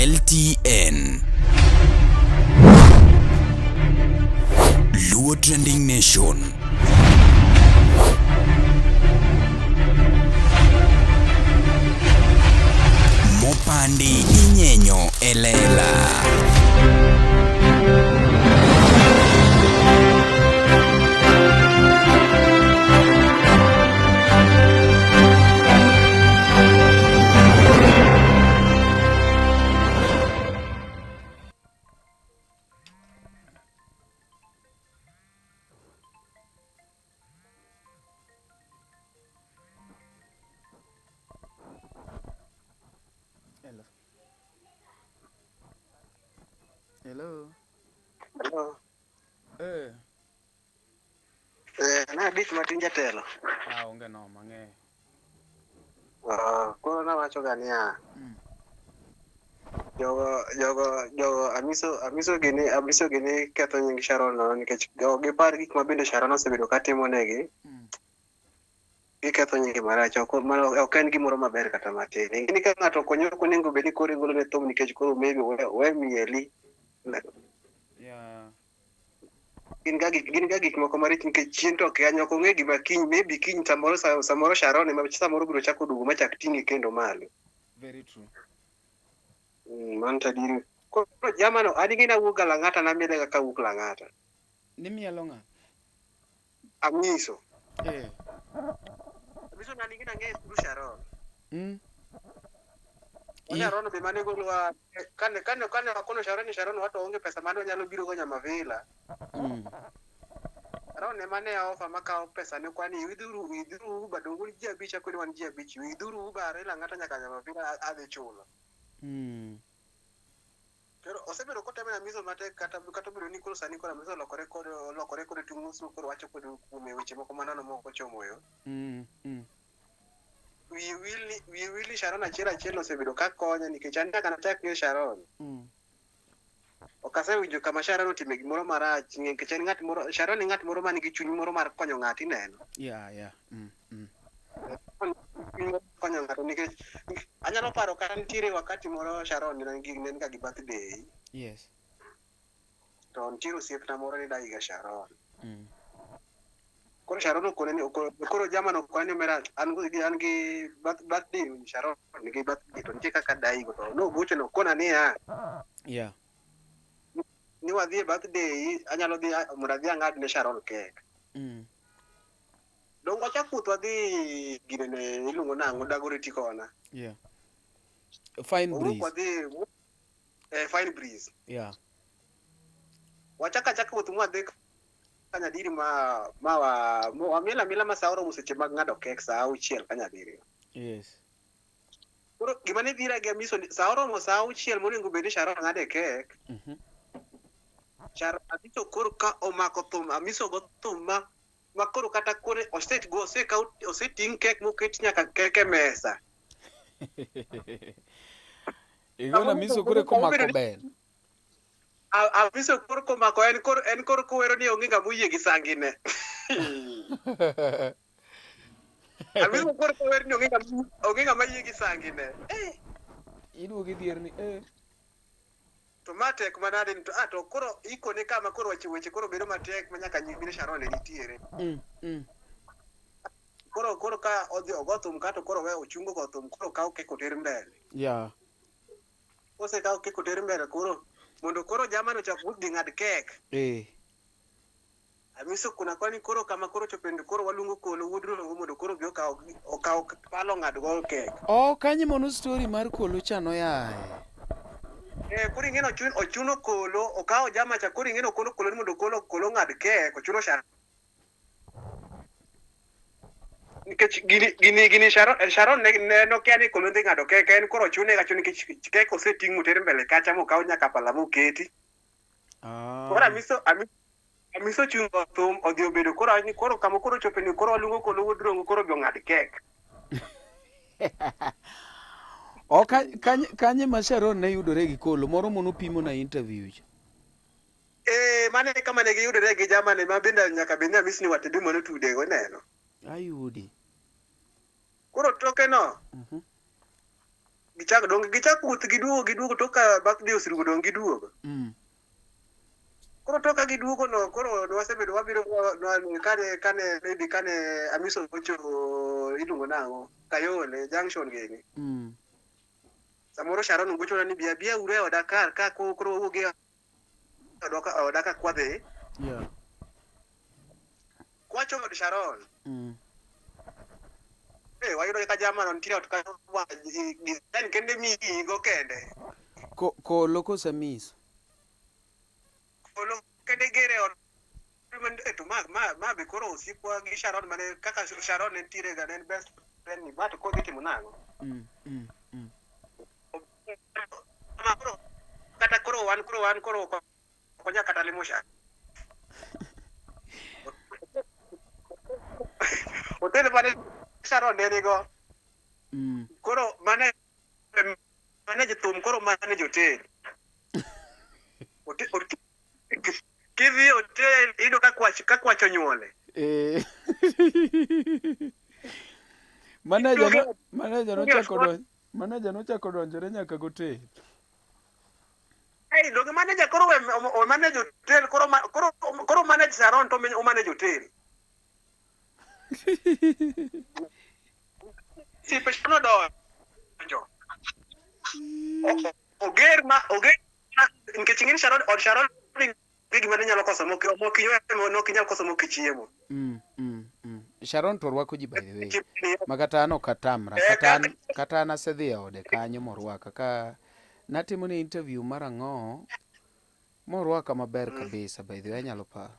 LTN. Luo Trending Nation. Mopandi inyenyo e lela. Hello. Hello. Hello. Eh. Eh, na dich matin jatelo. Ah, onge noma ng'eyo. Ah, koro nawacho ga niya, jogo amiso gini ketho nying Sharon nono nikech ok gipar gik ma bende Sharon osebedo ka timo negi. Giketho nyinge marach, ok mano ok en gimoro maber kata matin. Ing'e ka ng'ato okonyo ok onego bed ni koro igolo ne thum nikech koro maybe we mieli. Yeah. Gin ga gik moko marich nikech chien to ok ok ong'e gima kiny maybe kiny samoro samoro Sharon ema samoro biro chako duogo machak ting'e kendo malo. Very true. Mano to adieri. Koro jamano an ing'e nawuok ga Lang'ata namiele ga kawuok Lang'ata. Nimielo ng'a? Amiso. Eh. Amiso nani ing'e nang'e through Sharon. I Sharon be mane golowa kane wakono Sharon ni Sharon wato onge pesa mane wanyalo biro go Nyamavila. Sharon ema ne offer makawo pesa ne kwani idhuru Uber donge un ji abich akoni wan ji abich idhuru Uber are Lang'ata nyaka Nyamavila adhi chulo. Koro osebedo kotemo Amiso matek kata obedo ni koro sani koro Amiso olokore kode tung' mos koro wacho kode kuome weche moko manono mok ochomo yo. Wiye wil ni Sharon achiel achiel osebedo ka konye nikech an nyaka nachak ng'eyo Sharon. Ok asewinjo kama Sharon otime gimoro marach nikech en ng'at moro Sharon ni ng'at moro man gi chuny moro mar konyo ng'ato ineno. Yeah. Konyo ng'ato nikech anyalo paro kata nitiere wakati moro Sharon ne en ga gi birthday. Yes. To nitiere osiepna moro ni daiga Sharon. Koro Sharon okone ni koro jamano okone ni omera an gi birthday Sharon nigi birthday to nitie kaka daigo to nogocho nokona niya. Yeah. Ni wadhi e birthday anyalo dhi mondo adhi ang'ad ne Sharon cake. Donge wachak wuoth wadhi ginene iluongo nang'o Dagoretti kona. Yeah. Fine Wawuok breeze. wadhi Fine Breeze. Yeah. Wachak achaka wuoth mwadhi Kanyadiri ma wamiel amiela ma sa oromo seche mag ng'ado kek sa auchiel Kanyadiri. Yes. Koro gima ne dhira gi Amiso ni sa oromo sa auchiel monego bed ni Sharon ng'ade kek. Sharon Amiso koro ka omako thum Amiso go thum ma koro kata kore osekaw oseting' kek moket nyaka kek e mesa. Igona Amiso koro komako bel. Amiso koro komako en koro kowero ni onge ng'ama oyie gi sangine. Amiso koro kowero ni onge ng'ama yie gi sangine. Iduogo idhier ni eh. To ma tek manade ni to to koro ikone kama koro weche koro bedo matek ma nyaka nyimine Sharon ne nitiere. Koro ka odhi ogo thum ka to koro we ochungo go thum koro kaw kek oter mbele. Yeah. Osekaw kek oter mbele koro mondo koro jamano ochak wuoth dhi ng'ad kek. Eh. Amiso kuna kwani koro kama koro chopendo koro waluongo Kolo wuod Rongo mondo koro bi okaw palo ng'ad go kek. Oh, kanyo mono story mar Kolo cha noyae. Koro ing'e ni ochuno Kolo, okawo jama cha koro ing'e ni okono Kolo ni mondo Kolo ng'ad kek, ochuno Sharon. Nikech gini Sharon ne nokia ni Kolo dhi ng'ado kek, en koro ochune ga chune nikech kek oseting' moter mbele kacha mokaw nyaka pala moketi. Koro Amiso chungo thum odhi obedo koro ani koro kama koro chope ni koro waluongo Kolo wuod Rongo koro bi ong'ad kek. O kanye ma Sharon ne yudore gi Kolo moro mono pimo na interview cha. Mane kama ne giyudore gi jamane ma bende nyaka bed ni Amiso ni watebi mono tude go neno. Ayudi. Koro toke no. Gichak dong gichak wuoth giduogo giduogo tok ka birthday oserumo dong giduogo. Koro tok ka giduogo no koro nwasebedo wabiro kane kane maybe kane Amiso ocho iluongo nang'o Kayole junction gini. Samoro Sharon gochona ni bi abiya uru e oda kar ka koro wawuog e odwa ka oda ka kwadhi. Kwachomo od Sharon. Eh, wayudo ka jamano nitie ot kanyo design kende miigo kende. Kolo koso Amiso? Kolo kende gere ot eh, to ma ma ma be koro osiepwa gi Sharon mane kaka Sharon ne nitiere ga ne en best friend ni ma to koro dhi timo nang'o? Ma koro kata koro wan koro wan koro ok wanyal kata limo Sharon. Hotel mane Sharon ne nigo koro mane manage thum koro manage hotel. Kidhi e hotel iyudo ka kwach ka kwach onyuole. Eh. Manager no, manager nochako donjo manager nochako donjore nyaka gotel. Hey, donge manager koro we, o manage hotel koro koro koro manage Sharon to o manage hotel. Osiepe Sharon odonjo. Oger ma oger nikech ing'e ni Sharon od Sharon onge gima ne nyalo koso mok mok ok inyal koso mok chiemo. Sharon to rwako ji by the way. Ma kata an ok atamra, kata an kata an asedhi e ode kanyo morwaka ka natimo ne interview mar ang'o morwaka maber kabisa by the way anyalo paro.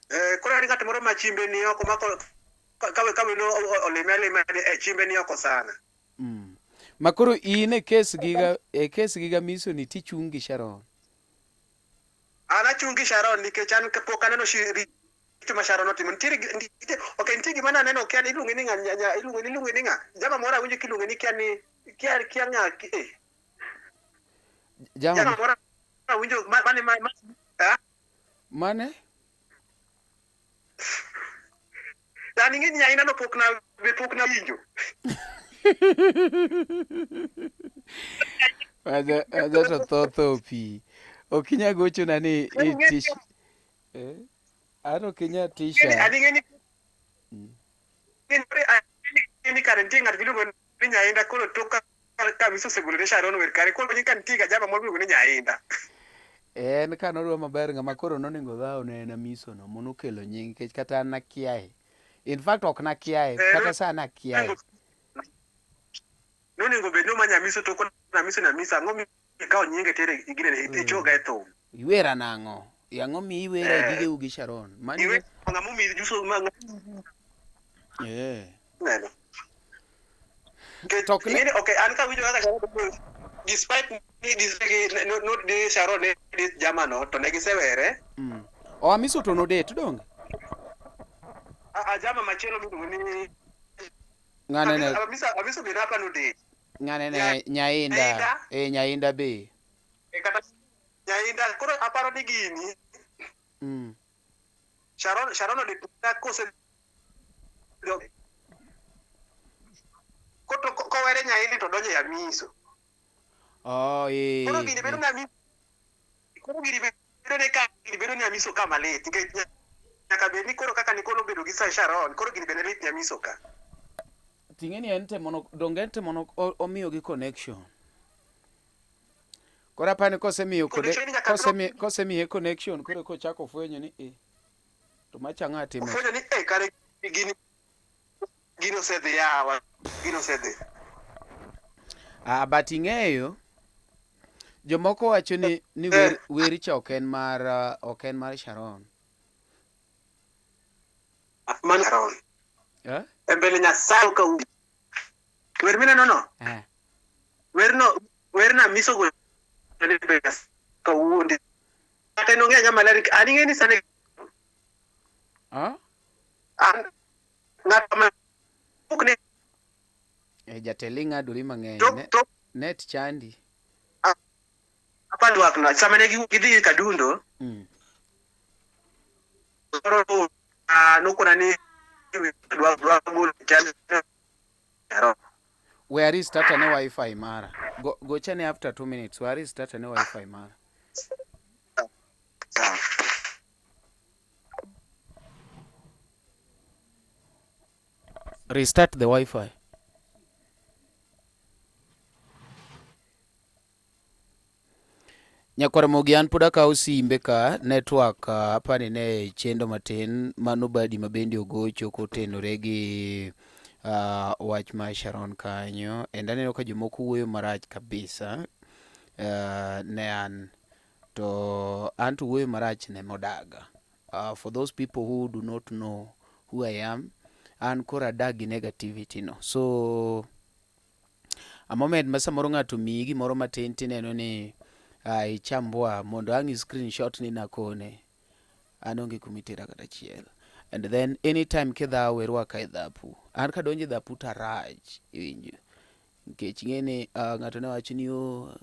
Eh, koro en ng'at moro ma chimbe ni oko ma ka ka welo olime alima e chimbe ni oko sana. Ma koro in e kes gi e kes gi Amiso ni tichung' gi Sharon. An achung' gi Sharon nikech an pok aneno richo ma Sharon otimo. Nitiere nitie okay nitie gima naneno kia ni iluonge ni ng'a iluonge ni iluonge ni ng'a. Jama moro awinjo kiluonge ni kia ni kia kia ng'a eh. Jama moro awinjo mane ma ah? Mane? Yani ing'e ni nyaina no pok na be pok na winjo. Aja aja to tho tho pi. Ok inyal gochona ni itish. Eh? An ok inyal tisha. Ani ing'e ni ni kare nitie ng'at miluongo ni Nyainda koro tok ka Amiso osegolo ne Sharon wer kare koro ka nitie ga jama moro miluongo ni Nyainda. En ka nodwa maber ng'ama koro nonego dhaw ne en Amiso no monokelo nying nikech kata an nakiaye. In fact ok nakiaye kata sani akiaye. Nonego bed ni omanyo Amiso to koro Amiso ni Amiso ang'o mikawo nyinge tere igine ichoga e thum. Iwera nang'o? Ang'o mi iwera e gigeu gi Sharon? Mani Iwe ng'ama omiyi juso ma Eh. neno. Nikech ing'eni okay an kawinjo kaka Sharon despite ni no no ni Sharon ne ni jamano to ne gisewere. O Amiso to nodet donge? A jama machielo miluongo ni Ng'ane ne Amiso Amiso be napa nodet. Ng'ane ne Nyainda. Nyainda. Eh Nyainda be. E kata Nyainda koro aparo ni gini Sharon Sharon odet kose koto kowere Nyaindi to donjo e Amiso. Oh eh. Koro gini bedo ni Amiso koro gini bedo ne ka gini bedo ni Amiso ka malit nikech nyaka bed ni koro kaka ni koro obedo gi sa Sharon koro gini bende lit ni Amiso ka. Ting'e ni en temo donge en temo omiyo gi connection. Koro apani kosemiyo kosemiyo kosemiye connection koro kochako fwenyo ni eh to macha ang'o atimo. Ofwenyo ni eh kare gini gini osedhi yawa gini osedhi. Ah, but ing'eyo jomoko wacho ni ni wer, wer cha ok en mar ok en mar Sharon. Mano Sharon. Eh? E mbele Nyasaye ka wer mineno no? Eh. Werno werno Amiso go ne mbele Nyasaye ka wuondi. Kata en ong'e ng'ama ler an ing'e ni sani Ah? An ng'at ma ok ne Eh, jatelo ing'adori mang'eny. Net chandi. Apa dwak na sama ne gidhi Kadundo. Koro nokona ni dwa dwa golo chal. We a restart ane wifi mara. Go, gochane after 2 minutes. We a restart ane wifi mara. Sawa. Restart the wifi. Nyakwar Ramogi an pod akawo simbe ka network apani ne chendo matin mano badi ma bende ogocho kotenore gi wach mar Sharon kanyo and aneno ka jomoko wuoyo marach kabisa ne an to an to wuoyo marach ne modaga. For those people who do not know who I am, an koro adag gi negativity no. So a moment ma samoro ng'ato omiyi gimoro matin tineno ni ah, ichambwa mondo ang' i screenshot ni nakone an onge kuma itera kata achiel and then anytime kidhawo irwaka e dhapu an kadonjo e dhapu to arach iwinjo nikech ing'e ni uh, ng'ato ne wacho ni oh,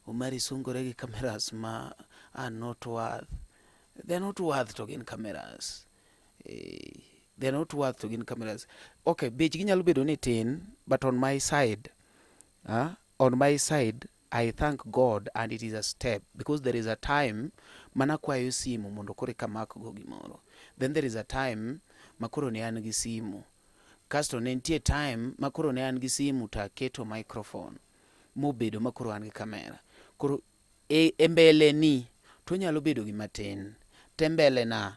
Omari sungore gi cameras ma are not worth they are not worth to gin cameras eh, they are not worth to gin cameras okay bechgi nyalo bedo ni tin but on my side on my side I thank God and it is a step because there is a time manakwayo simu mondo koro eka amakgo gimoro then there is a time makoro ne an gi simu kasto ne nitie time makoro ne an gi simu to aketo microphone mobedo makoro an gi kamera koro e, e mbele ni to onyalo bedo gima tin te mbele na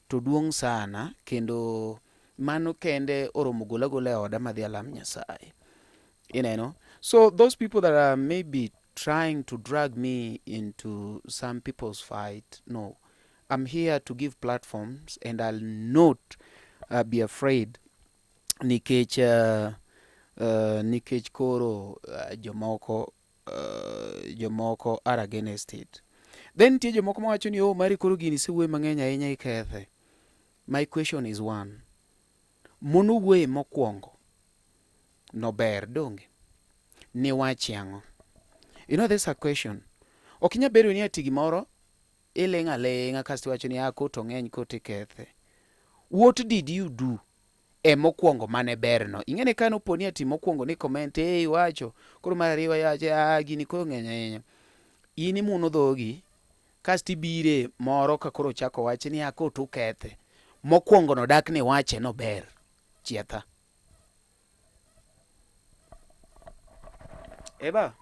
to duong' sana kendo mano kende oromo gola agola e oda madhi alam Nyasaye. Ineno? So those people that are maybe trying to drag me into some people's fight, no. I'm here to give platforms and I'll not be afraid nikech nikech koro jomoko jomoko are against it. Then nitie jomoko mawacho ni oh mari koro gini isewuoye mang'eny ahinya ikethe. My question is one. Monowuoye mokwongo no ber donge? Niwachi ang'o? You know there's a question. Ok inyal bedo ni ati gimoro iling' aling'a kasto iwacho ni ah kot ong'eny kot ikethe. What did you do e mokwongo mane berno? Ing'e ni kane opo ni ati mokwongo ni comment eh iwacho koro mar ariyo iwacho ah gini koro ng'eny ahinya. In imuno dhogi kasto ibire moro ka koro ochako wach ni ah kot ukethe. Mokwongo no dak ni iwache nober. Chietha. Eba.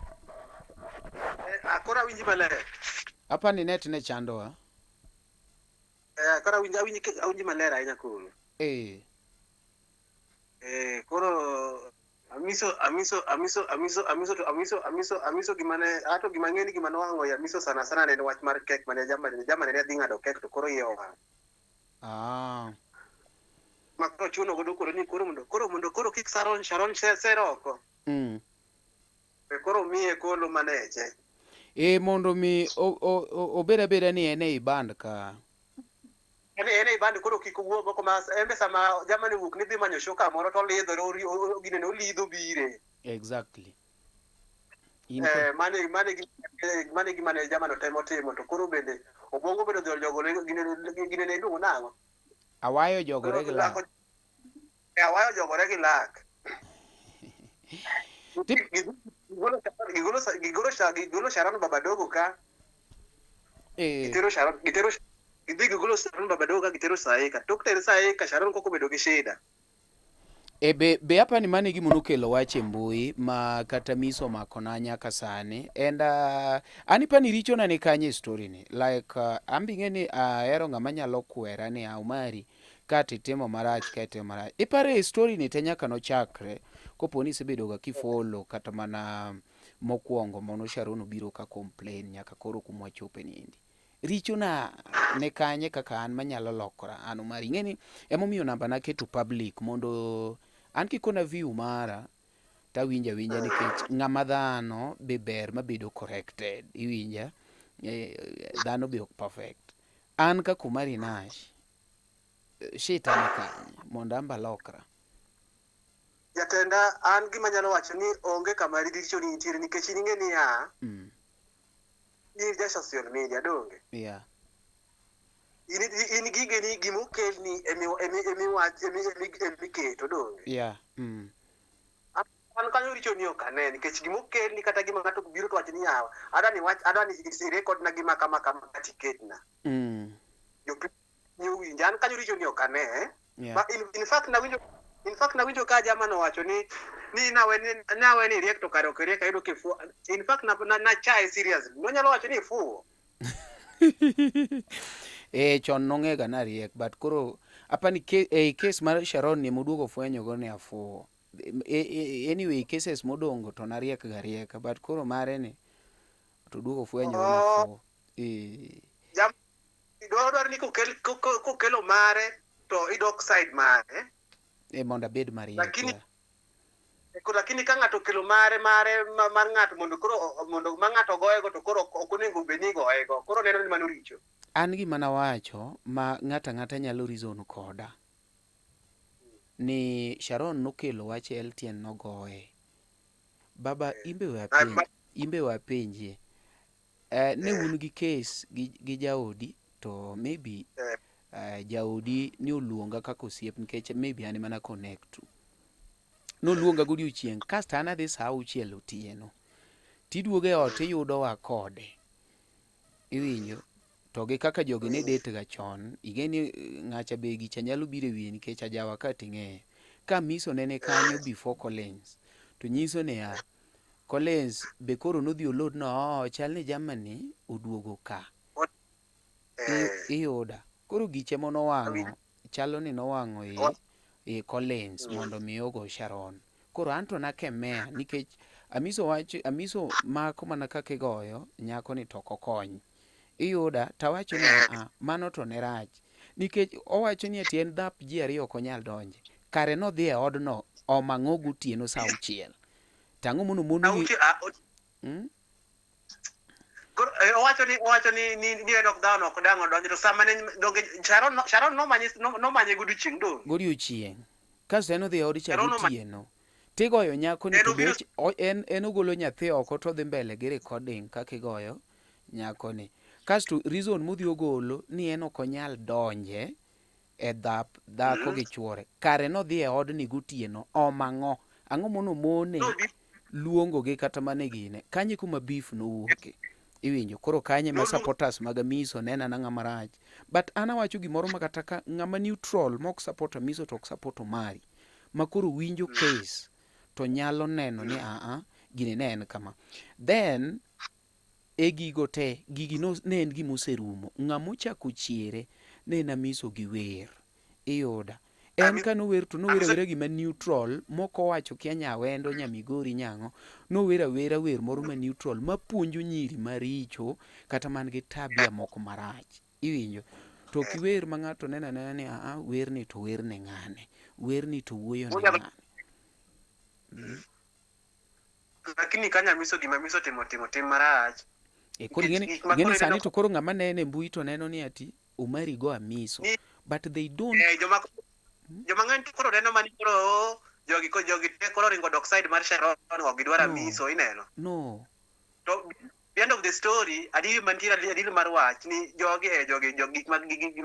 Eh, koro awinji maler. Apa ni net ne chandowa. Eh, koro awinji awinji awinji maler ahinya koro. Eh. Eh, koro amiso amiso amiso amiso amiso to amiso amiso amiso gima ne ato gima ng'eni gima nowang'o i amiso sana sana ne en wach mar kek mane jama jama ne dhi ng'ado kek to koro iye owang'. Ah. Ma koro chuno godo koro ni koro mondo koro kik Sharon Sharon ser oko. E koro miye kolo maneche. E mondo mi obed abeda ni en ei band ka. En ei band koro kik owuog oko ma en be sama jamani wuok ni dhi manyo show kamoro to olidhore ginene olidho bire. Exactly. Eh, mane mane mane gima ne jamano temo timo to koro bende obwongo bende odhi ojogore ginene ginene iluongo nang'o? Awayo jogore gi lak. Awayo jogore gi lak. Gigolo gigolo gigolo Sharon Babadogo ka. Gitero Sharon gitero gidhi gigolo Sharon Babadogo ka gitero Saika. Tok ter Saika Sharon koko obedo gi shida. E be apani mano e gima nokelo wach e mbui ma kata miso omakona nyaka sani and an ipani richona ni kanye e story ni like an be ing'e ni ahero ng'ama nyalo kwera ni ah Omari ka titimo marach ka itimo marach. Iparo e story ni te nyaka nochakre kopo ni isebedo ga kifollow kata mana mokwongo mano Sharon obiro ka complain nyaka koro kuma wachope ni endi. Richona ne kanye kaka an manyalo lokora an Omari. Ing'e ni emomiyo namba na aketo public mondo an kikona view mara tawinjo awinja nikech ng'ama dhano be ber mabedo corrected. Iwinja? Dhano be ok perfect. An kaka Omari Nash, shita ni kanye mondo an be alokra. Jatenda an gima anyalo wacho ni onge kama richoni nitiere nikech in ing'e niya in ja social media donge? Yeah. In, in gigeni gimokelni emi emi emiwach emi emi emiketo donge? Yeah. An kanyo richo ni ok ane nikech gima okelni kata gima ng'ato biro to wacho ni yawa adwa ni wach adwa ni irekod na gima kama kama kata iketna. Jopiny owinja an kanyo richo ni ok ane. Ma in fact nawinjo ka jama nowacho ni nawe ni riek to kare ok riek ayudo kifuo. In fact na chaye seriously. Nonyalo wacho ni ifuwo. Eh, chon nong'ega nariek but koro apani ke, ei case mar Sharon ni moduogo fwenyo go ni afuwo. Anyway, cases modongo to nariek ga rieka but koro mare ni to duogo fwenyo ni afuwo. Eh. Jam dwaro ni kokelo mare to idok side mare. E mondo abed mariek. Lakini ka ng'ato okelo mare mar ng'ato mondo koro mondo ma ng'ato goyego to koro ok onego bed ni igoyego. Koro neno ni mano richo. An gima nawacho ma ng'ato ang'ata nyalo reason koda ni Sharon nokelo wach e LTN nogoye. Baba imbe we apenj, imbe we apenjie. Ne un gi case gi jaodi to maybe jaodi ni oluonga kaka osiep nikech maybe an mana connect. Noluonga godiochieng' kasto an adhi saa auchiel otieno. Tiduogo e ot iyudo wa kode. Iwinjo? To gi kaka jogi ne det ga chon, ing'e ni ng'acha be gicha nyalo biro e wiye nikech ajawa ka ting'eyo. Ka Miso nene kanyo before Collins, to nyiso niya, Collins be koro nodhi olod no, oh, chal ni Germany oduogo ka. Iyuda. Koro giche monowang'o, chalo ni nowang'o e Collins mondo mi ogo Sharon. Koro anto nakemea nikech Amiso wach Amiso mako mana kaka igoyo nyako ni to ok okony. Iyuda tawacho ni a mano to ne rach. Nikech owacho ni ati en dhap ji ariyo ok onyal donje. Kare nodhi e odno omang'o gotieno saa auchiel. Tang'o mono mono Koro owacho ni en ok dhano ok dang' odonjo to sama ne donge Sharon nomanye godiochieng' dong. Godiochieng'. Kasto en odhi e od cha gotieno. Tigoyo nyako ni to be en ogolo nyathi oko to odhi mbele gi recording kaka igoyo nyako ni. Kasto reason modhi ogolo ni en ok onyal donje e dhap dhako gi chuore. Kare nodhi e odni gotieno omang'o. Ang'o mono mone luongo gi kata mana e gine. Kanyo kuma beef nowuoke. Iwinjo koro kanye ma supporters mag Amiso nena na ng'ama rach. But an awacho gimoro ma kata ka ng'ama neutral mok support Amiso to ok support Omari. Ma koro winjo case to nyalo neno ni aa gini ne en kama. Then e gigo te gigi no, ne en gima oserumo. Ng'ama ochako chiere ne en Amiso gi wer. Iyuda. En ka nower to nower awera gima neutral mok owacho kia nyawendo, nyamigori, nyang'o. Nower awera wer moro ma neutral mapuonjo nyiri maricho kata man gi tabia moko marach. Iwinjo? To ok iwer ma ng'ato neno anena ni aa werni to wer ne ng'ane. Werni to wuoyo ne ng'ane. Lakini kanyo Amiso gima Amiso timo tim marach. E koro ing'eni sani to koro ng'ama nene e mbui to neno ni ati Omari go Amiso. But they don't. Joma ng'eny to koro neno mani koro jogi te koro ringo dok side mar Sharon ok gidwar Amiso ineno. No. To the end of the story adieri mantiere adieri mar wach ni jogi jogi gik ma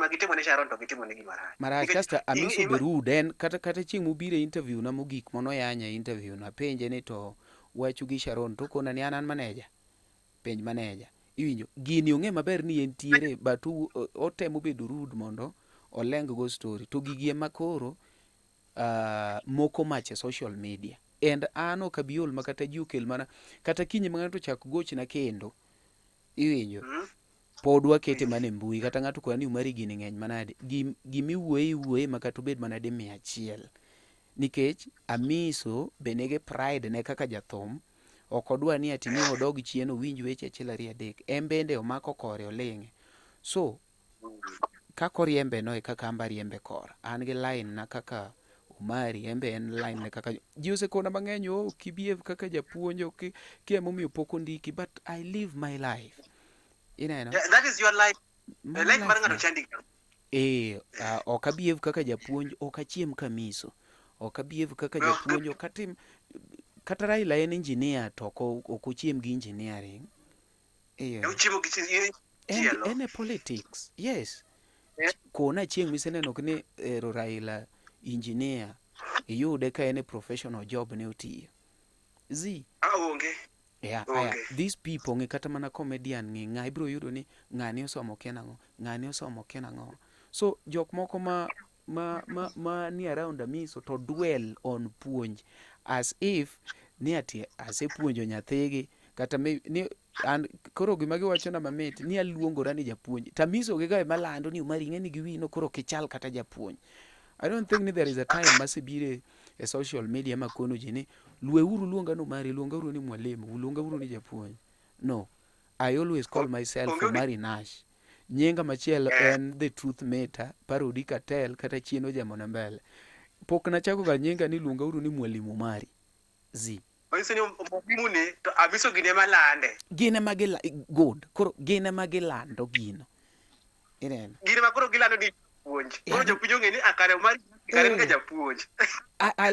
gitimo ne Sharon to gitimo ne gima rach. Marach kasto Amiso be rude en kata chieng' mobiro e interview na mogik monoyanya e interview na penje ni to wachu gi Sharon to okona ni an manager. Penj manager. Iwinjo gini ong'e maber ni entiere but otemo bedo rude mondo oleng go story to gigi ema koro moko mach e social media and an ok abi ol ma kata ji okel mana kata kiny ma ng'ato chak gochna kendo iwinjo pod wakete mana e mbui kata ng'ato kona ni Omari gini ng'eny manade gimiwuoye iwuoye ma kata obed mana di 100 nikech Amiso be nigi pride ne kaka jathum ok odwa ni ati ni odog chien owinj weche achiel ariyo adek en bende omako kore oling'e so kaka oriembe no e kaka an be ariembe kora an gi line na kaka Omari en be en line ne kaka ji osekona mang'eny oh ok ibehave kaka japuonj ok kia emomiyo pok ondiki but I live my life ineno. Yeah, that is your life. My life mar ng'ato chandi. Ok abehave kaka japuonj, ok achiem kamiso. Ok abehave kaka japuonj, ok atim kata Raila en engineer to ok ochiem gi engineering. Ochiemo gi En e politics. Yes. Kona chieng' miseneno ni ero Raila engineer iyude ka en e professional job ne otiyo. Zi. Ah, onge. Yeah, aya, these people ng'e kata mana comedian ng'e ng'a ibiro yudo ni ng'ani osomo kia nang'o, ng'ani osomo kia nang'o. So jok moko ma ma ma ma ni around Amiso to dwell on puonj as if ni ati asepuonjo nyathigi kata me, ni an koro gima giwachona mamit ni aluongora ni japuonj to Amiso gi ga ema lando ni Omari ing'e ni gi wiyi no koro ok ichal kata japuonj. I don't think ni there is a time masebire e social media makono ji ni Lweuru luonga ni Omari, luongauru ni mwalimu, luongauru ni japuonj. No. I always call myself Onge Omari Nash. Nyinga machielo Eh. en The Truth Matter, Parody Cartel kata Chien Ojamona Mbele. Pok nachako ga nyinga ni luongauru ni Mwalimu Omari. Zi. Manyiso ni mwalimu ni to Amiso gini ema lande. Gin ema gila, good. Koro gin ema gilando gino. Ineno? Gin ema koro gilando ni japuonj. Koro Yani- jopuonj ong'e ni akare Omari kare en ga Eh. japuonj.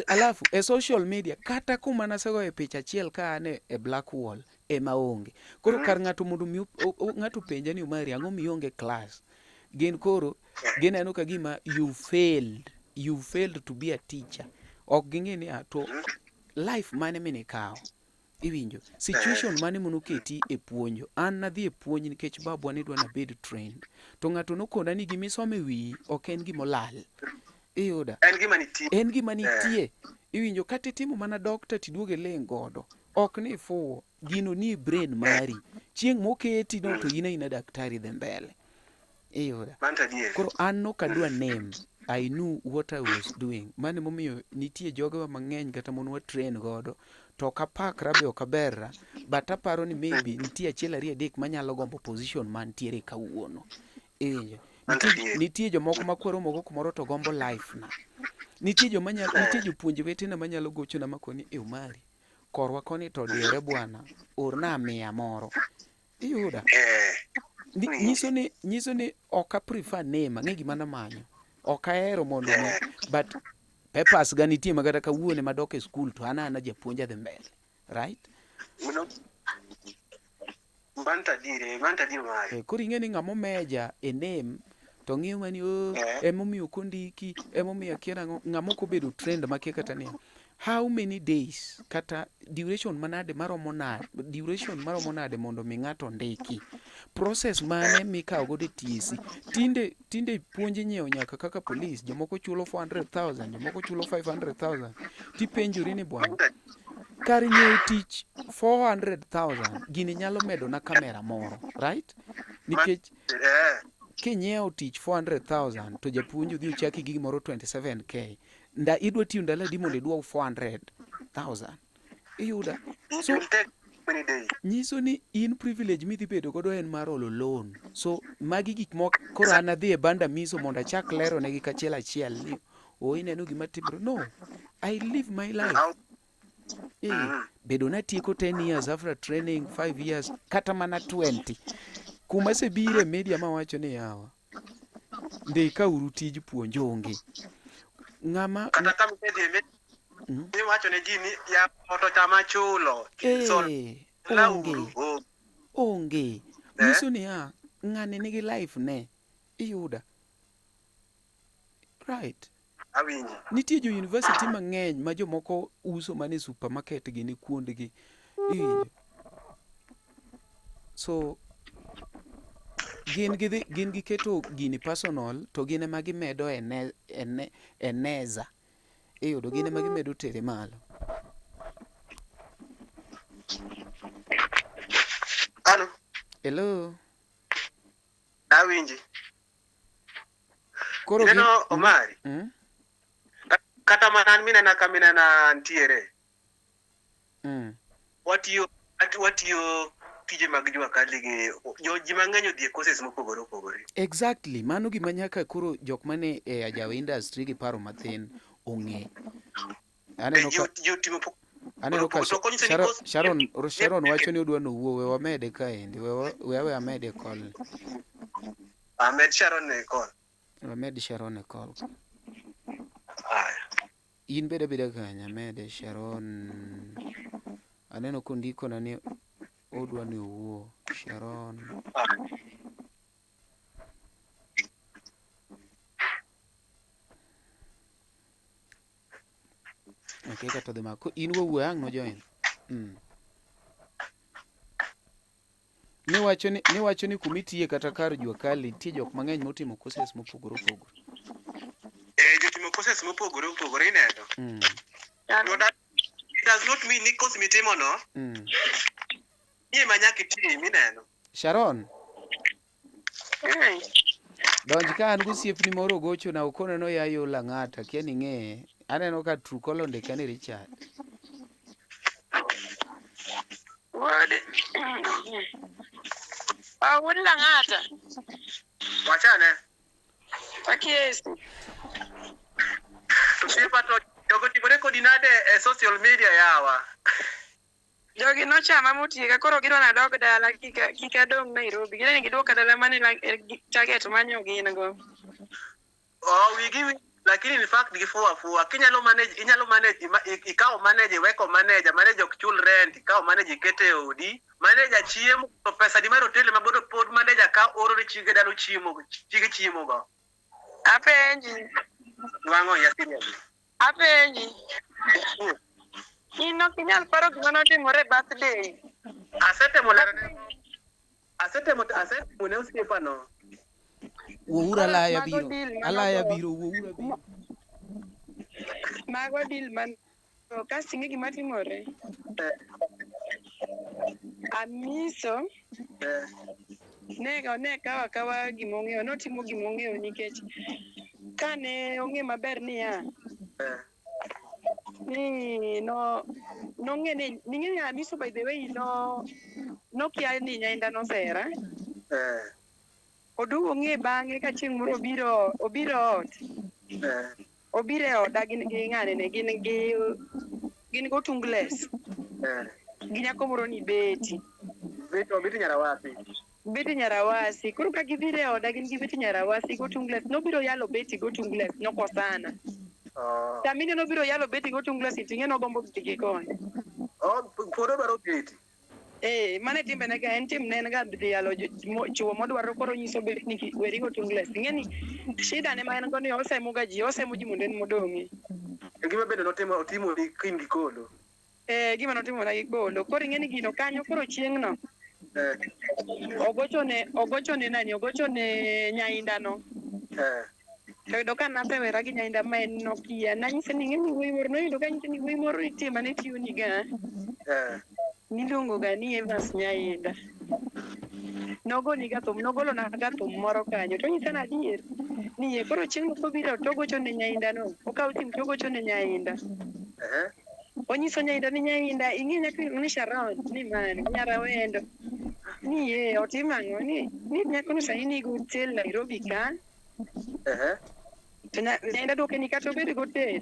Alafu e social media kata kuma nasegoye picha achiel ka an e black wall ema onge. Koro kar ng'ato mondo mi ng'ato penja ni Omari ang'o mionge class, gin koro gineno ka gima you failed, you failed to be a teacher. Ok ging'e ni ah, to life mane minikawo iwinjo situation mane monoketi e puonjo. An nadhi e puonj nikech babwa ne dwa nabed trained, to ng'ato nokona ni gimisomo e wiyi ok en gimolal. Iyuda? En gima nitie. En gima nitie. Iwinjo kata itimo mana doctor tiduogo iling' godo. Ok ni ifuwo, gino nie brain mari. Chieng' moketi no to in aina daktari dhi mbele. Iyuda? Mano to adier. Koro an nok adwa name. I knew what I was doing. Mano emomiyo nitie jogewa mang'eny kata mon wa train godo. To ok apakra be ok aberra. But aparo ni maybe nitie achiel ariyo adek manyalo gombo position mantiere kawuono. Iwinjo? Nitie, nitie jomoko ma kwaromogo kumoro to gombo life na. Nitie joma nyalo, nitie jopuonje wetena manyalo gochona makoni e Omari, korwa koni to odiere bwana, orna mia moro. Iyuda? Eh. Nyiso ni, nyiso ni ok a prefer name, ang'e gima namanyo. Ok ahero mondo mi, but papers ga nitie ma kata kawuono ema adok e school to an ana japuonj adhi mbele. Right? Mano mano to adier, eh, mano to adier Omari. Eh, koro ing'e ni ng'ama omeja e name to ng'iyo mani oh, Eh. emomiyo ok ondiki, emomiyo akia nang'o, ng'ama ok obedo trend makia kata niya. How many days kata duration manade maromo nade, duration maromo nade mondo mi ng'ato ndiki? Process mane mikawo godo e TSC? Tinde, tinde puonj inyiewo nyaka kaka police, jomoko chulo 400,000, jomoko chulo 500,000. Tipenjori ni bwana, kar nyiewo tich 400,000 gini nyalo medo na kamera moro, right? Nikech Eh. kinyiewo tich 400,000 to japuonj odhi ochaki gi gimoro 27k, nda idwa tiyo ndalo adi mondo iduog 400,000? Iyuda? It will take many days. Nyiso ni in privilege midhi bedo godo en mar olo loan. So magi gik moko koro an adhi e banda miso mondo achak lero negi kachiel achiel ni o ineno gima timore. No, I live my life. Eh, bedo natieko 10 years after training 5 years kata mana 20. Kuma asebire e media mawacho ni yawa, ndika uru tij puonj onge. Ng'ama Kata kama isedhi e media iwacho ne ji ni ya to chama chulo. So eh, lauru. onge. Oh. Onge. Eh? Nyiso niya, ng'ani nigi life ne. Iyuda. Right. Awinji. Nitie jo university mang'eny ma jomoko uso mana e supermarket gini kuondgi. Iwinjo. So gin gidhi gin giketo gini personal to gin ema gimedo ene, ene, eneza. Iyudo gin ema gimedo tere malo. Hello. Hello. Awinji. Koro gin, Ineno Omari. mm? Kata mana an minena ka minena ntiere. Mm. Watiyo watiyo tije mag jua kali gi jo ji mang'eny odhi e courses mopogore opogore. Exactly, mano gima nyaka koro jok mane e ajawa industry gi paro mathin ong'e. Aneno Ji ka ji otimo aneno ka to konyiso ni Sharon, course- Sharon, Sharon wacho ni odwa nowuo, we wamede kaendi, we we awe amede e call ni. Ahmed Sharon e call. Wamed Sharon e call. Aya. In bed abeda kanya, amede Sharon. Aneno kondikona ni odwa ni owuo. Sharon. Okay, kata dhi mako. In wawuo ang' no join. Niwacho ni kumitiye kata kar jua kali nitie jok mang'eny motimo courses mopogore opogore. Eh, jotimo courses mopogore opogore ineno. No, that does not mean ni course mitimo no ni ema nyaka itim ineno. Sharon. Donj ka an gosiepni moro ogochona okona noya yo Lang'ata akia ni ing'eye. Aneno ka Truecaller ondika ni Richard. Wuod. Ah, wuod Lang'ata. Wachane. Akiesi. Osiepa to jogo timore kodi nade e social media yawa? Jogi nochama motieka koro gidwa nadog dala kik adong' Nairobi. Gidwa ni giduoka dala mane target manyo gin go. Oh, wigi wi lakini in fact gifuwa fuwa. Kinyalo manage, inyalo manage, ikawo manage, iweko manager, manager ok chul rent, ikawo manager ikete e odi. Manager chiemo, to pesa di mar hotel ma bodo pod manager ka oro ne chiege dalo chiemo, chiege chiemo go. Apenji. Nwang'o ya seriously. Apenji. In ok inyal paro gima notimore e birthday. Asetemo lero ne. Asetemo, asetemo ne osiepa no. Wuouru alaya Mago biro. deal mano Alaya go. biro, wuouru abiro. Mago deal man kasto ing'e gima timore. Amiso ne kawo akawa gima ong'eyo, notimo gima ong'eyo nikech kane ong'e maber niya ni no nong'e ni ning'e ni Amiso by the way no nokia ni Nyainda nosera. Oduogo ong'e bang'e ka chieng' moro obiro ot. Obiro e oda gin gi ng'ane ne gin gotungles. Gi nyako moro ni Betty. Betty, oh, Betty Nyarawasi. Betty Nyarawasi. Koro ka gibiro e oda gin gi Betty Nyarawasi gotungles. Nobiro yalo Betty gotungles nokosana. Samine nobiro yalo Betty gotungles ting'e nogombo dhi gi koni. Oh, pod odwaro Betty. Mane timbe ne ga en tim ne en ga dhi yalo chuo modwaro koro nyiso Betty ni weri gotungles. Ing'e ni shida ne ma en go ni osemo ga ji, osemo ji mondo en modong'e. E gima bende notimo, otimo ni kind gi Kolo. Gima notimo na gi Kolo. Koro ing'e ni gino kanyo koro chieng' no. Ogochone nani, ogochone Nyainda no. To yudo ka nasewera gi Nyainda ma en nokia. Nanyise ni ing'e ni wuoyi moro, noyudo ka nyise ni wuoyi moro nitie mane tiyo ni ga. Niluongo ga ni Evans Nyainda. Nogoni ga thum, nogolo na ga thum moro kanyo. To nyisa na adier. Ni yie koro chieng' no kobiro to ogochone Nyainda no. Okawo simu to ogochone Nyainda. Onyiso Nyainda ni Nyainda ing'e nyako iluongo ni Sharon ni mane Nyarawendo. Ni ye otimo ang'o ni nyako no sani ni go hotel Nairobi ka. To Nyainda dwoke ni kata obed go hotel.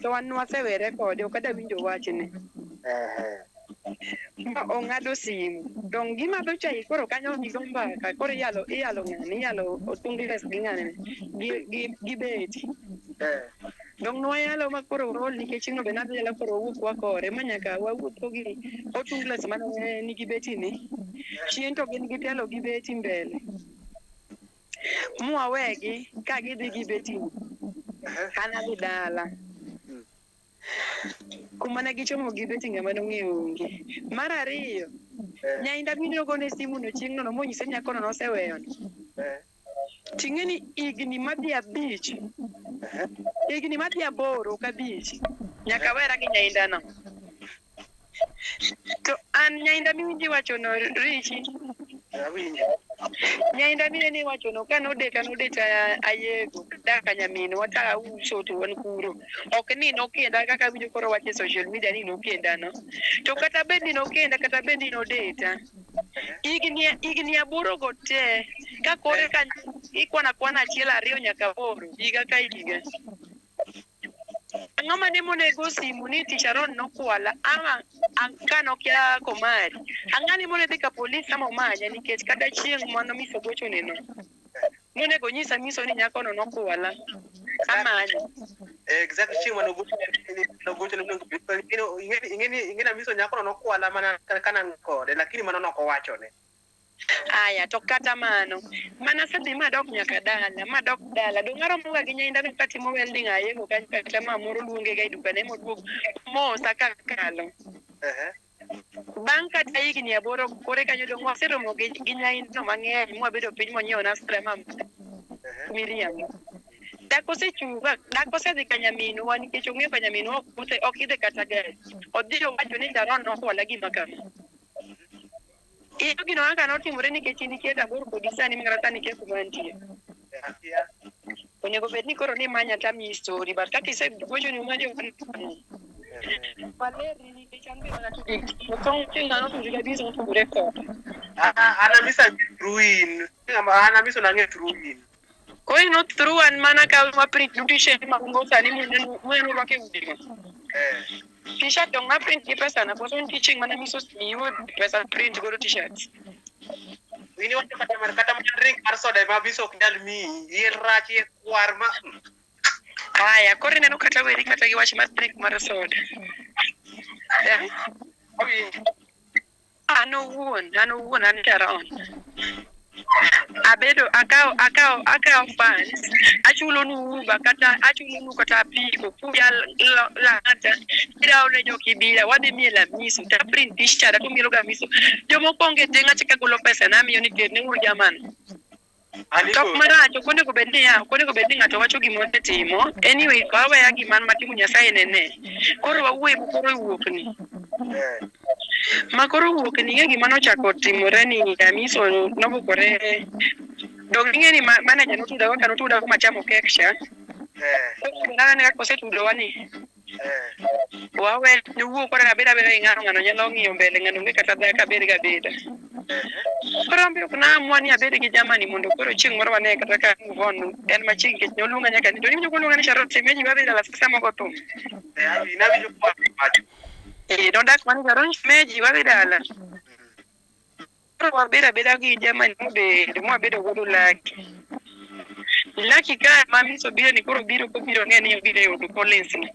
To wan nwasewere kode ok adwa winjo wachne. Ma ong'ado simu. Dong gimadho chai koro kanyo gigo mbaka koro iyalo ng'ane, iyalo otungles gi ng'ane gi Betty. Dong nwayalo ma koro waol nikech chieng'no be nadhi dala koro wawuok wakore ma nyaka wawuotho gi otungles mane nigi Betty ni. Chien to gin gitelo gi Betty mbele. Mwawegi ka gidhi gi Betty ni. An adhi dala. Kuma ne gichomo gi Betty ng'ama nong'eyo onge. Mar ariyo, Nyainda biro gone simu no chieng'no no monyise ni nyakono noseweyo no. Ting'e ni higni madhi abich, higni madhi aboro ok abich, nyaka wera gi Nyainda no. To an Nyainda miwinjo iwacho no Richi. Awinjo. Nyainda mineno iwacho no ka nodeta nodeta ayego daka nyaminwa ta auso to wan kuro. Ok ni nokenda kaka awinjo koro wacho e social media ni nokenda no. To kata bed ni nokenda kata bed ni nodeta. Higni aboro go te ka kore ka ikwana kwana achiel ariyo nyaka aboro higa ka higa. Ang'o mane monego simu ni ti Sharon nokwala ama ka nokia komari. Ang'ane mone dhi ka polis ama omanya nikech kata chieng' mano miso gochone no. Nonego nyisa miso ni nyakono nokwala. Amanya. Exactly chieng' mane ogochone ing'e ni amiso nyakono nokwala mana kana an kode lakini mano nokowachone. Aya, to kata mano, mana asedhi madok nyaka dala, madok dala. Dong' aromoga gi Nyainda no katimo welding ayego kanyo kata ma moro luonge ga e dukane moduogo mosa kakalo. Bang' kata higni aboro kore kanyo dong' waseromo gi, gi nyaino mang'eny mwabedo piny monyiewona soda ma miriambo. Dak osechunga, dak osedhi ka nyaminwa nikech ong'eyo ka nyaminwa ok wuothe ok idhe kata gari. Odhi owacho ni Sharon nokwala gima kama. Iyo gino kaka notimore nikech in ikia tabor kodi sani ma kata sani ikia kuma antie. Onego bed ni koro nimanya tamiyi story but kaka isegocho ni umanyo malerni nikech an be mana ng'ano tuji kabisa motudore koda. An amisa through in. An amisa nang'e through in. Koro ino through an mana ka ma print nu t-shirt ma ungo sani muneno muneno rwake udigo. T-shirt dong' ma print gi pesa na koso nitie chieng' mana miso miyo pesa print godo t-shirts. In iwacho kata mana kata mana drink mar soda ema biso ok nyal miyi. Yien rach, yien kwar ma. Aya, koro ineno kata weri kata gi wach mar drink mar soda. Eh? Awinjo. An owuon, an owuon, an Sharon. Abedo, akawo, akawo, akawo funds, achulo nu Uber kata achulo nu kata apiko, kuya Lang'ata, irawo ne jo Kibira, wadhi miel Amiso, ta print t-shirt, atumielo ga Amiso. Jomoko onge teng' achako agolo pesa na amiyo ni terne uru jamani. Andiko. Tok marach ok onego bed niya, ok onego bed ni ng'ato wacho gima osetimo. Anyway, to aweya gima an matimo Nyasaye nene. Koro wawuoye ma koro wuok ni. Ma koro wuok ni ing'e gima nochako timore ni Amiso nobukore. Donge ing'e ni manager notuda kaka notuda kuma chamo kek cha. Koro nane kaka osetudowa ni. Wawe niwuo kore abeda abeda gi ng'ano ng'ano nyalo ng'iyo mbele ng'ano onge kata dhako abed ga abeda. Koro an be ok naamua ni abed gi jamani mondo koro chieng' moro wane kata ka move on en machiegni nikech noluonga nyaka ni to niwinjo koluonga ni Sharon Shemeji wadhi dala sa mogo thum. Nawinjo kwa wacho. Eh, nodak mana Sharon Shemeji wadhi dala. Koro wabedo abeda gi jamani mobedo mwabedo godo Lucky. Lucky ka ma Miss obiro ni koro biro kobiro ng'e ni obiro e od Collins ni.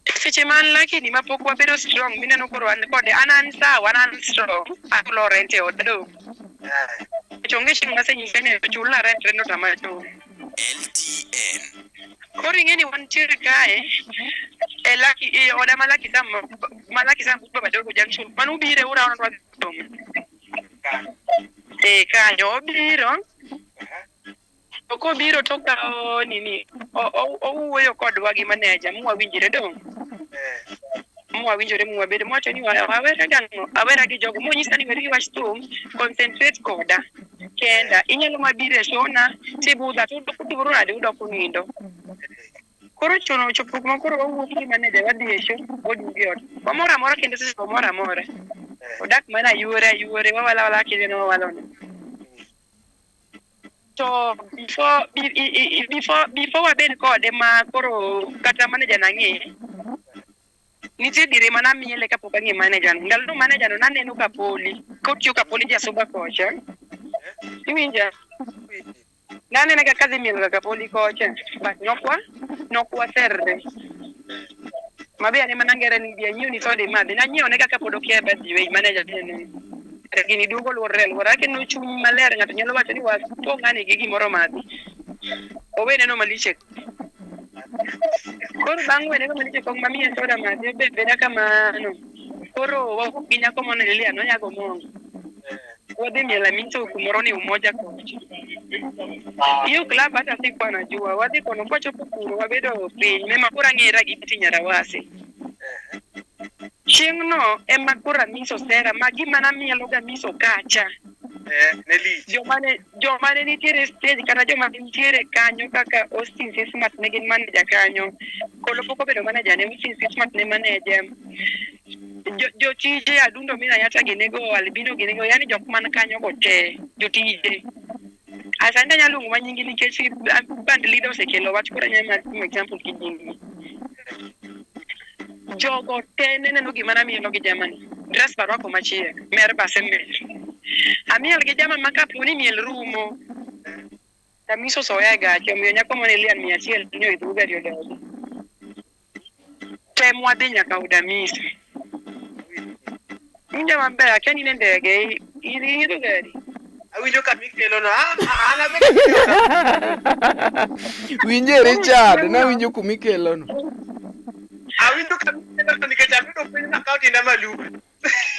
Seche ma an Lucky ni mapok wabedo strong mineno koro an kode an an sawa an an strong achulo rent e oda dong. Nikech onge chieng' masenyise ni chulna rent rent otama chulo. LTN. Koro ing'e ni wantiere kae e Lucky e oda ma Lucky Sam ma Lucky Sam but Baba Dogo Junction. Mano ubire ura wan wadhi thum. Eh kanyo obiro to kobiro to okawo nini owuoyo kodwa gi maneja mwawinjre dong'. Mwawinjore mwabedo mwacho ni awera gang'o awera gi jogo monyisa ni weri gi wach thum concentrate koda kenda inyalo mabiro e shona tibudha to udok udwaro nade udok unindo koro chuno ochopo kuma koro wawuok gi maneja wadhi e show waduogo e ot wamoro amora kendo seche wamoro amora odak mana ayuore ayuore wawala wala kinde wawalone to before before before wabed kode ma koro kata manager nang'e nitie dire mana miele kapok ang'e manager no ndalo no manager no naneno kapoli kotiyo kapoli jasuba kocha iwinja nanene ga kadhi mielo ga kapoli kocha but nokwa nokwa serre mabe ane mana ngere ni bi anyiew ni soda imadhi nanyiewo ne ga kapod okia by the way manager neno gini duogo luorre aluora kendo chuny maler ng'ato nyalo wacho ni wapo ng'ani gi gimoro madhi owe neno malich koro bang' we neno malich kong mamiye soda madhi obet beda kamano koro wawuok gi nyako moro Lilian nonyago mongo wadhi miel Amiso kumoro ni Umoja kocha hiyo club hata sikuwa najua wadhi kono kwachopo kuro wabedo piny mema koro ang'era gi Betty Nyarawase chieng'no ema koro Amiso sera ma gima namielo ga Amiso kacha Ne lich. joma ne nitiere stage kata joma ne nitiere kanyo kaka Austin Sismat ne gin manager kanyo Kolo pok obedo manager ne Austin Sismat ne manager jotije Adundo Mina Yata ginego Albino ginego yani jok man kanyo go te jotije Asante anyalo luongo ma nyingi nikech band leader osekelo wach koro anyalo mana timo example gi nyingi jogo te ne neno gima namielo gi jamani dress barwako machiek mer basemer amiel gi jama ma kapo ni miel rumo Amiso soya e gache omiyo nyako mane Lilian 100 ni oidho gari odogi tem wadhi nyaka od Amiso winjo maber akia ni in e ndege iidho gari Awinjo kama ikelo no. An abedo Winje Richard, nawinjo kumikelo no. Awinjo kama ikelo no nikech abedo penjo kinda malu.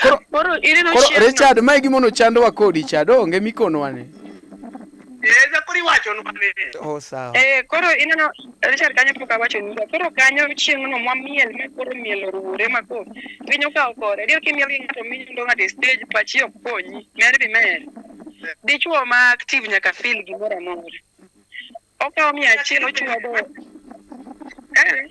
Koro Koro ineno koro chieng'no. Richard mae gimono chandowa kodi cha donge mikonwa ni. Eh, ja koro iwachonwa ni. Oh sawa. Eh, koro ineno Richard kanyo pok awacho ni koro kanyo chieng'no mwamiel ma koro miel oruwore ma koro piny okawo kore. Adier kimiel gi ng'ato minyundo ng'ato e stage pachi ok konyi. Mer bi mer. Dichuo ma active nyaka feel gimoro amora. Okawo 100 ochwado. Eh,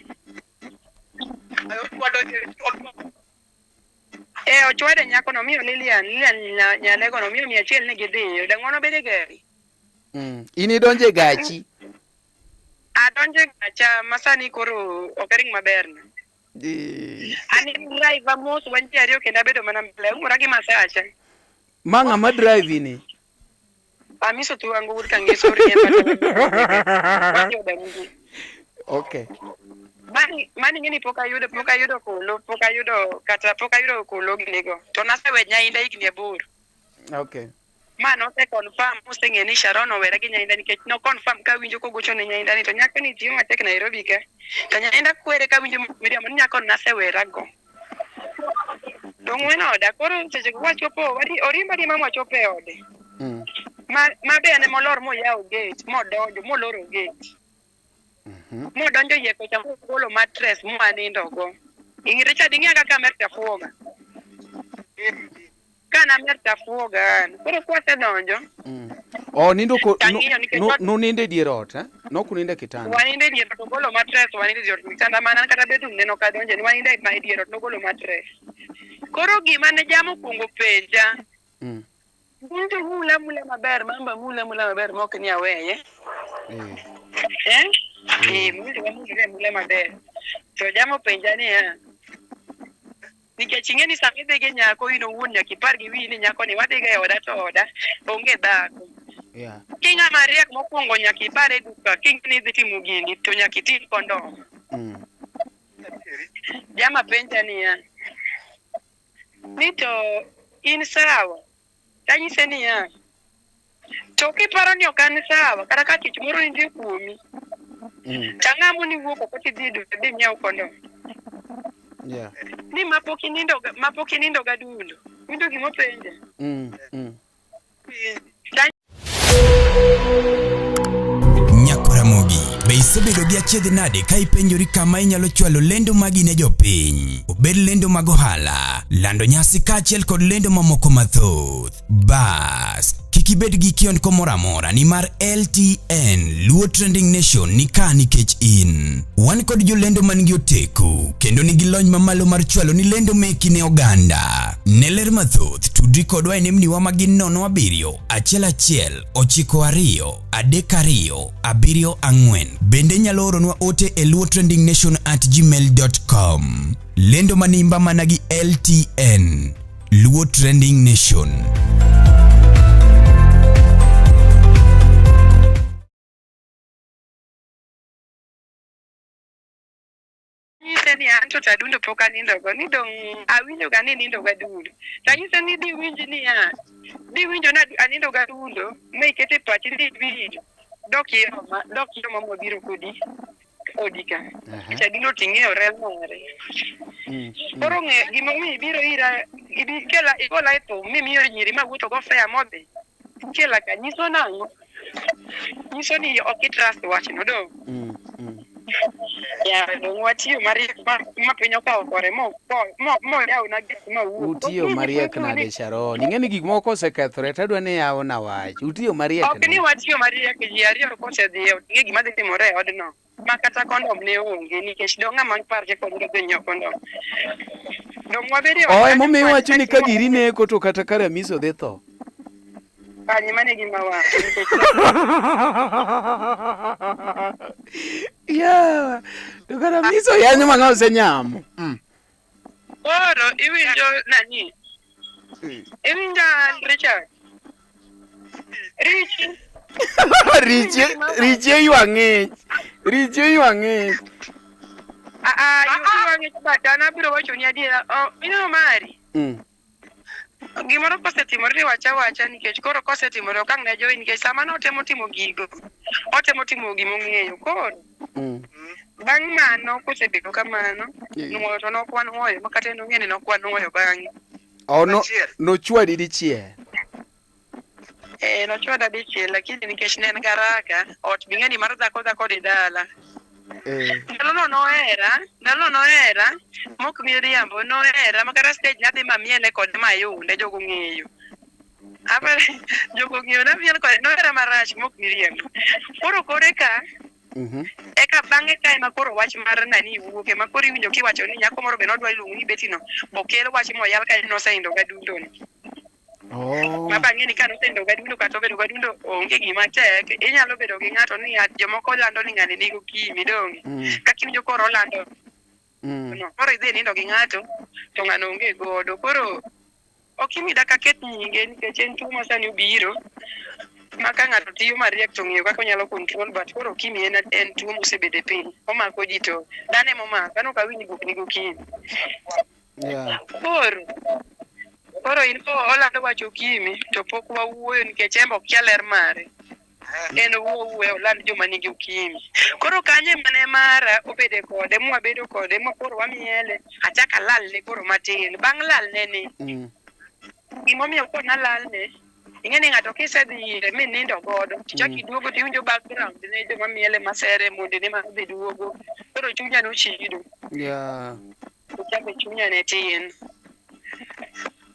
eh ochwade nyakono omiyo Lilian, Lilian Nyalego no omiyo 100 ni gidhiyo. Dang' wan wabedo e gari. In idonje gachi. Adonjo e gacha ma sani koro ok aring maber na. An e driver mos wan ji ariyo kendo abedo mana mbele. Aumora gi masacha. Ma ng'ama drive ni? Amiso Thuango wuod Kangeso riemba. Wadhi oda mgi. Okay. Mani ng'eni pok ayudo pok ayudo kolo pok ayudo kata pok ayudo kolo ginigo. To nasewe nyainda higni 8. Okay. Ma nose confirm moseng'e ni Sharon owere gi nyainda nikech no confirm kawinjo kogocho ne nyainda ni to nyako ni tiyo matek Nairobi ka. To nyainda kwere kawinjo miriambo ni nyako nasewera go. To ng'wen oda koro seche go wachopo orimba di mama wachopo e ode. Ma be an ema olor moyawo gate modonjo moloro gate. Modonjo iye kocha mogolo mattress mwanindo go. Ing'i Richard ing'eya kaka amer tafuoga. Ka namer tafuoga an. Koro kwasedonjo Oh nindo ko Tang'iyo nikech nunindo e dier ot eh? Nok unindo e kitanda. Wanindo e dier ot ogolo mattress wanindo e dier ot kitanda mana an kata bedroom neno kadonje ni wanindo e dier ot nogolo mattress. Koro gima ne jamo kuongo penja. Winjo mula mula maber mamba mula mula maber mok ni aweye. Eh? Eh, winjo mula mula maber. To jamo penja niya. Nikech ing'e ni sama idhi gi nyako in owuon nyaka ipar gi wiyi ni nyako ni wadhi ga e oda to oda onge dhako. Yeah. King'ama riek mokwongo nyaka ipar e duka king'e ni idhi timo gini to nyaka iting' kondom. Jama penja niya. Ni to in sawa. Tanyise niya. To kiparo ni ok an sawa kata ka tich moro nitie kuomi. Tang'amo ni wuok oko tidhi e duka idhi inyiew kondom. Yeah. Ni mapok inindo gadundo. Winjo gima openja? Nyakoramogi, be isebedo gi achiedh nade ka ipenjori kama inyalo chwalo lendo magi ne jopiny? Obed lendo mag ohala, lando nyasi kaachiel kod lendo mamoko mathoth. Bas, kik ibed gi kiondko moro amora nimar LTN Luo Trending Nation ni ka nikech in. Wan kod jolendo man gi oteku kendo nigi lony mamalo mar chwalo ni lendo meki ne oganda. Ne ler mathoth, tudri kodwa e nembniwa ma gin 07 11 92 32 74. Bende inyalo oronwa ote e luotrendingnation@gmail.com. Lendo manimba mana gi LTN Luo Trending Nation. Anyise ni an to tadundo pok anindogo ni dong' awinjo ga ni nindo gadundo. Tanyise ni diwinj niya, diwinjo ni anindo gadundo ma ikete pachi ni iwinjo. Dok iroma mwabiro kodi odi ka. Nikech adundo ting'eyo rem mare. Koro ng'e gimomiyo ibiro ira, kela igola e thum mimiyo nyiri mawuotho go fare modhi. Kela ka nyiso nang'o? Nyiso ni ok i-trust wachno dong'. Ya, dong' watiyo mariek ma piny okawo kore moyawona gate mawuok. Utiyo mariek nade Sharon? Ing'e ni gik moko osekethore to adwa ni yawona wach. Utiyo mariek Ok ni watiyo mariek, ji ariyo kosedhi e ot, ing'e gima dhi timore e odno. Ma kata kondom ne onge nikech dong' ng'ama parre kod dhi nyiewo kondom. Dong' wabedo e ot Oh, kanyo emomiyo iwacho ni ka giri neko to kata kare Amiso dhi tho. Kanye mane gima wacho nikech Yeah. To kare Amiso yanyo ma ng'a osenyamo. Koro iwinjo nani? Iwinjo Richard? Richi. Richi ywa ng'ich. Richi ywa ng'ich. Ah, ywa ng'ich but an abiro wacho ni adiera. Oh, ineno mari? Gimoro kosetimore ni wacha wacha nikech koro kosetimore ok ang' ne join nikech sama notemo timo gigo, otemo timo gimong'eyo. Koro Bang' mano kosebedo kamano, Eh. nuoyo to nok wanuoyo, ma kata en ong'e ni nok wanuoyo bang'e. Oh, no, Achiel. nochwadi dichiel. Eh, nochwada dichiel, lakini nikech ne en garaka, ot bing'e ni mar dhako dhako di dala. Eh. Ndalono nohera, ndalono nohera, mok miriambo, nohera, ma kata stage nadhi mamiele kode mayunde, jogo ong'eyo. Aparo jogo ong'eyo namiel kode, nohera marach mok miriambo. Koro kore ka, Eka bang'e ka ema koro wach mar nani wuok, ema koro iwinjo kiwacho ni nyako moro be nodwa iluongo ni Betty no, okel wach moyal ka nosenindo gadundo no. Oh. Ma bang'e ni ka nosenindo gadundo kata obedo gadundo onge gima tek, inyalo bedo gi ng'ato ni jomoko lando ni ng'ani nigi okimi donge. Kaka iwinjo koro olando no, koro idhi nindo gi ng'ato to ng'ano onge godo. Koro okimi dak aket nyinge nikech en tuo ma sani obiro ma ka ng'ato tiyo mariek to ng'eyo kaka onyalo control but koro okimi en, en tuo mosebedo e piny omako ji to dhano ema omako an ok awinj guok nigi okimi koro koro in ko olando wach okimi to pok wawuoyo nikech en be okia ler mare en owuo wuoya oland joma nigi ukimwi. Koro kanyo ema ne mara obede kode mwabedo kode ma koro wamiele achak alalne koro matin. Bang' lalne ni gimomiyo koro nalalne ing'e ni ng'ato kisedhi ire minindo godo tichak iduogo tiwinjo background ne joma miele masere mondene ma dhi duogo koro chunya nochido to chunya ne tin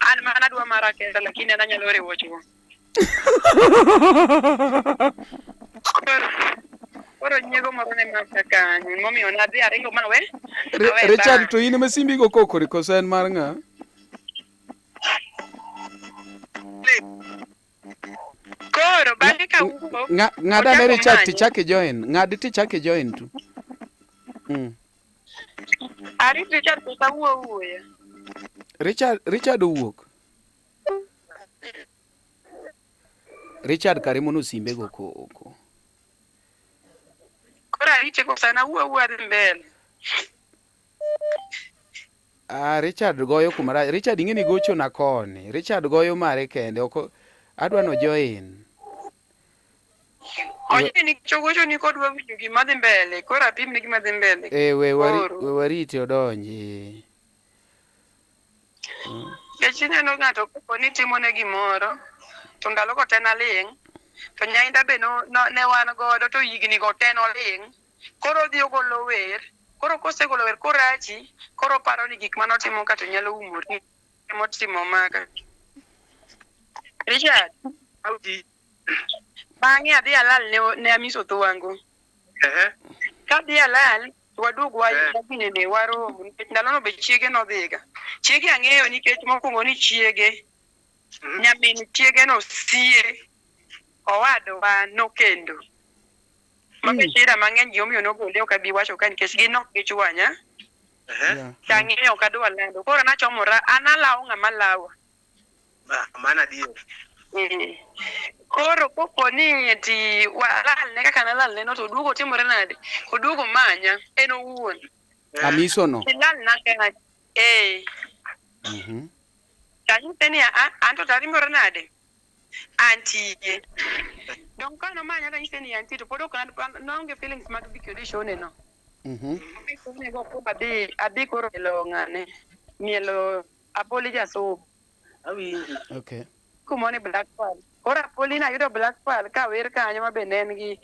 an mana adwa mara kenda lakini an anyalo riwo chwo Koro koro nyiego moro ne maka kanyo momiyo nadhi aringo ma we awe Richard bar. to in ema simbi go koko koso en mar ng'a? Koro bang'e ka wuok Ng'ad ane ochako Richard manye. tichak ijoin. Ng'ad tichak ijoin tu. Arit Richard kosa wuo wuoya. Richard Richard owuok. Richard kare mono simbe go koko. Koro arite kosa na wuo wuoya dhi mbele. Ah, Richard goyo kuma rach. Richard ing'e ni gocho na koni. Richard goyo mare kende. Ok adwa no join. Oye ni chogocho ni kodwa winjo gima dhi mbele. Koro apim ni gima dhi mbele. Eh, we wari, Koro. we warite odonji. Nikech ineno ng'ato kapo ni timone gimoro to ndalo go te naling' to nyainda be no, no, ne wan godo to higni go te noling' koro odhi ogolo wer koro kosegolo wer korachi koro oparo ni gik manotimo ka to nyalo umori motimo maka Richard Auji. bang'e adhi alal ne, ne Amiso Thwango Ehe. kadhi alal to waduog wa Eh. ginene warom nikech ndalono be chiege nodhiga chiege ang'eyo nikech mokwongo ni chiege nyamin chiege no sie owadwa nokendo mabe shida mang'eny gimomiyo nogole ok abi wacho ka nikech gin ok gichwanya Ehe. Yeah. tang'eyo ok adwa lando koro nachomora an alawo ng'ama lawa Ah, mano adier. Eh. Koro kopo ni ati walalne kaka nalalne no to oduogo timore nade oduogo manya en owuon Amiso no. ilalna ka eh tanyise ni a an to tarimore nade antie dong ka nomanya tanyise ni antie to pod ok an- naonge feelings mag dhi kode e show ne no Onego adhi adhi koro mielo ng'ane mielo Apoli Jasuba Awinji. Okay. kumoni Black Pearl. Koro Apoli nayudo Black Pearl ka wer kanyo ma be ne en gi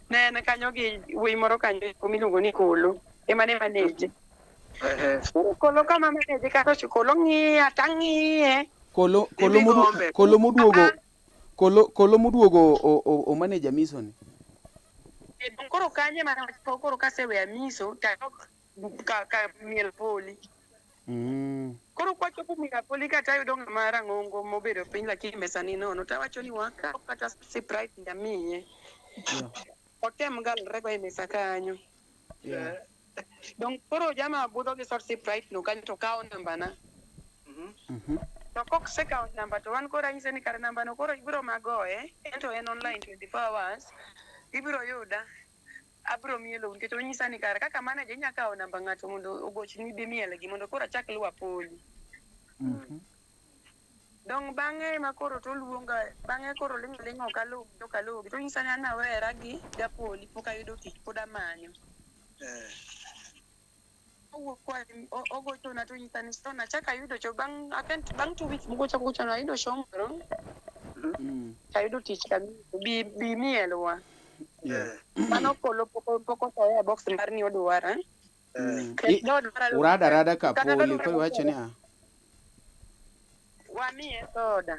ne en kanyo gi wuoyi moro kanyo miluongo ni Kolo ema ne maneje. Ehe. Koro Kolo kama maneje kata ocho Kolo ng'iya tang'iye. Kolo kolo Mimi modu, gombe. kolo moduogo kolo kolo moduogo o, o, o manager Amiso ni. E, dong koro kanyo ema ne koro kaseweyo Amiso tadok ka, ka miel Poli. Koro kwachopo miel Apoli kata ayudo ng'ama rang'ongo mobedo piny lakini mesa ni nono tawacho ni wakaw kata Sprite ndamiye. Otem galre go e mesa kanyo. Yeah. Dong koro jama budho gi sort Sprite no kanyo to kawo namba na. To kosekawo namba to wan koro anyise ni kare namba no koro ibiro magoye en to en online 24 hours ibiro yuda abiro mielo nikech onyisa ni kare kaka manager inya kawo namba ng'ato mondo ogochni bi mielgi mondo koro achak luwo Apoli. Dong bang'e ema koro toluonga bang'e koro ling' ling' ok aluw ok aluwgi tonyisa ni an awera gi Gapoli pok ayudo tich pod amanyo. Owuok kwa ogochona to onyisa ni Sharon achako ayudo cho bang' bang' 2 weeks mogochako gochona ayudo show moro to ayudo tich kabisa bi bi mielwa. Mano polo pok osoya e box mar ni odwara. Nodwara Urada rada ka kata poli nodwara koro iwacho niya. Wamiye soda.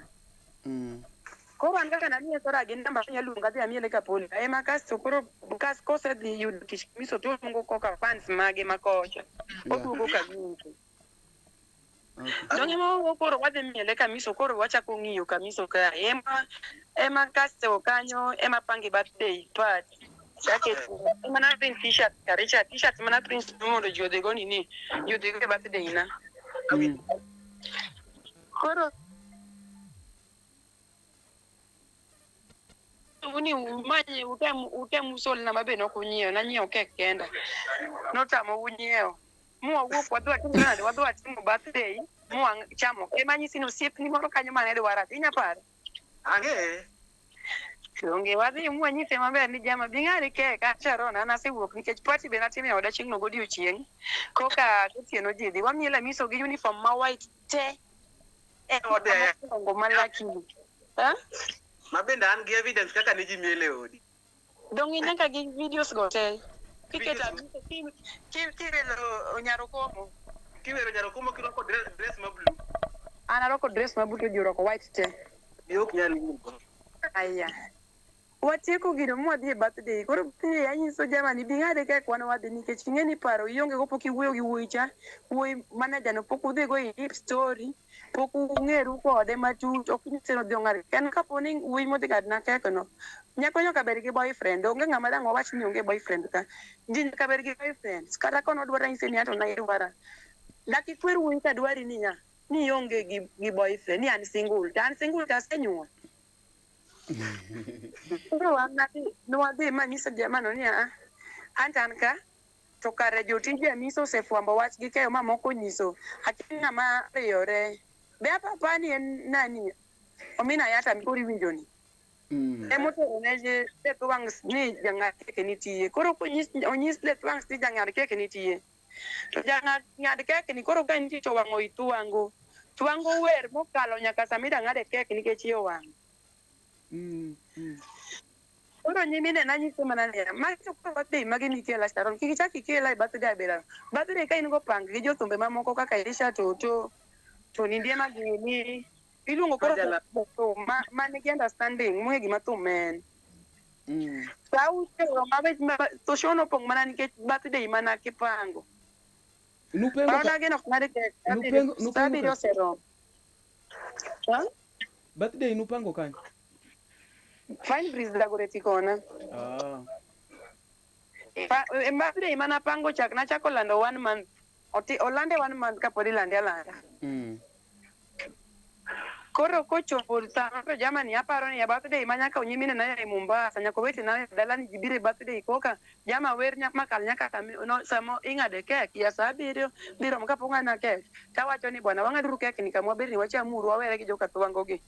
Koro an kaka namiye soda gi namba onyalo luonga adhi amiele ka poli. Ema kasto koro kas kosedhi yudo tich miso to oluongo koka fans mage ma kocha. Oduogo ka winjo. Donge ma koro wadhi miele kamiso koro wachako ng'iyo kamiso ka ema kasto kanyo ema pangi birthday party. Chake ema na print t-shirt ka Richard t-shirt mana print mondo ji odhigo nini ji odhigo e birthday na. Koro ni umanye utem usolna mabe nok unyiewo nanyiewo kek kenda notamo unyiewo mwawuok wadhi watimo nade wadhi watimo birthday mwachamo ema anyisi ni osiepni moro kanyo mane dwara inya paro Ang'e. Donge wadhi mwanyise maber ni jama bi ng'adi kek an Sharon an asewuok nikech party be natimo e oda chieng'no godiochieng' koka gotieno ji dhi wamielo amiso gi uniform ma white te e oda mokwongo ma luckily. Ha? Ma bende an gi evidence kaka ne ji miel e odi. Donge nyaka gi videos go te. Kiketo amiso kiwelo Nyarokomo. Kiwero Nyarokomo kirwako dress ma blue. An arwako dress ma blue to ji orwako white te. Bi ok nyal wuok. Aya. Watieko gino mwadhi e birthday. Koro birthday anyiso jamani bi ng'ade kek wan wadhi nikech ing'e ni paro ionge go pok iwuoyo gi wuoyi cha. Wuoyi manager no pok udhi go e deep story. Pok ung'eru kode matut. Ok inyise ni odhi ong'ad. En kapo ni wuoyi modhi ng'adna kek no. Nyako nyaka bed gi boyfriend. Onge ng'ama dang' wawach ni onge boyfriend ka. Ji nyaka bed gi boyfriend. Kata kono odwaro nyise ni anto ne idwara. Dak ikwer wuoyi ka dwari niya. Ni ionge gi boyfriend. Ni an single. To an single to asenyuol. Koro wan nwadhi manyiso jamano ni a an to an ka to kare jotij Amiso osefwambo wach gi keyo ma moko onyiso akia ng'ama riyore. Be apapa ni en nani Omina Yatta koro iwinjo ni. Emotero ne leth wang' ni jang'ad kek nitie. Koro konyis onyis leth wang' ni jang'ad kek nitie. To jang'ad ng'ad kek ni koro ka nitie to wang'o i twango. Twango wer mokalo nyaka sama ida ng'ade kek nikech iye owang'. Koro nyimine nanyise mana niya, magi to koro birthday magi mikela Sharon, kik ichak ikela e birthday abila. Birthday ka in go pang gi jothumbe mamoko kaka Elisha Toto, Tony Ndiema gini, iluongo koro thum ma nigi understanding mong'e gima thum en. Sa auchiel ma wech ma to show nopong' mana nikech birthday mana kipango. Nupengo Paro ka nageno ok ng'ad kek, Nupengo sa abiriyo ka oseromo. Ha? birthday nupango kanye? Fine Breeze Dagoretti kona. Birthday mana pango chak nachako lando one month. Oti olande one month kapod ilande alanda. Koro kochopo sama to jamani aparo ni birthday ma nyaka nyimine na e Mombasa nyaka owetena e dala ni ji biro e birthday koka jama wer makal nyaka no, sama ing'ade kek ya sa abiriyo dhi romo kapok ng'adna kek tawacho ni bwana wang'aduru kek ni kama waber ni wachamuru wawere gi joka thwango gi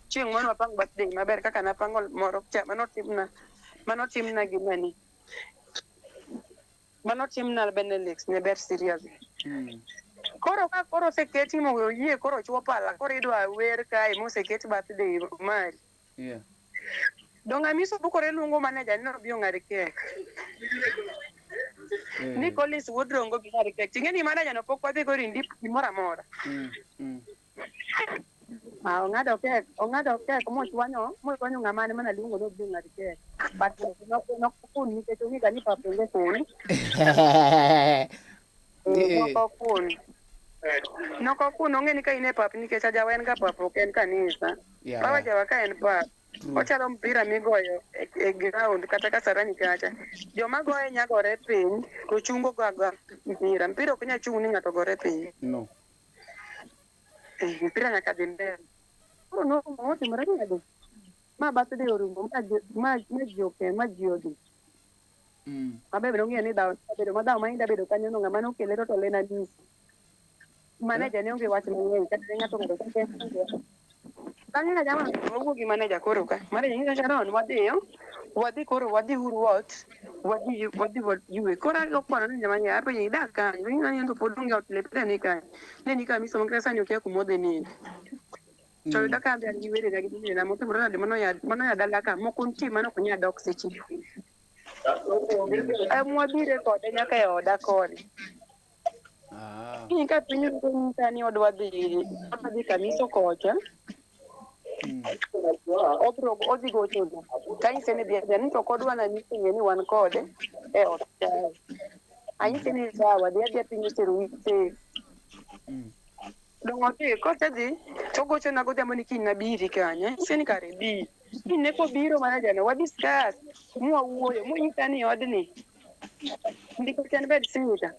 chieng' moro wapang birthday maber kaka napango moro cha manotimna gi nani manotimna Benelux ne ber seriously. Koro ka koro oseketi moyie koro chuo pala koro idwa wer kae moseket birthday mari. Dong' Amiso bukore luongo manager ni obi ong'ad kek. Ni Collins wuod Rongo bi ng'ad kek. Ting'e ni manager no pok wadhi go in deep gimoro amora. Ah, ong'ado kek mochwanyo ng'ama ne mana luongo ni obi ong'ad kek. But nok kun nikech ong'e ga ni papa onge kun. Nok okun. Nok okun ong'e ni ka in e pap nikech ajawa en ga pap ok en kanisa. Pawa jawa ka en pap. Ochalo mpira migoyo e ground kata Kasarani kacha. Joma goye nyagore piny to chungo ga ga mpira. Mpira ok nyal chung' ni ng'ato gore piny. No. Mpira nyaka dhi mbele. Koro notimore nade? Ma birthday orumo ma ji oke ma ji odhi. Mabe nong'eyo ni dhawo bedo ma dhawo ma inda bedo kanyo no ng'ama nokele to tole na nyisi. Manager ne onge wach mang'eny kata ne ng'ato ng'ado kaka bang'e ka jama wawuok gi manager koro ka manager nyiso Sharon wadhiyo wadhi koro wadhi uru ot. Wadhi wadhi waywe. Koro akwano ni jamani apenje idak kanye? Onyisa ni en to pod onge ot lepe ne ni kanye. Ne ni kama misomo kata sani okia kuma odhi ninde. To yuda ka an gi wedena gi nyimine motimore nade mano ya mano ya dala ka moko nitie mano ok nyal dok seche. Em wadhire kode nyaka e oda koni. Kiny ka piny orumo onyisa ni odwa dhi kamiso kocha. Obro odhi gochona. Tanyise ni dhi adhiya ni to ok odwa nanyise ng'e ni wan kode e ot kae. Anyise ni sawa dhi adhiya piny oserumo safe. Dong' odhi kosedhi togochona godhiambo ni kiny nabiri kanyo. Anyise ni kare bi. Kiny ne kobiro manager no wa discuss mwawuoyo monyisa ni odni nikech en bed sitter.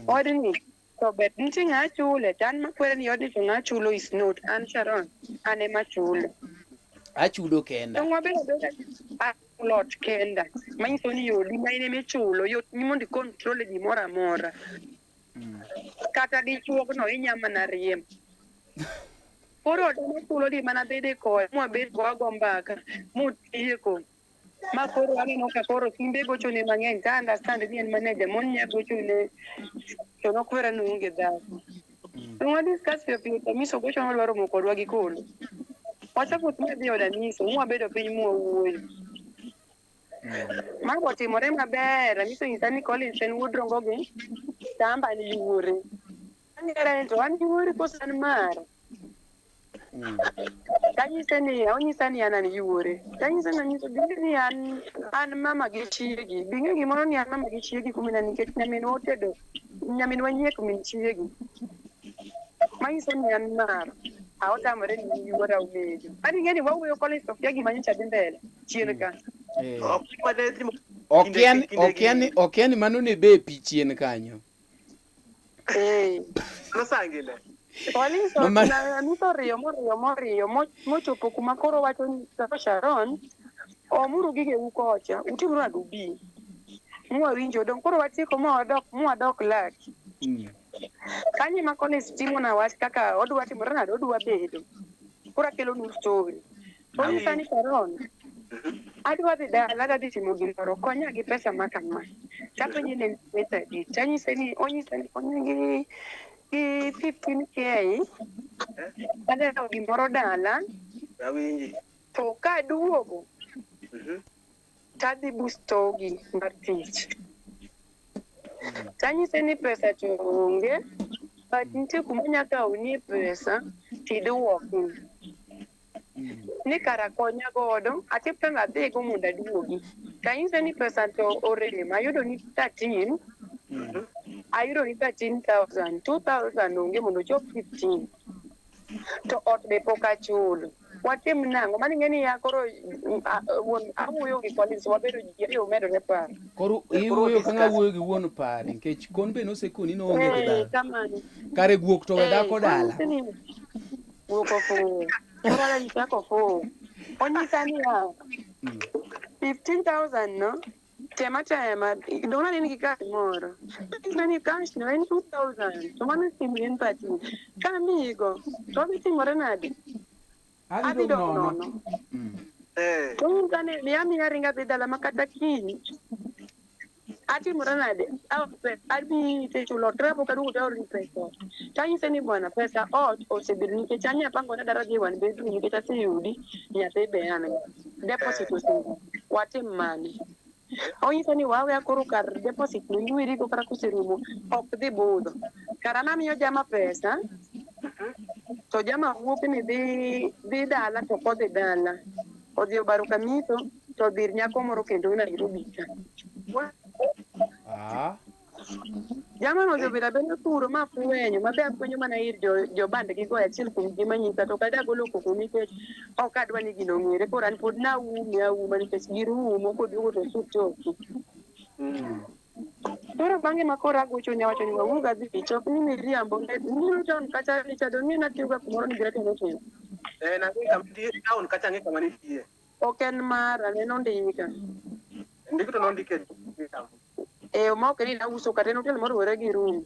Odni to ber nitie ng'a chule to an makwere ni odni to ng'a chulo is not an Sharon an ema chulo. Achudo kenda. Dong' wabedo abeda achulo ot kenda manyiso ni yodi ma in emichulo yot ni mondo i control gimoro amora. Kata dichuogno inya mana riembo. Koro ot ema chulo di mana bede kode mwabed go wago mbaka motieko. Ma koro aneno ka koro simbe gochone mang'eny to understand ni en manager mon nya gochone to nokwera ni oonge dhako. To wa discuss piyo piyo to Amiso gocho nodwa romo kodwa gi Kolo. Wachako wadhi e od Amiso mwabedo piny mwawuoyo. Ma otimore maber Amiso onyisa ni Collins en wuod Rongo gi to an be an yuore. Ang'ere ni to an yuori koso an mara? Tanyise ni onyisa ni an an yuore. Tanyise ni anyiso bing'e ni an an mama gi chiegi. Bing'e gimoro ni an mama gi chiegi kumina nikech nyaminwa otedo nyaminwa nyiek min chiegi. Manyiso ni an mara. A otamore ni yuora omedo. Ani ing'e ni wawuoyo Collins to kia gima nyocha dhi mbele chien ka. Ok mane timo Okia ni kinde- kinde okia ni gi- okia ni mano ne be pi chien kanyo. Eh. Nosangile. Collins Amiso oriyo moriyo moriyo mochopo kuma koro wacho ni "Kaka Sharon omuru gigeu kocha utimru nade ubi mwawinjo dong koro watieko mwadok mwadok laki kanyo ema Collins timo na wach kaka odwa timore nade odwa bedo koro akelo nu story onyisa ni Sharon adwa dhi dala adwa timo gimoro konya gi pesa ma kama tapenje ni en pesa adi tanyise ni onyisa ni konya gi 15K adhi yawo gimoro dala Awinji. to kaduogo tadhi bustogi mar tich tanyise ni pesa to onge but nitie kuma anya kawonie pesa tiduoki ni kara konya godo atim kaka adhigo mondo aduogi tanyise ni pesa to orem ayudo ni 13 ayudo ni 13,000 2,000 onge mondo ochop 15 to ot be pok achulo watim nang'o mano ing'e ni ya koro wuon awuoyo gi Collins wabedo ji ariyo medore paro Koro iwuoyo ka ng'a wuoyo gi wuon pare nikech kon be nosekoni ni oonge gi dhako. Kamano. Kare guok to we dhako dala. Koro ni guok ofuwo koro anyisa kofuwo onyisa niya 15,000 no tema tema dong' nani gi cash moro nyisa ni cash no en 2,000 to mano simu en 13 kamiyigo to odhi timore nade adhi dong' nono to onyisa ni miya miya ringa dhi dala ma kata kiny atimora nade adhi tichulo ot kata kapok aduogo to aoroni pesa ot tanyise ni bwana pesa ot osebedo nikech an nyapango na dara dhi e one bedroom nikech aseyudi nyathi be an go deposit oserumo watim mane onyisa ni waweya koro kar deposit no iwerigo kata koserumo ok dhi budho kara namiyo jama pesa to jama wuok ni dhi dala to ok odhi dala odhi obaro kamitho to odhi ir nyako moro kendo Nairobi ka Jama no odhi obedo abeda kuro ma afwenyo mabe afwenyo mana ir jo band gi go achiel kuom gi manyisa to ok adwa golo koko nikech ok adwa ni gino ong'ere koro an pod naume auma nikech gir umo koduogo to osut choki koro bang'e ma koro agochone awacho ni wawuog adhi chok ni miriambo nino town kacha Richard ong'e natiyoga kumoro ni Greater Hotel Eh, nang'e kama nitie town kacha ang'e kama nitie. Ok en mara ne nondika. Ndiko to nondike. Eh, ma ok ni nauso kata en hotel moriwore gi room.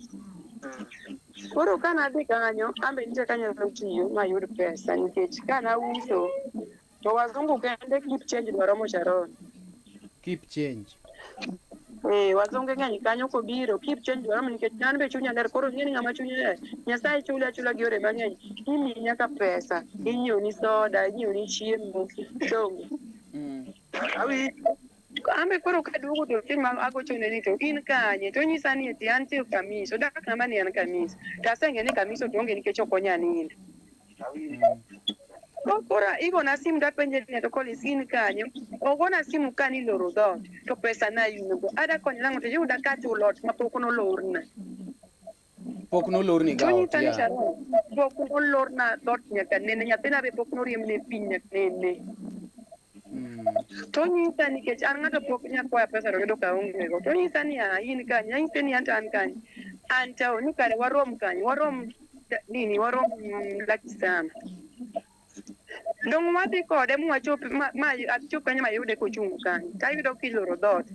Koro ka nadhi kanyo, an be nitie kanyalo tiyo mayud pesa nikech ka nauso to wazungu kende keep change dwaro Sharon. Keep change. Eh, wazunge ng'eny kanyo kobiro keep change dwaro nikech an be chunya ler koro ing'e ni ng'ama chunye ler Nyasaye chuli achula gi yore mang'eny imiyi nyaka pesa inyiewni soda inyiewni chiemo donge An be koro kaduogo to chieng' ma agochone ni to in kanye to onyisa ni eti antie Kamiso odak namba ni an Kamiso to aseng'e ni Kamiso to onge nikech ok onya nindo. Koro igona simu tapenje ni to Collins in kanye? Ogona simu ka ni loro dhoot to pesa na in go. Ada konyo nang'o to yuda ka chulo ot mapok nolorna. Pok nolorni ga ot Tonyisa ni ya. Sharon pok nolorna dhoot nyaka nene nyathina be pok noriembne piny nyaka nene. Tonyisa nikech an ng'ato pok nyakwaya pesa to yudo ka aonge go. Tonyisa ni ah in kanye? Anyise ni anto an kanye? An town ni kare warom kanye? Warom nini warom Lucky Summer. Dong' wadhi kode mwachop ma, ma achop kanyo mayude kochung' kanyo. Tayudo kiloro dhoot.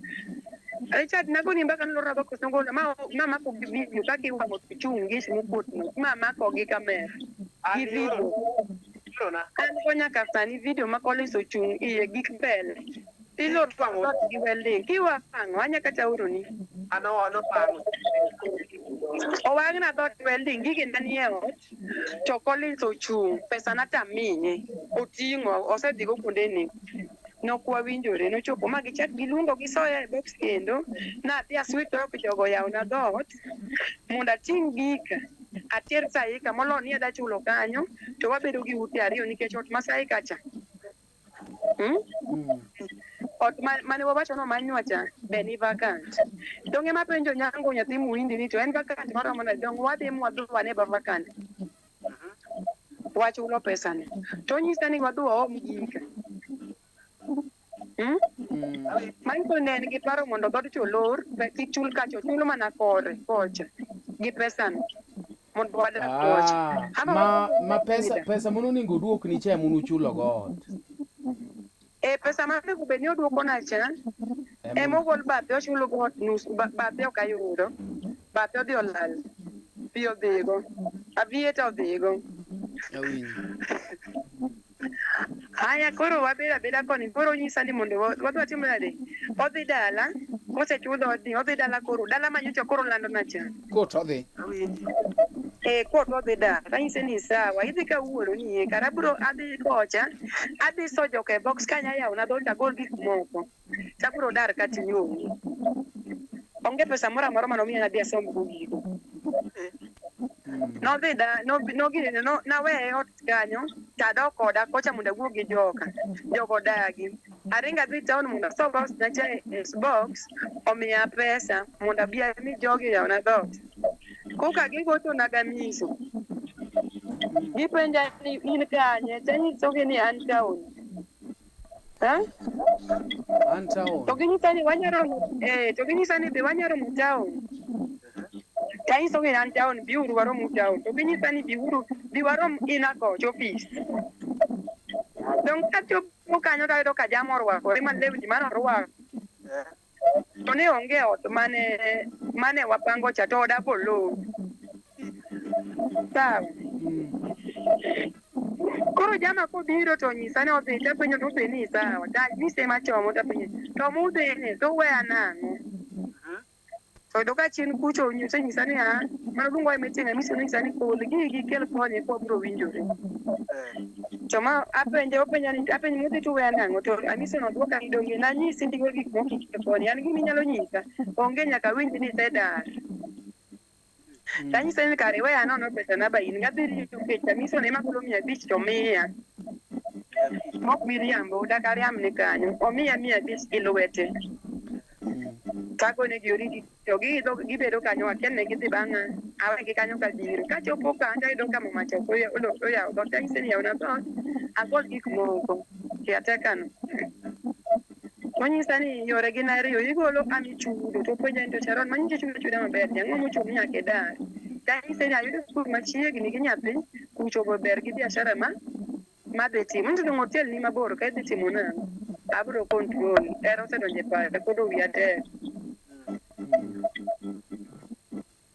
Richard nagoni mbaka noloro dhoot koso nogolo ma ma mako gi video kaka iwang'o to chung' gi ich mokuot no. Ma mako gi kamera gi video. An go nyaka sani video ma Collins ochung' iye gik mbele. Iloro dhoot gi welding. Kiwang'o anya kata oroni. Owang'na dhoot welding gige manie ot to Collins ochung' pesa na tamiye oting'o osedhigo kuonde ne. Nok wawinjore nochopo ma gichak giluongo gisoya e box kendo nadhi a switch off jogo oyawona dhoot mondo ating' gika ater Saika molo ni adwa chulo kanyo to wabedo gi ute ariyo nikech ot ma Saika cha Ot mane wawacho ni omanywa cha be ni vacant. Dong' ema penjo Nyango nyathi Muhindi ni to en vacant maromo nade? Dong' wadhi mwadhi wane ba vacant. Wachulo pesa ni. To onyisa ni wadhi waom gika. Hmm? Manyiso ni ne en gi paro mondo dhood cha olor, kik chul kacha, ochul mana kore kocha gi pesano. Mondo wadak kocha. Ah, Ama ma ma pesa pesa mononego oduokni cha ema unuchulo go ot. E pesa ma onego bed ni oduokona cha ema ogol bathe ochulo go ot nus bathe ok ayudo. Bathe odhi olal. Pi odhigo. Aviator odhigo. Awinjo. Haya koro wabedo abeda koni koro onyisa ni mondo wadhi watim nade? Odhi dala kosechul dhoodni odhi dala koro dala ma nyocha koro olandona cha. Kot odhi. Eh, kot odhi dala. Tanyise ni sawa, idhi kawuono ni eh, kara abiro adhi kocha, adhi so joka e box kanya yawona dhoot tagol gik moko. Tabiro dar katinyou. Onge pesa moro amora manomiya nadhi asomb go gigo. Nodhi da, no, no, ginene, no, naweye ot kanyo, tadok koda kocha mondo awuo gi joka. Jogo dagi. Aringo adhi town mondo aso box na cha e box, omiya pesa mondo abi ami jogi oyawna dhoot. Koka gigochona gamiso. Gipenja ni in kanye, tanyisogi ni an town. Eh? An town. To ginyisa ni wanyalo to ginyisa ni be wanyalo romo town. Tanyisogi ni an town, biuru warom town. To ginyisa ni biuru, bi warom Inakoch office. Dong' kachopo kanyo tayudo ka jam orwakore ma lewni mane orwako. To ne onge ot mane wapango cha to oda bolor. Sawa. Koro jama kobiro to onyisa ni odhi tapenjo to odhi ni sawa. Tanyise machomo tapenjo to mudhine to uweya nang'o? To yudo ka chien kucho osenyisa ni a mano luongo e meeting Hamisi onyisa ni kol gigi kel koni eka wabiro winjore. To ma apenje openja ni apenje mudhi to uweya nang'o? To Hamisi nodwoka ni donge nanyisi ni gol gik moko ikel koni. An gima inyalo nyisa onge nyaka awinj ni isedar. Tanyise ni kare iweya nono pesa na ba in gadhi rito nikech Hamisi ema golo 500 to miya. Mok miriambo dak ariamne kanyo. Omiya 500 gi lwete. Tagone gi oriti to giidho gibedo kanyo akia ni gidhi bang'a awegi kanyo kabiro. Kachopo kanyo tayudo ka mama cha ok oyawo dhoot tanyise ni yawna dhoot agol gik moko caretaker no. Onyisa ni yore gin ariyo igolo ama ichudo to openja ni to Sharon manyicha ichudo achuda maber ni ang'o mochuno ni nyaka idar. Tanyise ni ayudo skul machiegni gi nyathi kucho be ber gi biashara ma madhi timo. Ni to dong' hotel ni mabor ka idhi timo nang'o? Abro control. Hera osedonjo e pacha koro wiya tek.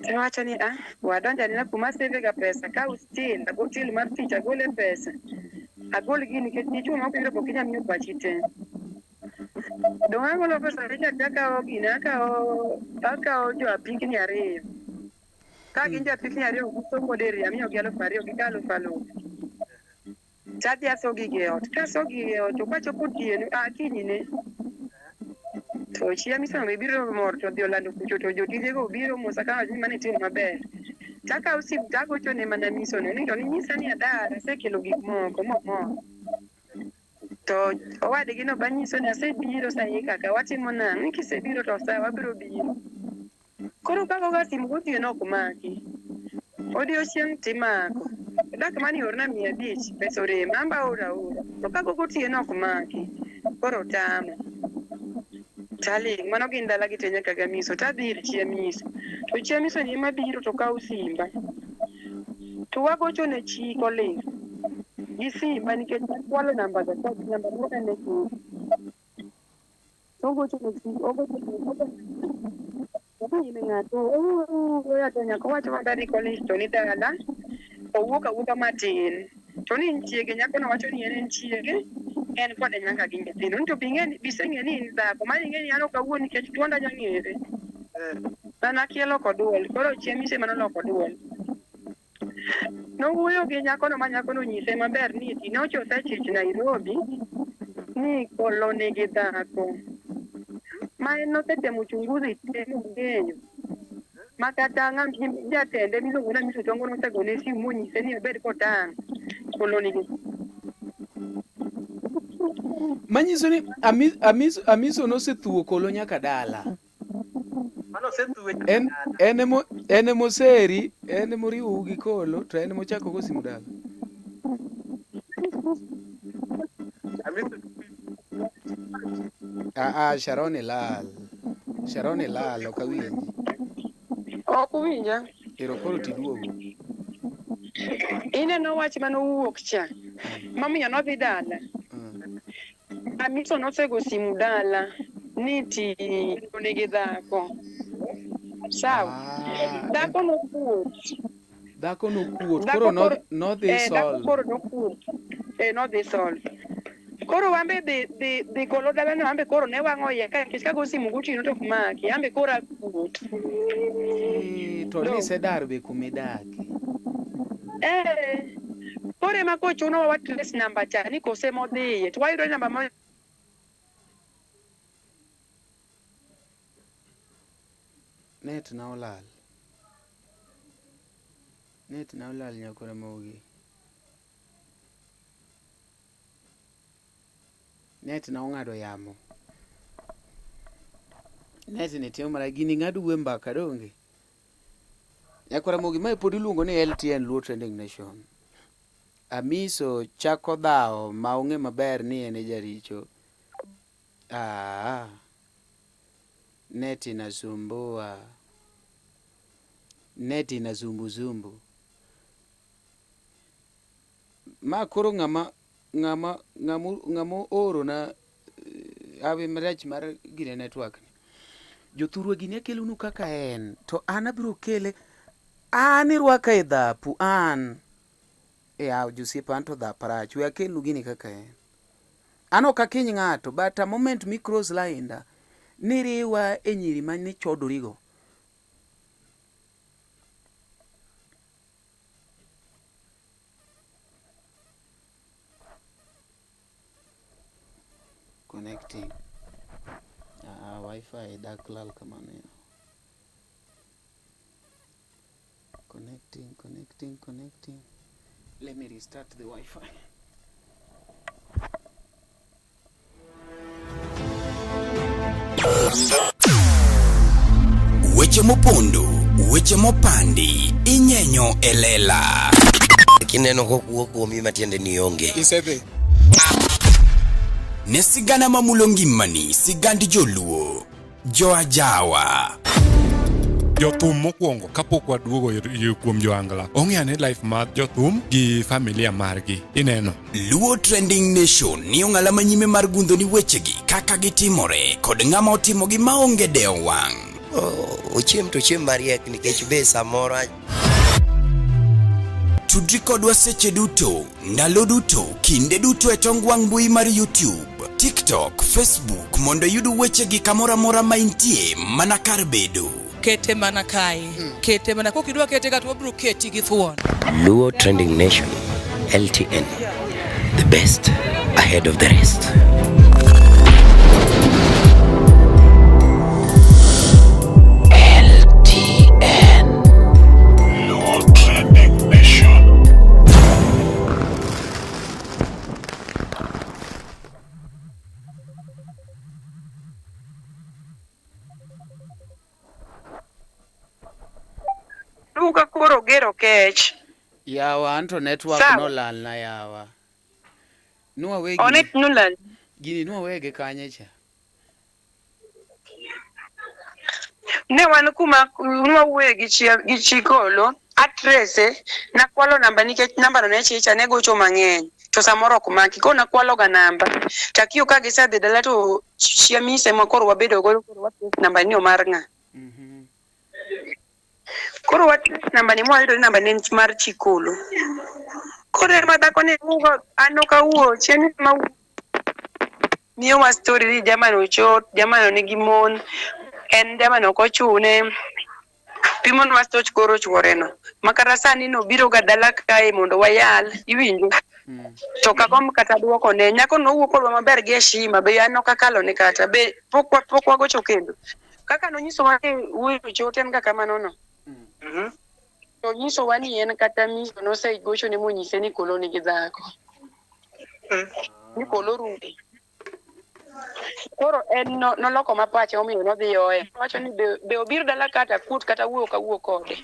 Awacho ni ah, wadonjo anena kuma aseve ga pesa, kaw till, agol till mar tich, agole pesa. Agol gini nikech dichuo ma ok iyudo ok inyal miyo pachi te. Dong' agolo pesa Richard akawo gine akawo akawo jo apikni ariyo. Ka gin jo apikni ariyo gisomo diriyo amiyogi 2000 gikawo alufu alufu. Tadhi aso gigi e ot. Kaso gigi e ot to kachopo otieno ah kinyne to chia misomo be biro mor to odhi olando kucho to jotijego obiro mosa ka wacho ni mano itimo maber. Takawo simu tagochone mana misono ni to ninyisa ni adar asekelo gik moko momor. To owadgi no banyiso ni asebiro sahi kaka watimo nang'o ni kisebiro to sawa wabiro biro. Koro kagoga simu gotieno ok maki. Odiochieng' timako. Dak mani orna 500 pesa orem amba aoro aora. To kago gotieno ok maki. Koro tama. Taling' mano gin dala gi te nyaka gamiso tadhi ir chia miso. To chia miso ni ema biro to kawo simba. To wagocho ne chi koling' gi simba nikech nakwalo namba ga namba moro ne Ogocho ne chi, ogocho ne ogocho ne ng'ato, owuoyo to nyaka owacho maber ni Collins to ni dala, owuok awuoka matin. To ni en chiege, nyakono wacho ni en en chiege, en kode nyaka gi nyithindo. Ni to be ing'e ni, biseng'e ni in dhako, mano ing'e ni an ok awuo nikech duonda jang'ere. An akia loko duol, koro chieng' mise mane oloko duol. Nowuoyo gi nyakono ma nyakono onyise maber ni eti nyocha osechich Nairobi ni Kolo nigi dhako ma en nosetemo uchunguzi te mong'eyo ma kata ng'am jatende miluongo ni Hamisi Otongo nosegone simu monyise ni obed kotang' Kolo nigi Manyiso ni Amiso nosethuwo Kolo nyaka dala. Mano osethuwe nyaka En dala. en emo en emoseri, en emoriwou gi Kolo to en emochako go simu dala. Amiso Ah, ah, Sharon ilal. Sharon ilal, ok awinji. Ok uwinja? Ero koro tiduogo. Ineno wach mane owuok cha momiyo nodhi dala. Amiso nosego simu dala ni ti nigi dhako. Sawa. Ah, Dhako nokuot. dhako nokuot. Dhako Koro koro nodhi dhako solve. koro nokuot. Nodhi solve. Koro wambe dhi dhi dhi kolo dala no ambe koro ne wang'o iye ka nikech kago simu gotieno to ok maki ambe koro akuot. To nisedar be kumidake. Koro ema kochunowa wa trace namba cha ni kose modhiye to wayudo namba ma Net na olal. Net na olal nyako Ramogi. Net na ong'ado yamo. Net ni timo marach gini ng'ado wuo e mbaka donge? Nyako Ramogi mae pod iluongo ni LTN Luo Trending Nation. Amiso chako dhawo ma ong'e maber ni en e jaricho. Ah, net inasumbua. Net inasumbuzumbu. Ma koro ng'ama ng'ama ng'ama ng'ama oorona hawi marach mar gine network ni. Jothurwa gini akelonu kaka en to an abiro kele an irwaka e dhapu an e yaw josiepa an to dhap rach we akelnu gini kaka en. An ok akiny ng'ato but a moment mi cross line da niriwa e nyiri ma nichodorigo. Connecting. Ah, wifi dak lal kamano ya. Connecting, connecting, connecting. Let me restart the wifi. Weche mopondo, weche mopandi, inyenyo e lela. Kineno kokuo kuomi matiende ni onge. Isedhi. Ne sigana mamulo ngimani, sigand joluo, joajawa. Jothum mokwongo kapok waduogo kuom joangla ong'e ane life mar jothum gi familia margi ineno. Luo Trending Nation ni ong'ala manyime mar gundho ni wechegi kaka gitimore kod ng'ama otimogi maonge dewo wang'. Ochiem to ochiem mariek nikech be samoro Tudri kodwa seche duto, ndalo duto, kinde duto e tong wang' mbui mar YouTube. TikTok, Facebook mondo iyud wechegi kamoro amora ma intie mana kar bedo. Kete mana kae. Kete mana kokidwa kete ka to wabiro keti gi thuon. Luo Trending Nation, LTN, the best ahead of the rest. LTN. Luo Trending Nation. Duka koro gero kech. Yawa anto network Sawa. nolalna yawa. Nwawe One gini, nolal. gini nwawege kanye cha? Ne wan kuma nwawuoye gi chi gi chi Kolo, atrese, nakwalo namba nikech namba no ne chicha ne gocho mang'eny to samoro ok maki. Koro nakwalo ga namba. To akiyo ka gisedhi dala to chia mise ma koro wabedo godo koro wa trace namba ni mar ng'a. Koro wa trace namba ni mwayudo ni namba ne en mar chi Kolo. Koro ema dhako ni wugo an ok awuo, chia ni ema wuo. Miyowa story ni jamani ochot, jamani nigi mon, en jamani ok ochune. Pimonwa stoch koro chuore no. Ma kata sani nobiro ga dala kae mondo wayal, iwinjo? To ok agomb kata duoko ne. Nyako no owuo kodwa maber gi heshima, be an ok akalo ne kata. Be pok wa pok wagocho kendo. Kaka nonyisowa ni wuoyi ochot en ga kamano no. To onyisowa ni en kata miyo nosegochone monyise ni Kolo nigi dhako. Ni Kolo rude. Koro en no, noloko ma pache omiyo nodhi oe. Owacho ni be, be obiro dala kata kuot kata wuo ok awuo kode.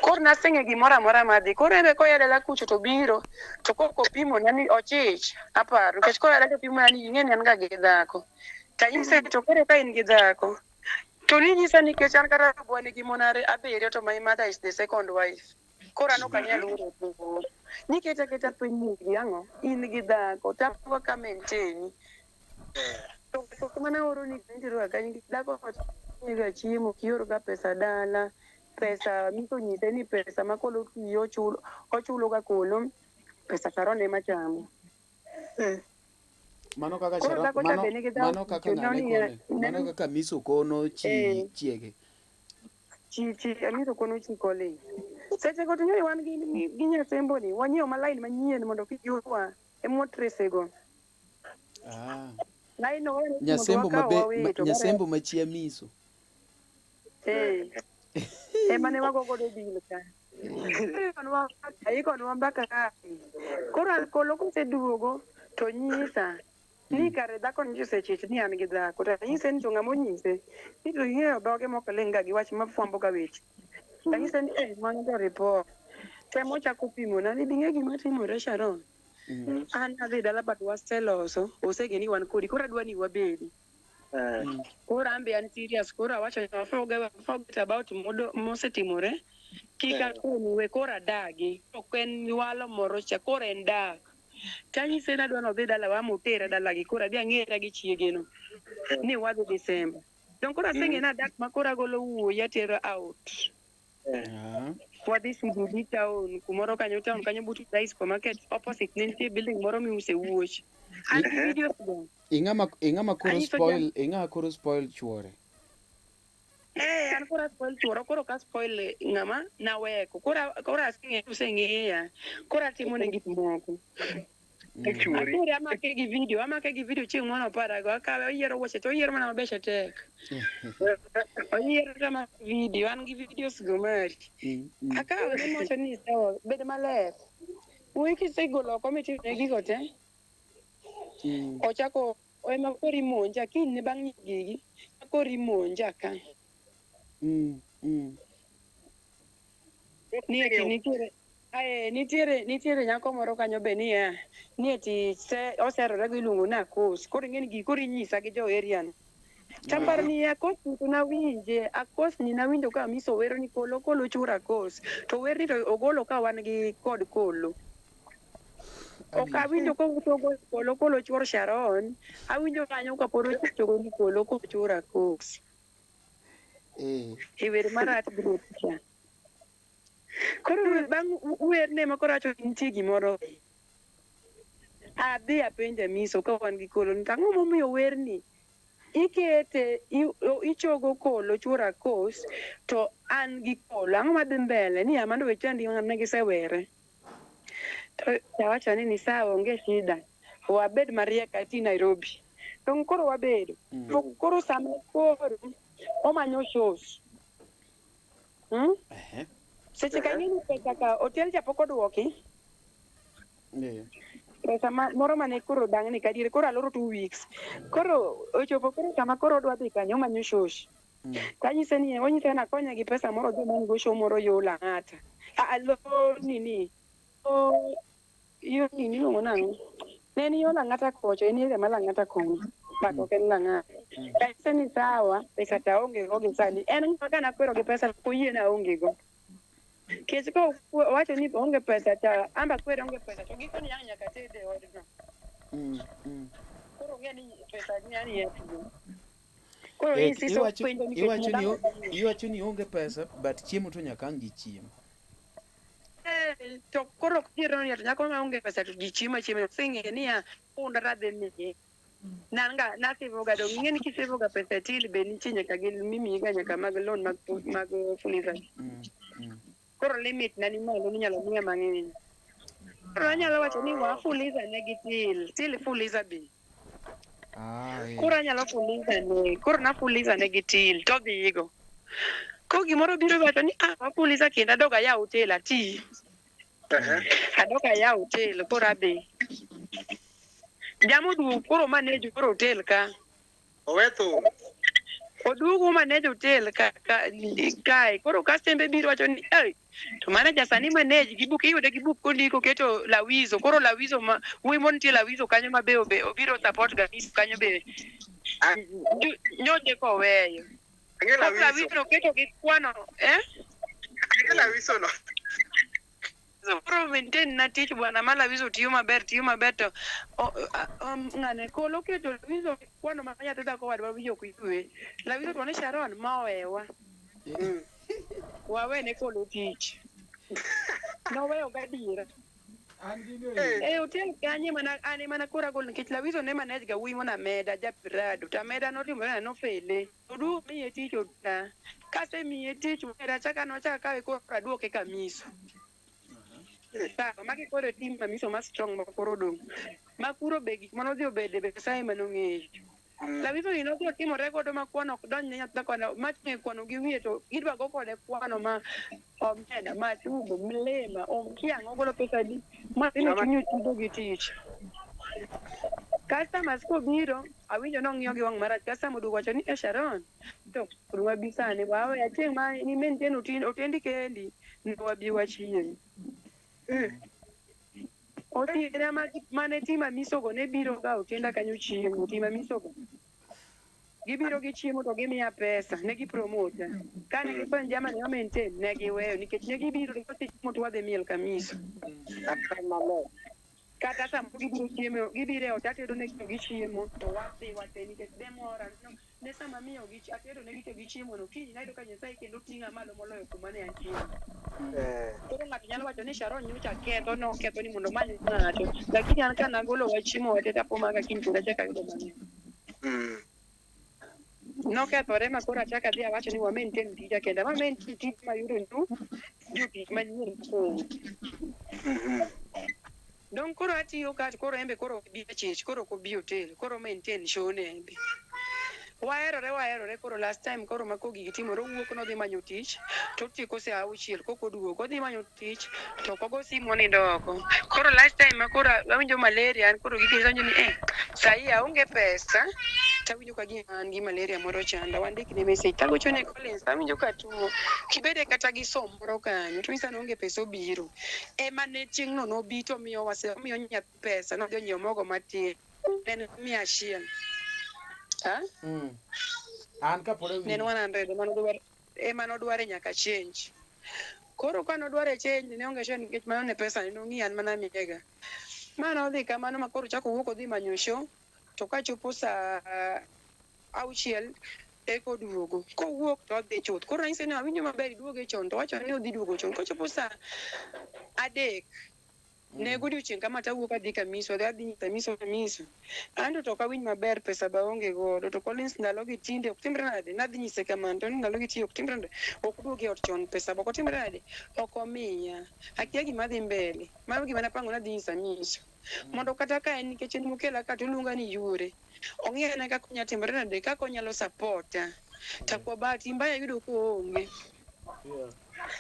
Koro naseng'e gimoro amora madhi. Koro en be koya dala kucho to biro to kok opimona ni ochich aparo nikech koya dala to opimona ni ing'e ni an ga gi dhako. To anyise ni to koro ka in gi dhako to ninyisa nikech an kata babwa nigi mon abiriyo to my mother is the second wife. Koro an ok anyal oro tuo. Niketa aketa piny ni in gi ang'o? In gi dhako to an ka maintain. To pesa mana oro ni nitiere ga kanyo dhako ga chiemo ok ior ga pesa dala. Pesa miso nyise ni pesa ma kolo tiyo ochulo ochulo ga kolo pesa Sharon ema chamo. Mano kaka Koro Sharon, dhako cha mano, be nigi dhawo mano kaka kucho ng'ane niya kone, mano ne kaka Miso kono chi eh chiege. chi chi Amiso kono chi Colin. Seche go to ing'e ni wan gi gi nyasembo ni wanyiewo ma line manyien mondo kik yudwa ema watrace go. Ah. Line no wawe ni mondo Nyasembo wakaw mabe, ma, wawito mare nyasembo ma chi Amiso. eh ema ne wago godo deal ka. Ikonwa ikonwa mbaka kae. Koro an Kolo koseduogo to nyisa ni kare dhako ni osechich ni an gi dhako to anyise ni to ng'ama onyise ni to ing'eyo dhoge mok ling ga gi wach mafwambo ga weche. Anyise ni eh mano to report. Temo chako pimona ni bing'e gima timore Sharon. An adhi dala but waseloso oseg'e ni wan kodi koro adwa ni wabedi. Koro an be an serious koro awacho ni forget, forget about modo mosetimore kik akoni we koro adagi ok en walo moro cha koro en dak tanyise ni adwa nodhi dalawa motera dalagi koro adhi ang'era gi chiegeno ni wadhi December dong koro aseng'e ni adak ma koro agolo wuoyi atero out Ah. wadhi CBD town kumoro kanyo town kanyo but Rice supermarket opposite ne nitie building moro miuse wuoch an gi videos go Ing'ama ing'ama koro anyiso ja spoil, ing'a koro spoil chuore. Eh, an koro aspoil chuora, koro ok aspoil ng'ama naweko. Koro koro aseng'e oseng'eya. Koro atimo ne gik moko. Atere amake gi video, amake gi video chieng' moro oparago. Akawe oyiero wuoche to oyiero mana mabeche tek. Oyiero to amake video, an gi videos go mari. Akawe ne mowacho ni sawa, bed maler. Wuoyi kisegolo oko mitimo ne gigo te, ochako ema koro imonja kinyne bang' nyiewo gigi koro imonja ka. Ni eti nitiere ae nitiere nitiere nyako moro kanyo be niya ni eti se oserore go iluongo ni Akos. Koro ing'e ni gigi koro inyisa gi jo area no. Taparo ni Akos ni to nawinje, Akos ni nawinjo ka Amiso wero ni kolo kolo chur Akos. To werni to ogolo ka wan gi kod kolo. Ok awinjo kowuotho kolo kolo chuor Sharon, awinjo kanyo kapod ochogo ni kolo kolo chuor Akos. E wer mar art group cha. Koro bang' werne ma koro awacho ni nitie gimoro. Adhi apenjo Amiso ka wan gi Kolo ni to ang'o momiyo werni ikete ichogo Kolo chuora kos to an gi Kolo ang'o madhi mbele ni amando we chandi ne gisewere. To awacho ni sawa onge shida wabed mariek ati Nairobi. To koro wabedo. To koro sama koro omanyo shows. Hmm? Seche ka ing'e ni pesa ka otel cha pok oduoki. Pesa ma, moro mane koro dang'ni ka diere koro aloro 2 weeks. Koro ochopo koro sama koro odwa dhi kanyo omanyo shosh. Kanyise ni onyise ni akonye gi pesa moro odhi omany go show moro yo Lang'ata. Ah, lo nini. Lo yo nini iluongo nang'o? Ne ni yo Lang'ata kocha, en area ma Lang'ata kono. But ok en Lang'ata. Kanyise ni sawa, pesa to aonge go gi sani. En ng'ama ka nakwero gi pesa ok oyie ni aonge go. Nikech ka owacho ni oonge pesa to an be akwere onge pesa to gikone ang' nyaka ted e odno. Koro ong'e ni pesa ni ani atiyo. Koro insist penjo nikech Iwacho ni onge pesa but chiemo to nyaka ang' ji chiem. Eh, to koro ok dhier ni to nyako ma onge pesa to ji chiemo achiema. Oseng'eyo niya, punda tadhi miye. Nan ga nasevoga dong ing'e ni kisevoga pesa e till be nitie nyaka gi mimiyiga nyaka mag loan mag Fuliza. Koro limit na ni malo ninyalo miya mang'eny. Koro anyalo wacho ni wa Fuliza ne gi till, till Fuliza be. Koro anyalo Fuliza ne, koro na Fuliza ne gi till to odhigo. Koro gimoro biro wacho ni ah wa Fuliza kendo adog ayaw hotel ati. Adok ayaw hotel koro adhi. Jamo duogo koro manage koro hotel ka. Owe thum. Oduogo manage hotel ka, ka kae. Koro kastembe biro wacho ni ei to manager sani manage gi buk iyude gi buk kondiko keto Lawizo. Koro Lawizo ma wuoyi moro nitie Lawizo kanyo ma be obiro support ga kanyo be nyoche koweyo. Ang'e Koro Lawiso. Lawizo keto gi kwano eh? Ang'e Lawiso no. Koro maintain na tich bwana ma Lawizo tiyo maber tiyo maber to ng'ane kolo keto Lawizo kwano ma nyathi dhako wadwa wiye ok ywe. Lawizo to ne Sharon ma owewa. Wawene kolo tich. Noweyo gadiera. E hotel kanye mana an mana koro agolo nikech Lawizo ne manage ga wuoyi mona Ameda ja Prado to Ameda notimore na nofele. Oduogo miye tich oda. Kasemiye tich omera chaka nochak akawe koro aduoke Kamiso. Sawa, magi koro e team Kamiso ma strong ma koro odong'. Ma kuro be gik manodhi obede be Nyasaye ema nong'eyo. Lawizo ni nodhi otimore godo ma kwano ok donj ne nyathi dhako ma ng'e kwano gi wiye to gidwa go kode kwano ma omenda ma tugo mlima okia ang'o golo pesa adi ma dhino chunye ochudo gi tich. Customers kobiro awinjo nong'iyo gi wang' marach customer oduogo wacho ni eh Sharon to wabi sani wawe chieng' ma ni maintain otendi kendi ne wabi wachiem. Osiepena mane team Amisogo ne biro ga otenda kanyo chiemo, team Amisogo. Gibiro gichiemo to gimiya pesa, ne gipromota. Kane gifwenyo jama ne maintain, ne giweyo nikech ne gibiro to kosechiemo to wadhi miel Kamiso. Kata samoro gibiro chiemo, gibiro e ot atedo negi to gichiemo to wadhi wate nikech ne mora. Ne sama amiyogi atedo negi to gichiemo no kiny nayudo ka Nyasaye kendo ting'a malo moloyo kuma ne antie. Koro ng'ato nyalo wacho ni Sharon nyocha ketho noketho ni mondo omany ng'ato. Lakini an ka nagolo wach chiemo wate tapo maka kiny kendo achako ayudo mang'eny. Nokethore ma koro achako adhi awacho ni wa maintain tija kenda. Ma maintain tij mayudo nu jotich manyien koro. Dong koro atiyo ka to koro en be koro ok bi e chich, koro ok obi hotel, koro maintain show ne en be. Waherore waherore koro last time koro ma ko gigi timore owuok nodhi manyo tich to otieko saa auchiel kok oduogo. Odhi manyo tich to ok ogo simu onindo oko. Koro last time ma koro awinjo malaria an koro gigi awinjo ni eh sahi aonge pesa tawinjo ka gima an gi malaria moro chanda. Wandik ne message tagocho ne Collins awinjo ka tuo. Kibede kata gi som moro kanyo to nyisa ni oonge pesa obiro. Ema ne chieng'no nobi to omiyo omiyo nyathi pesa nodhi onyiewo mogo matin. Ne en 100. Ha? An kapod Ne en 100 ema nodware nyaka change. Koro ka nodware change ne onge sure nikech mano ne pesa ne nong'iyo an mana amiyega. Ma nodhi kamano ma koro ochako owuok odhi manyo show to kachopo saa 6 eka oduogo. Kowuok to odhi chuth. Koro anyise ni awinjo maber iduoge chon to owacho ni odhi duogo chon. Kochopo saa 3 Ne godiochieng' kama tawuok adhi Kamiso, adhi adhi nyiso Amiso Amiso. Anto to ok awinj maber pesa be aonge godo to Collins ndalogi tinde ok timre nade? Nadhi nyise kamano to ni ndalogi tinde ok timre nade? Ok oduogi e ot chon pesa be ok otimre nade? Ok omiya. Akia gima dhi mbele. Mano gima napango nadhi nyiso Amiso. Mondo kata ka en nikech en mokela ka to oluonga ni yore. Ong'i ane kaka onya timore nade kaka onyalo sapota. To kwa bahati mbaya ayudo koonge.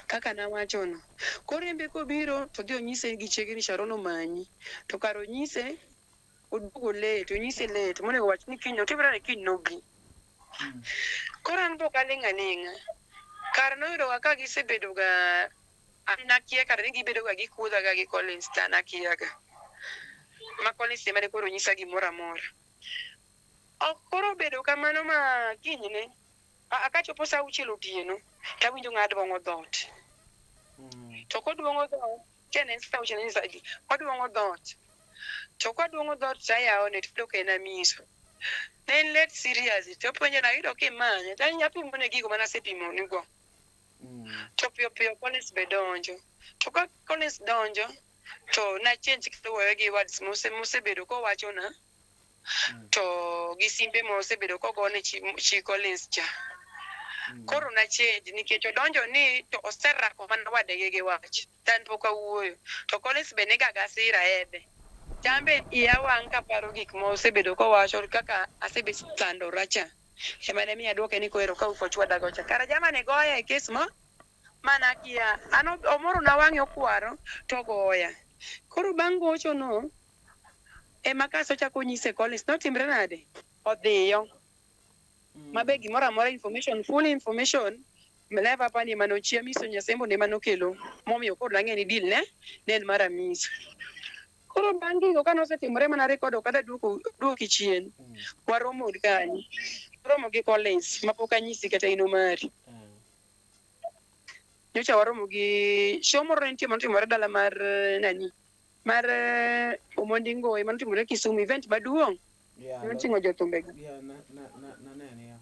Kaka nawachono. Koro en be kobiro to odhi onyise gi chiege ni Sharon omanyi. To kar onyise, oduogo late, onyise late monego wach ni kiny otimre nade kiny nobi. Koro an be ok aling' aling'a. Kar noyudoga ka gisebedoga an nakia kar ni gibedoga gikuodhaga gi Collins to an akiaga. Ma Collins ema ne koro nyisa gimoro amora. Ok koro obedo kamano ma kinyne a kachopo saa auchiel otieno to awinjo ng'a dwong'o dhoot. To koduong'o dhoot, kia ne en saa auchiel ne saa adi, oduong'o dhoot. To koduong'o dhoot to ayawone to ayudo ka en Amiso. Ne en late serious to openja ni ayudo kimanya to apimone gigo mane asepimonigo. To piyo piyo Collins be donjo. To ka Collins donjo to na change kaluwore gi words mosebedo kowachona to gi simbe mosebedo kogone chi, chi Collins cha. Koro na change nikech odonjo ni to oserako mana wadegi gi wach. To an pok awuoyo. To Collins be niga gi hasira ebe. To an be iya wang' kaparo gik mosebedo kowacho kaka asebet sandora cha. Ema ne miyo aduoke ni koero ka ochwadago cha. Kara jama ne goya e kes ma mana akia. An omorona wang'e okwaro to ogoya. Koro bang' gocho no ema kaso ochako onyise Collins notimre nade? Odhiyo. Mabe gimoro amora information, full information Leva apani ema nochi Amiso Nyasembo ne ema nokelo momiyo koro nang'e ni deal ne ne en mar Amiso. Koro bang' gigo kane osetimore mana record ok adwa duoko duoki chien. Waromo kanye? Waromo gi Collins mapok anyisi kata in Omari. Nyocha waromo gi show moro ne nitie manotimore dala mar eh, nani mar eh, Omondi Ngoye manotimore Kisumu event maduong' Yeah, noting'o jothumbe go. yeah, na, na, na, nanene, yeah.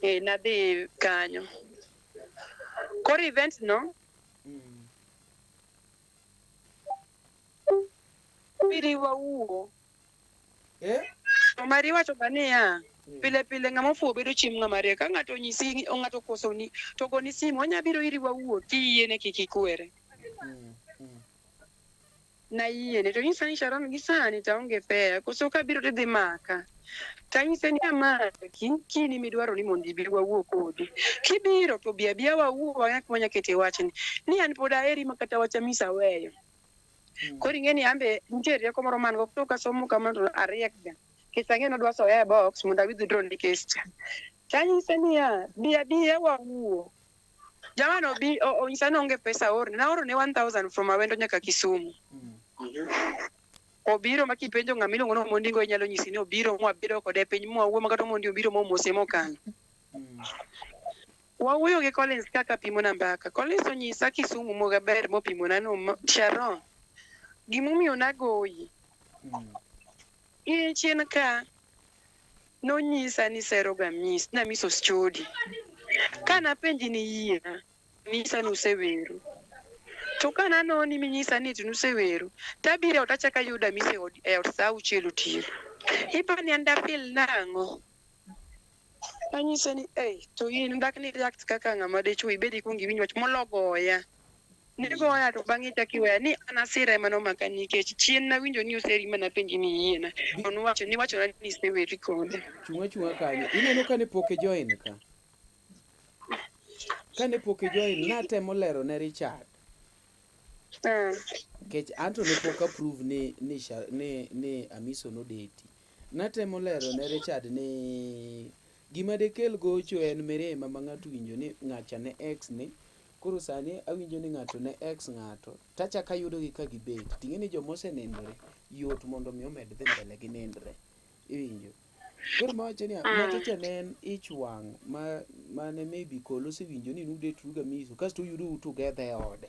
Eh, nadhi kanyo. Koro event no Piri wawuo. Eh? To mari wacho ga niya, pile pile ng'ama ofuwo bedo chiemb ng'ama riek. Ka ng'ato onyisi ng'ato okosoni to ogoni simu onya biro iri wawuo kiyiene kik ikwere. Nayiene to onyisa ni Sharon gi sani to aonge fare koso kabiro tidhi maka. Tanyise ni amaki kiny midwaro ni mondo ibi wawuo kodi. Kibiro to bi abiya wawuo wang'e kuma wanya kete wachni. Ni an pod aheri ma kata wach Amisa aweyo. Koro ing'e ni an be nitie rieko moro ma an go tok asomo kamano to ariek ga. Nikech ang'e ni odwa soya e box mondo a withdraw ne kes cha. Tanyise niya, bi abiya wawuo. Jamani obi onyisa ni onge pesa aorne. Naorone 1000 from Awendo nyaka Kisumu. Obiro ma kipenjo ng'ama iluongo ni Omondi Ngoyi nyalo nyisi ni obiro mwabedo kode piny mwawuo ma kata Omondi obiro momose mokalo. Wawuoyo gi Collins kaka pimona mbaka. Collins onyisa Kisumu maber mopimona no Sharon, gimomiyo nagoyi. In chien ka nonyisa ni sero ga mis, na miso chodi. Ka napenji ni yiena, ninyisa ni useweru. To ka nanoni minyisa ni to nuseweru, tabiro e ot achako ayudo Amisi e ot, e ot saa auchiel otieno. Ipa ni an dafeel nang'o? Anyise ni ei, to in dak ni react kaka ng'ama dichuo ibed ikuong iwinj wach molo goya. Nigoya to bang'e ichako iweya ni an asira ema nomaka nikech chien nawinjo ni oseri ma napenji ni iyiena. To niwacho niwachona ni iseweri kode. Chung' achung'a kanyo. Ineno kane pok ijoin ka. Kane pok ijoin natemo lero ne Richard. Nikech anto ne pok approve ni ni ni ni Amiso nodeti. Natemo lero ne Richard ni gima dekel gocho en mirima ma ng'ato winjo ni ng'acha ne ex ni koro sani awinjo ni ng'ato ne ex ng'ato tachako ayudogi ka gibet ting'e ni joma osenindore yot mondo mi omed dhi mbele gi nindre iwinjo koro mawacho ni macha cha ne en ich wang' ma mane maybe Kolo osewinjo ni nudetru gi Amiso kasto uyudou together e ode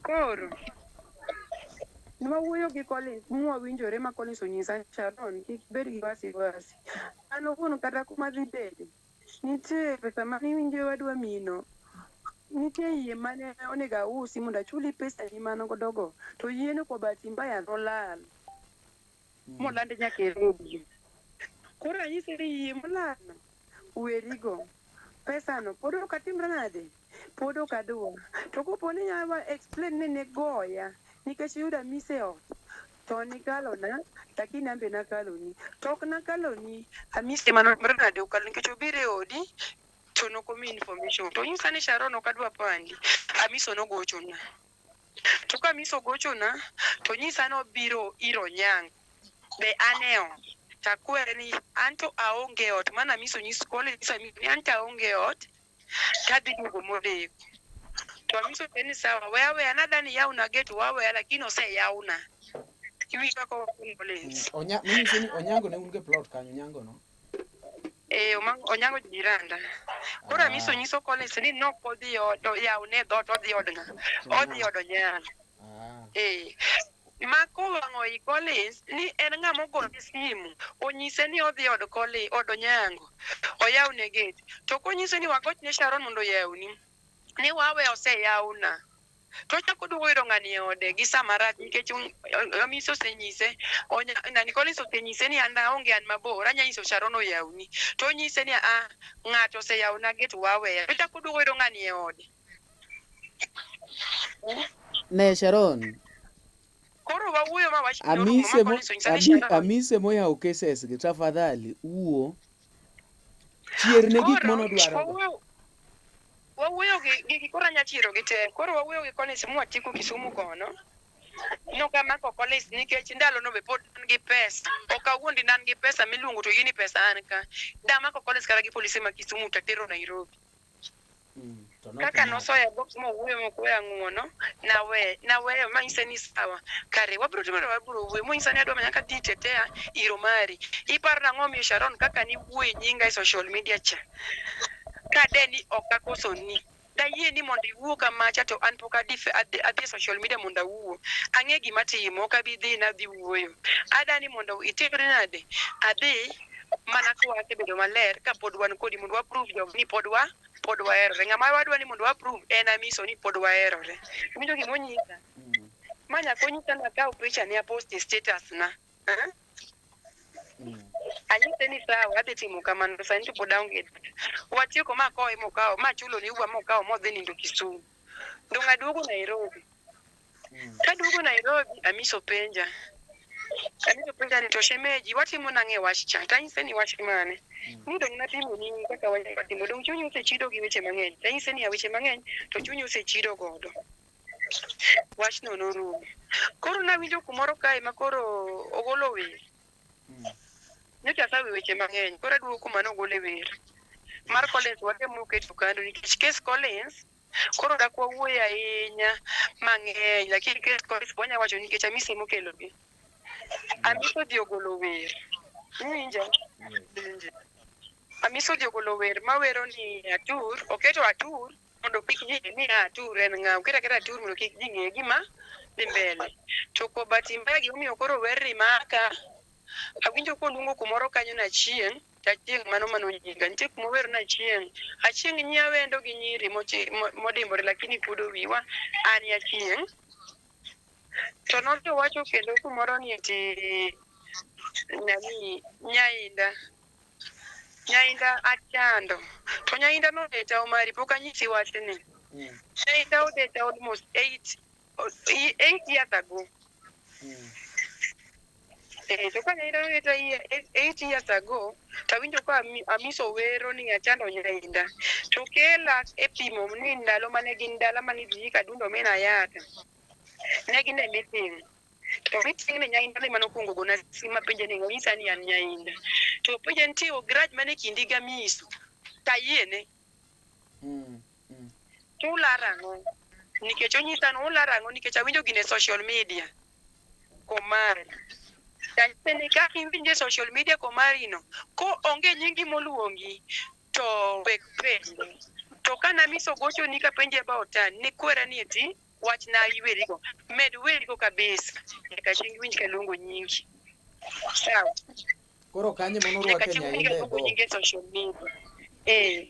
Koro nwawuoyo gi Collins mwawinjore ma Collins onyisa Sharon kik ibed gi wasiwasi. An owuon kata kuma adhi bede nitie pesa mane iwinjo wadwa mino. Nitie yie mane onego ausi mondo achuli pesa ni mano godogo to yieno kwa bahati mbaya nolal molande nyaka e redio. Koro anyise ni yie molalno werigo. Pesano pod ok atimra nade? Pod ok adwa. To kopo ni inyalo explain ni nigoya nikech iyudo Amise e ot to nikalona lakini an be nakaloni. To ok nakaloni, Amise ema notimre nade okalo nikech obiro e odi to nokomi information. To onyisa ni Sharon ok adwa pandi. Amiso nogochona. To ka Amiso ogochona to onyisa ni obiro ir Onyango. Be an e ot? To akwere ni anto aonge e ot. Mano Amiso nyis kole nyiso Amiso ni anto aonge e ot to adhi duogo modeko. To Amiso wacho ni sawa we aweya nadhani iyawna gate we aweya lakini oseyawna. Iwinjo kaka owacho ni Collins. Onya, manyiso ni Onyango ne un go e plot kanyo, Onyango no. Eh, Onyango jiranda. Koro Amiso nyiso Collins ni nok odhi od yawne dhoot odhi od ng'a? Odhi od Onyango. Eh. Ma kowang'o i Collins ni en ng'ama ogone simu onyise ni odhi od Collins od Onyango oyawne gate. To konyise ni wagochne Sharon mondo oyawni ni wawe oseyawna. To ochako oduogo oyudo ng'ani e ode gi saa marach nikech Amiso osenyise nani Collins osenyise ni an aonge an mabor anya nyiso Sharon oyawni. To onyise ni a ng'ato oseyawna gate waweya. To ochako oduogo oyudo ng'ani e ode. Ne Sharon. Koro wawuoyo ma wach Amise mo, ami, amise moyawo cases gi tafadhali wuo. Chier ne gik mane odwaro go. Wawuoyo gi gi koro anya chiero gi te. Koro wawuoyo gi Collins mwatieko Kisumu kono. Nokamako Collins nikech ndalo no be pod an gi pesa. Ok awuondi ne an gi pesa miluongo to yie ni pesa an ka. Damako Collins kata gi polise ma Kisumu tatero Nairobi. Kaka nosoya e box mowuoyo mokwaya ng'uono, nawe naweyo manyise ni sawa, kare wabiro timo wabiro wuoyo. Monyisa ni adwa mana kadhi tetea iro mari. Iparo nang'o omiyo Sharon kaka niwuoyo e nyinga e social media cha? Ka de ni ok akosoni, dayie ni mondo iwuo kamacha to an pok adhi adhi e social media mondo awuo. Ang'e gima atimo, ok abi dhi nadhi wuoyo. Adani mondo itimri nade? Adhi mana ka wasebedo maler ka pod wan kodi mondo wa prove jogi ni pod wa pod waherore. Ng'ama wadwa ni mondo wa prove en Amiso ni pod waherore. Iwinjo gima onyisa? Ma nyaka onyisa ni akaw picha ne apost e status na. Eh? Anyise ni sawa adhi timo kamano sani to pod aonge data. Watieko ma akowe mokawo ma achulo ne Uber mokawo modhi nindo Kisumu. Dong' aduogo Nairobi. Kaduogo Nairobi, Amiso penja. Amiso penja ni to shemeji watimo nang'e wach cha? To anyise ni wach mane? Ni dong' napimo ni kaka wanyalo timo. Dong' chunyi osechido gi weche mang'eny. To anyise ni ya weche mang'eny to chunyi osechido godo. Wachno norumo. Koro nawinjo kumoro kae ma koro ogolo wer. Nyocha asewe weche mang'eny. Koro aduogo kuma nogole wer. Mar Collins watemo keto kando nikech kes Collins Koro dak wawuoye ahinya mang'eny lakini kes Collins wanya wacho nikech Amisi emokelogi. Amisi odhi ogolo wer. Iwinja? Amisi odhi ogolo wer mawero ni Atur, oketo Atur mondo kik ji ng'e ni Atur en ng'a. Oketo aketa Atur mondo kik ji ng'e gima dhi mbele. To ko bahati mbaya gimomiyo koro wer ni maka, awinjo koluongo kumoro kanyo ni Achieng'. Achieng' mano mano nyinga. Nitie kuma ower ni Achieng'. Achieng' nyi awendo gi nyiri modimbore lakini kuodo wiwa. An e Achieng'. To nodhi owacho kendo kumoro ni ati nani Nyainda. Nyainda achando. To Nyainda nodeta Omari pok anyisi wachni. Nyainda odeta almost 8 years ago. Eh, to ka Nyainda nodeta 8 years ago, to awinjo ka Amiso wero ni achando Nyainda. To kela e pimo ni ndalo mane gin dala mane idhi Kadundo min Ayata. Ne gin e meeting. To meeting ni Nyainda ne mane okwongo gona simu mapenje ni onyisa ni an Nyainda. To penje nitie grudge mane kindi gi Amiso. To ayiene. To ularo ang'o? Nikech onyisa ni ularo ang'o nikech awinjo gini e social media. Komari. Tanyise ni kaka iwinje e social media komari no, ko onge nyingi moluongi to wek penje. To ka Namiso gochoni kapenji about an, nikwera ni eti wachna iwerigo. Med werigo kabisa. Nyaka chieng' iwinj kaluongo nyingi. Sawa. Koro kanyo mano Nyaka orwake chieng' iwinj Nyainda e kaluongo box. nyingi e social media. Eh.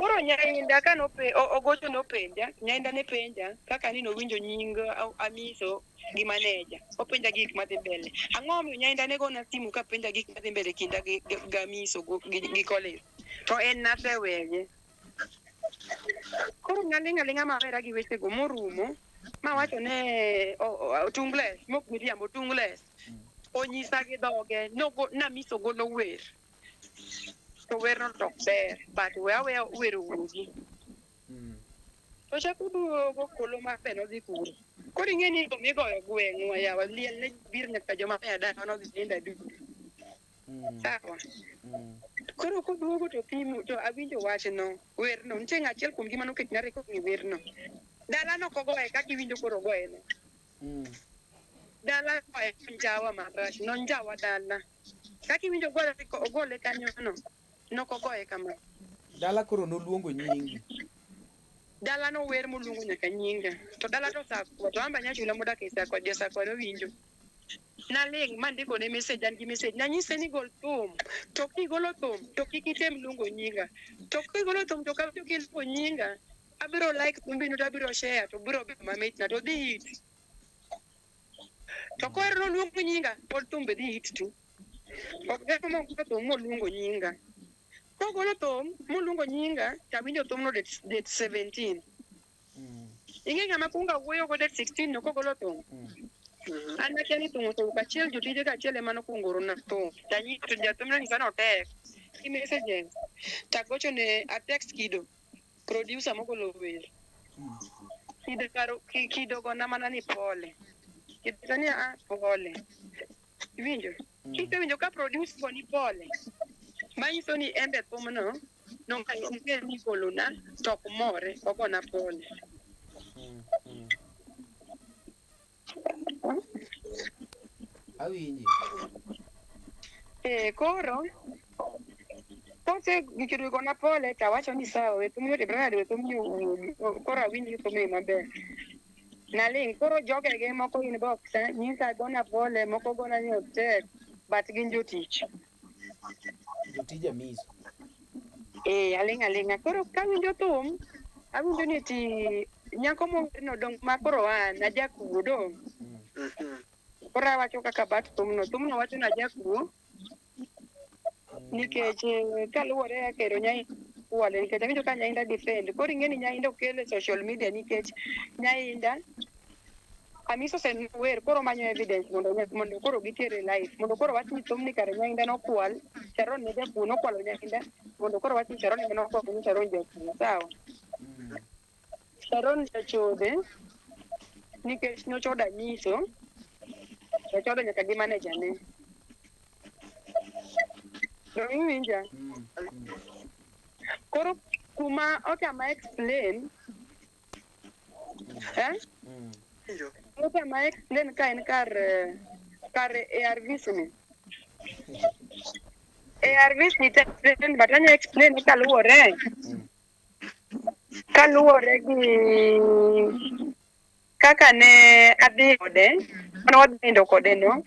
Koro nyainda ka nope, ogocho nopenja, nyainda ne penja kaka ni nowinjo nying Amiso gi maneja. Openja gik madhi mbele. Ang'o omiyo nyainda ne gona simu ka penja gik madhi mbele kinda gi, gi, gi Amiso gi, gi Collins. To en naseweye. Koro naling' aling'a mawera gi wechego morumo mawacho ne Tungles, mok miriambo, Tungles onyisa gi dhoge nogo namiso golo wer. To werno to ok ber, but we aweya wer owuogi. To chako duogo kolo mar be nodhi kuro. Koro ing'e ni thum igoyo gweng'wa yawa liel ne biro nyaka joma oya dala nodhi nindo adundo. Sawa. Koro koduogo to pimo to awinjo wachno werno nitie ng'a achiel kuomgi mane oketna recording e werno. Dala no ok ogoye kaka iwinjo koro ogoye no. Dala goye njawa marach nonjawa dala. Kaka iwinjo ogole ogole kanyo no nok ogoye kamano. Dala koro noluongo nyingi. Dala nower moluongo nyaka nyinga. To dala to Sakwa, to amba nyachula modak e Sakwa, jo Sakwa nowinjo. Naling' mandiko ne message, an gi message. Nanyise ni gol thum, to kigolo thum to kik item luongo nyinga. To kigolo thum to kawinjo kiluongo nyinga, abiro like thumbino to abiro share to biro bedo mamitna to dhi hit. To kohero noluongo nyinga, pod thum be dhi hit tu. Ok ber mogolo thum moluongo nyinga. Kogolo thum moluongo nyinga, to awinjo thumno date, date 17. Ing'e ng'ama kuongo awuoyo go date 16 no kogolo thum? An akia ni thum osewuok achiel, jotije ka achiel ema nokwongo orona thum. Tanyiso to jathum nonyisa ni otek. Gi messages. Tagocho ne a text Kido, producer mogolo wer. Kido karo, Kido gona mana ni pole. Kido ni a pole. Iwinjo? Kisewinjo ka produce go ni pole, manyiso ni en be thumno nong'e ni golona to ok more, ogona pole. Awinji. Eh, koro kose gikido gona pole to awacho ni sawa, we thumni otimre nade, we thumni owuogi. Koro awinj thumni maber. Naling' koro jogege moko inbox eh, nyisa gona pole, moko gona ni otek, but gin jotich. Jotij Amiso. Eh, aling' aling'a. Koro kawinjo thum, awinjo ni ti nyako mowerno dong' ma koro an ajakuo dong'. Koro awacho kaka bat thumno. Thumno wacho ni ajakuo nikech eh, kaluwore kaka ero Nyainda kwale nikech awinjo ka Nyainda defend. Koro ing'e ni Nyainda okelo e social media nikech Nyainda Amiso wer koro manyo evidence mondo mondo koro gitere live mondo koro wach ni thumni kare Nyainda nokwal Sharon ne jakuo nokwalo Nyainda mondo koro wach ni Sharon ema nokwalo ni Sharon jakuo sawa. Sharon jachode nikech nochodo Amiso ochodo nyaka gi manager ne. Donge iwinja? Koro kuma otama explain eh? Otama explain ka en kar eh, kar ARVs ni. ARVs ni te explain but anya explain kaluwore kaluwore gi kaka ne adhi ode mane wadhi nindo kode no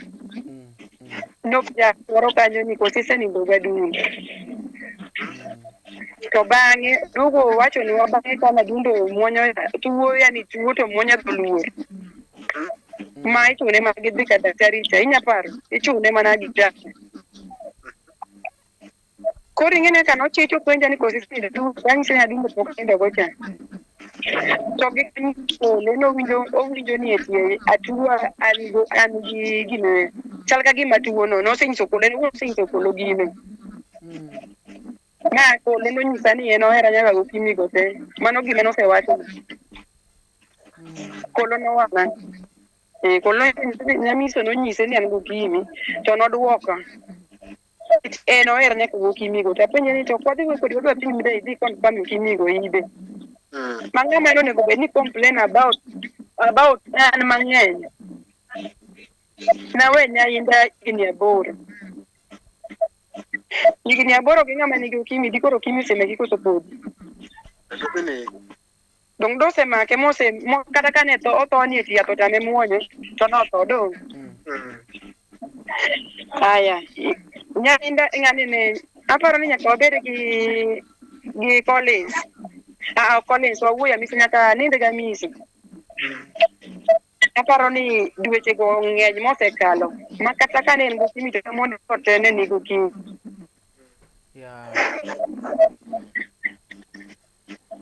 nopenja moro kanyo ni koso isenindo gadundo to bang'e duogo wacho ni bang'e ka nadundo muonyo tuo yani tuo to muonyo dholuo ma ichune mana gi dhi ka daktari cha inya paro ichune mana gi daktari Koro ing'e ni ka nochich openja ni koso isenindo adundo, tanyise ni adundo pok anindo go cha. To gi polo nowinjo owinjo ni eti atuo an go an gi gine chal ka gima tuo no nosenyiso kolo en owuon osenyiso kolo gino. Ma kolo nonyisa ni en ohera nyaka gokinyi go te. Mano gima nosewacho. Kolo nowang'a. Eh, kolo nyamiso nonyise ni an gokinyi to nodwoka. En oher nyaka gokinyi go. To apenje ni to ok wadhi go kodi wadwa pim be idhi confirm okinyi go ibe. Ma ng'ama onego bed ni complain about about an mang'eny. Nawe nyainda higni aboro. Higni aboro gi ng'ama nigi ukimwi dikoro ukimwi osemaki koso podi. Dong dosemake mose mo, kata kane tho otho ni e yath otame muonyo to notho dong. Aya, nyainda ng'ani ne aparo ni nyaka wabed gi gi Collins. Ah, ok Collins, wawuoyo Amiso nyaka nind gi Amiso. Aparo ni dweche go ng'eny mosekalo ma kata ka ne en gokinyi to mondo te ne ni gokinyi. Yeah.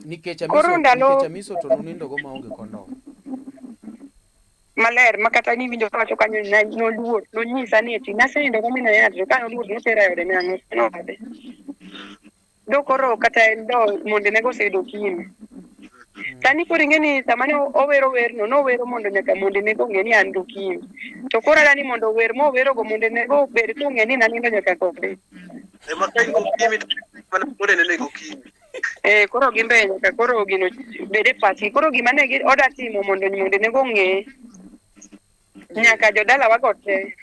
Nikech Koro Amiso, ndalo nikech Amiso to nunindo go maonge kondom. maler ma kata niwinjo kawacho kanyo ni noluor nonyisa ni eti nasenindo go min oyath to ka noluor notera e ode ne ang'o node. Do koro kata en do monde nego oseyudo okimi. Sani koro ing'e ni sama ne owero werno nowero mondo nyaka monde nego ong'e ni an gi okimi. To koro adwa ni mondo wer mowerogo monde nego obed kong'e ni nanindo nyaka kode. Ema ka in gokimi to mana monde nene gokimi. Eh, koro gin be nyaka koro gino bed e pachgi. Koro gima ne gi oda timo mondo monde nego ong'e nyaka jodalawa go te.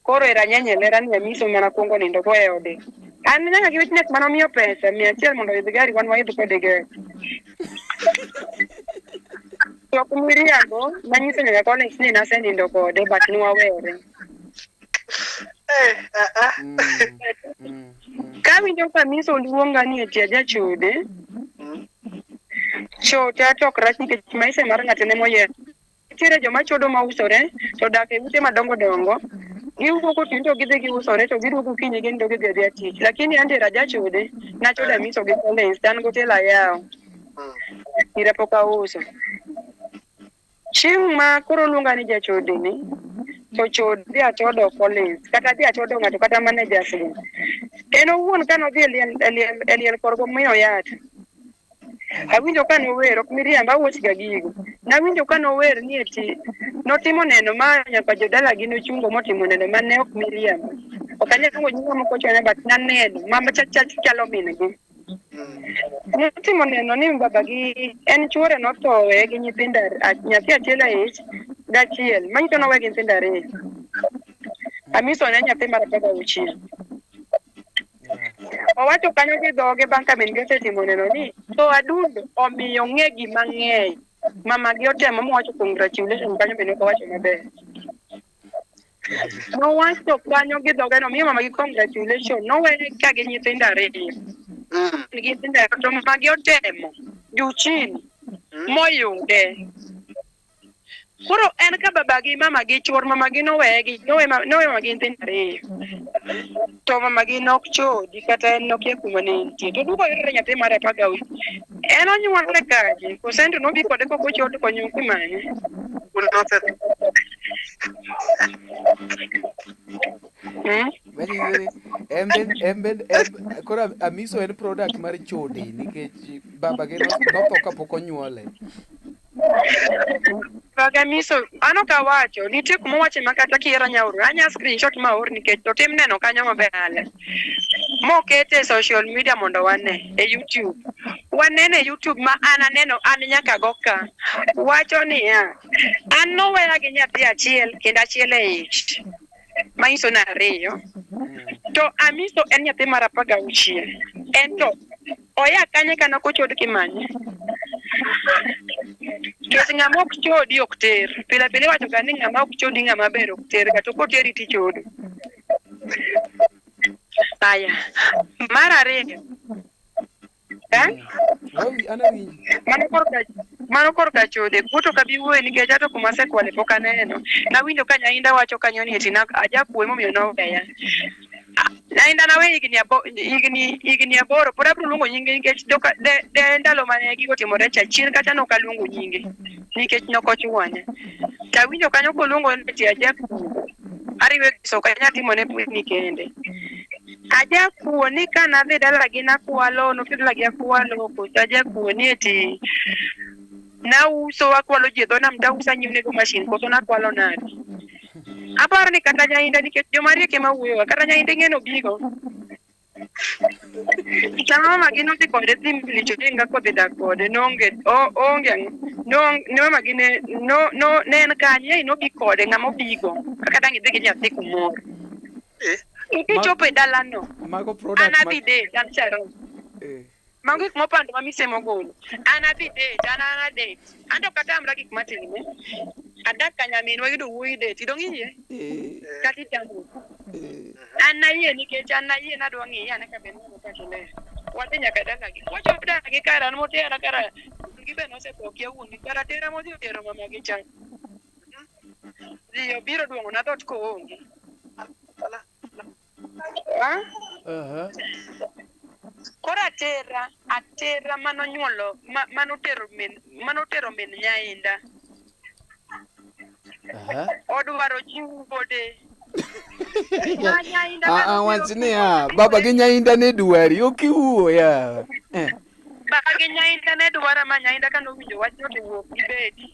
Koro era nyenye lera ni Amiso mana kuongo nindo go e ode. An nyaka gi witness mane omiyo pesa 100 mondo oidh gari wan waidh kode gari. To ok miriambo, nanyiso nyaka Collins ni nasenindo kode but nwawere. Eh, ah, ah. Kawinjo ka Amiso luonga ni eti ajachode, chota to ok rach nikech maisha mar ng'ato en emoyiero. Nitiere joma chodo ma usore to odak e ute madongo dongo. Giwuok otieno to gidhi giusore to giduogo okinyi gin to gidhi adhiya tich. Lakini an to ajachode, nachodo Amiso gi Collins to an gotel ayawo. Ira pok auso. Chieng' ma koro oluonga ni jachode ni, to chod dhi achodo Collins kata dhi achodo ng'ato kata managers go. En owuon ka nodhi e liel, e liel, e liel korgo miyo yath. Awinjo ka nower, ok miriambo, awuoch ga gigo. Nawinjo ka nower ni eti notimo neno ma nyaka jodalagi nochungo motimo neno ma ne ok miriambo. Ok anyal luongo nyinga moko chon but naneno ma chalo min gi. Notimo neno ni babagi en chuore notho oweye gi nyithindo nyathi achiel e ich gachiel manyiso ni oweye gi nyithindo ariyo. Amiso ne nyathi mar 16. Owacho kanyo gi dhoge bang' ka min gi osetimo neno ni tho adundo omiyo ong'e gima ng'eny. Mamagi otemo mowacho congratulation kanyo be ne ok owacho maber. Nowacho kanyo gi dhoge nomiyo mamagi congratulation noweye ka gi nyithindo ariyo. Gi nyithindo ariyo to mamagi otemo juu chini moyude. Koro en ka babagi mamagi chuor mamagi nowegi nowe nowe mamagi nyithindo ariyo. To mamagi nok chodi kata en nokia kuma ne entie. To duogo yudore nyathi mar 16. En onyuolre kanye? Koso en to nobi kode kok ochod konyo kimanye? Hmm? Manyiso ni en ben- en ben- en- koro Amiso en product mar chode nikech babagi notho kapok onyuole. Kagamiso, an ok awacho, nitie kuma owache ma kata kiera nyaoro, anya screenshot ma aor nikech to tim neno kanyo maber ale. Mokete e social media mondo wane e YouTube. Wanene e YouTube ma an aneno an nyaka go ka. Wacho niya, an noweya gi nyathi achiel kendo achiel e ich. Manyiso ni ariyo. To Amiso en nyathi mar 16. En to oya kanye kana kochod kimanye? Nikech ng'ama ok chodi ok ter. Pile pile iwacho ga ni ng'ama ok chodi ng'ama ber ok ter ga to koteri tichodo. Aya. Mar ariyo. Eh? An awinji. Mano korka mano korka chode. Kuo to ok abi wuoye nikech ato kuma asekwale pok aneno. Nawinjo ka Nyainda wacho kanyo ni eti ajakuo emomiyo noweya. Nyainda nawe higni abo, higni higni aboro pod abiro luongo nyinge nikech doka, de, de ndalo mane gigo otimore cha chien kacha nok aluongo nyinge nikech nok ochwanya. To awinjo kanyo koluongo ni eti ajakuo. Ariwe gi soka anyal timone ni kende. Ajakuo ni ka nadhi dalagi nakwalo, noke dalagi akwalo, koso ajakuo ni eti nauso akwalo ji e dho nam tauso anyiewo nego mashin koso nakwalo nade. Aparo ni kata Nyainda nikech joma riek ema wuoyoga, kata Nyainda ing'e nobigo. Sama mamagi nodhi kode thim Lich Odinga kodhi dak kode noonge oonge ang'o no ne mamagi ne no no ne en kanye ei nobi kode ng'ama obigo kaka dang' idhi gi nyathi kumoro. Kichopo e dalano Mago product an adhi date an Sharon. Mago gik mopando ma mise mogolo. An adhi date, an an a date. An to kata amra gik matime. Adak ka nyaminwa yudo wuoyi date. Dong' iyie? Kata itamo. An nayie nikech an nayie nadwa ng'iye ane ka be neno pache ler. Wadhi nyaka dalagi. Wachopo dalagi kara an motera kara gi be nosetho okia wuon gi kara tera modhi otero mamagi cha. Dhi obiro duong'o na dhoot koonge. Ah? Aha. Koro atera, atera manonyuolo, ma, manotero min, manotero min nyainda. Aha. Odwaro chiwode. Ma nyainda Ah, ah, manobiro wach niya, baba gi nyainda ne dwari, ok iwuo ya. Eh. Baba gi nyainda ne dwara ma nyainda ka nowinjo wachno to owuok gi beti.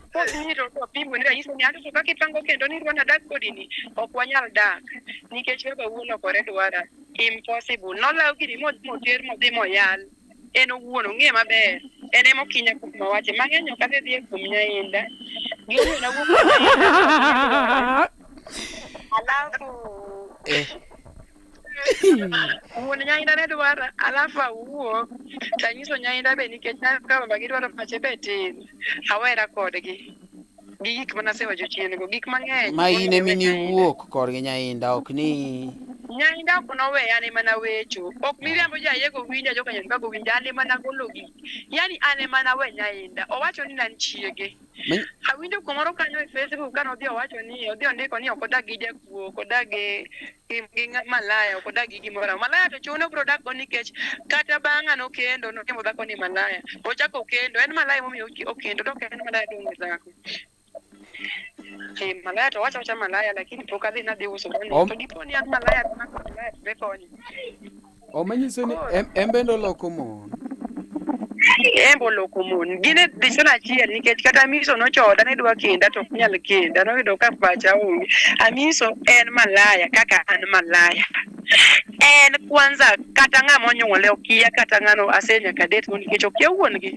Kobiro to apimo ni ranyisi ni anto to kaka ipango kendo ni idwa nadag kodi ni ok wanyal dak nikech baba wuon okore dwara. Impossible. Nolaw gini modhi moter modhi moyal. En owuon ong'e maber. En ema okinya kuom wache. Mang'eny ok adhi dhiye kuom nyainda. Gimomiyo nawuok kuom nyainda. Alafu Eh. Wuon nyainda ne dwara, alafu awuok tanyiso nyainda be nikech na ka baba gidwaro pache be tin. Awera kodgi. Gi gik mana asewacho chien go, gik mang'eny. Ma in Mondo ema awe nyainda. iniwuok korgi nyainda, ok ni Nyainda ok noweya, an ema nawecho. Ok miriambo jayego winja, joka Nyasaye winja, an ema nagolo gik. Yani an ema nawe nyainda. Owacho ni nan chiege. Min- Awinjo kumoro kanyo e Facebook kane odhi owacho ni odhi ondiko ni ok odag gi jakuo, ok odag gi gi, gi ng'a- malaya, ok odag gi gimoro amora. Malaya to chune obiro dak go nikech kata bang'a nokendo notimo dhako ni malaya. Ochako okendo, en malaya momiyo okendo to ok en malaya to onge dhako. Eh, malaya to wacho awacha malaya lakini pok adhi nadhi uso To dipo ni an malaya to ng'ato malaya to be konyo. Omanyiso ni en bende oloko mon. En be oloko mon. Gin e dichwo achiel nikech kata Amiso nochoda ne dwa kenda to ok nyal kenda. Noyudo ka pacha onge. Amiso en malaya kaka an malaya. En kwanza kata ng'ama onyuole okia kata ng'ano ase nyaka date go nikech okia wuon gi.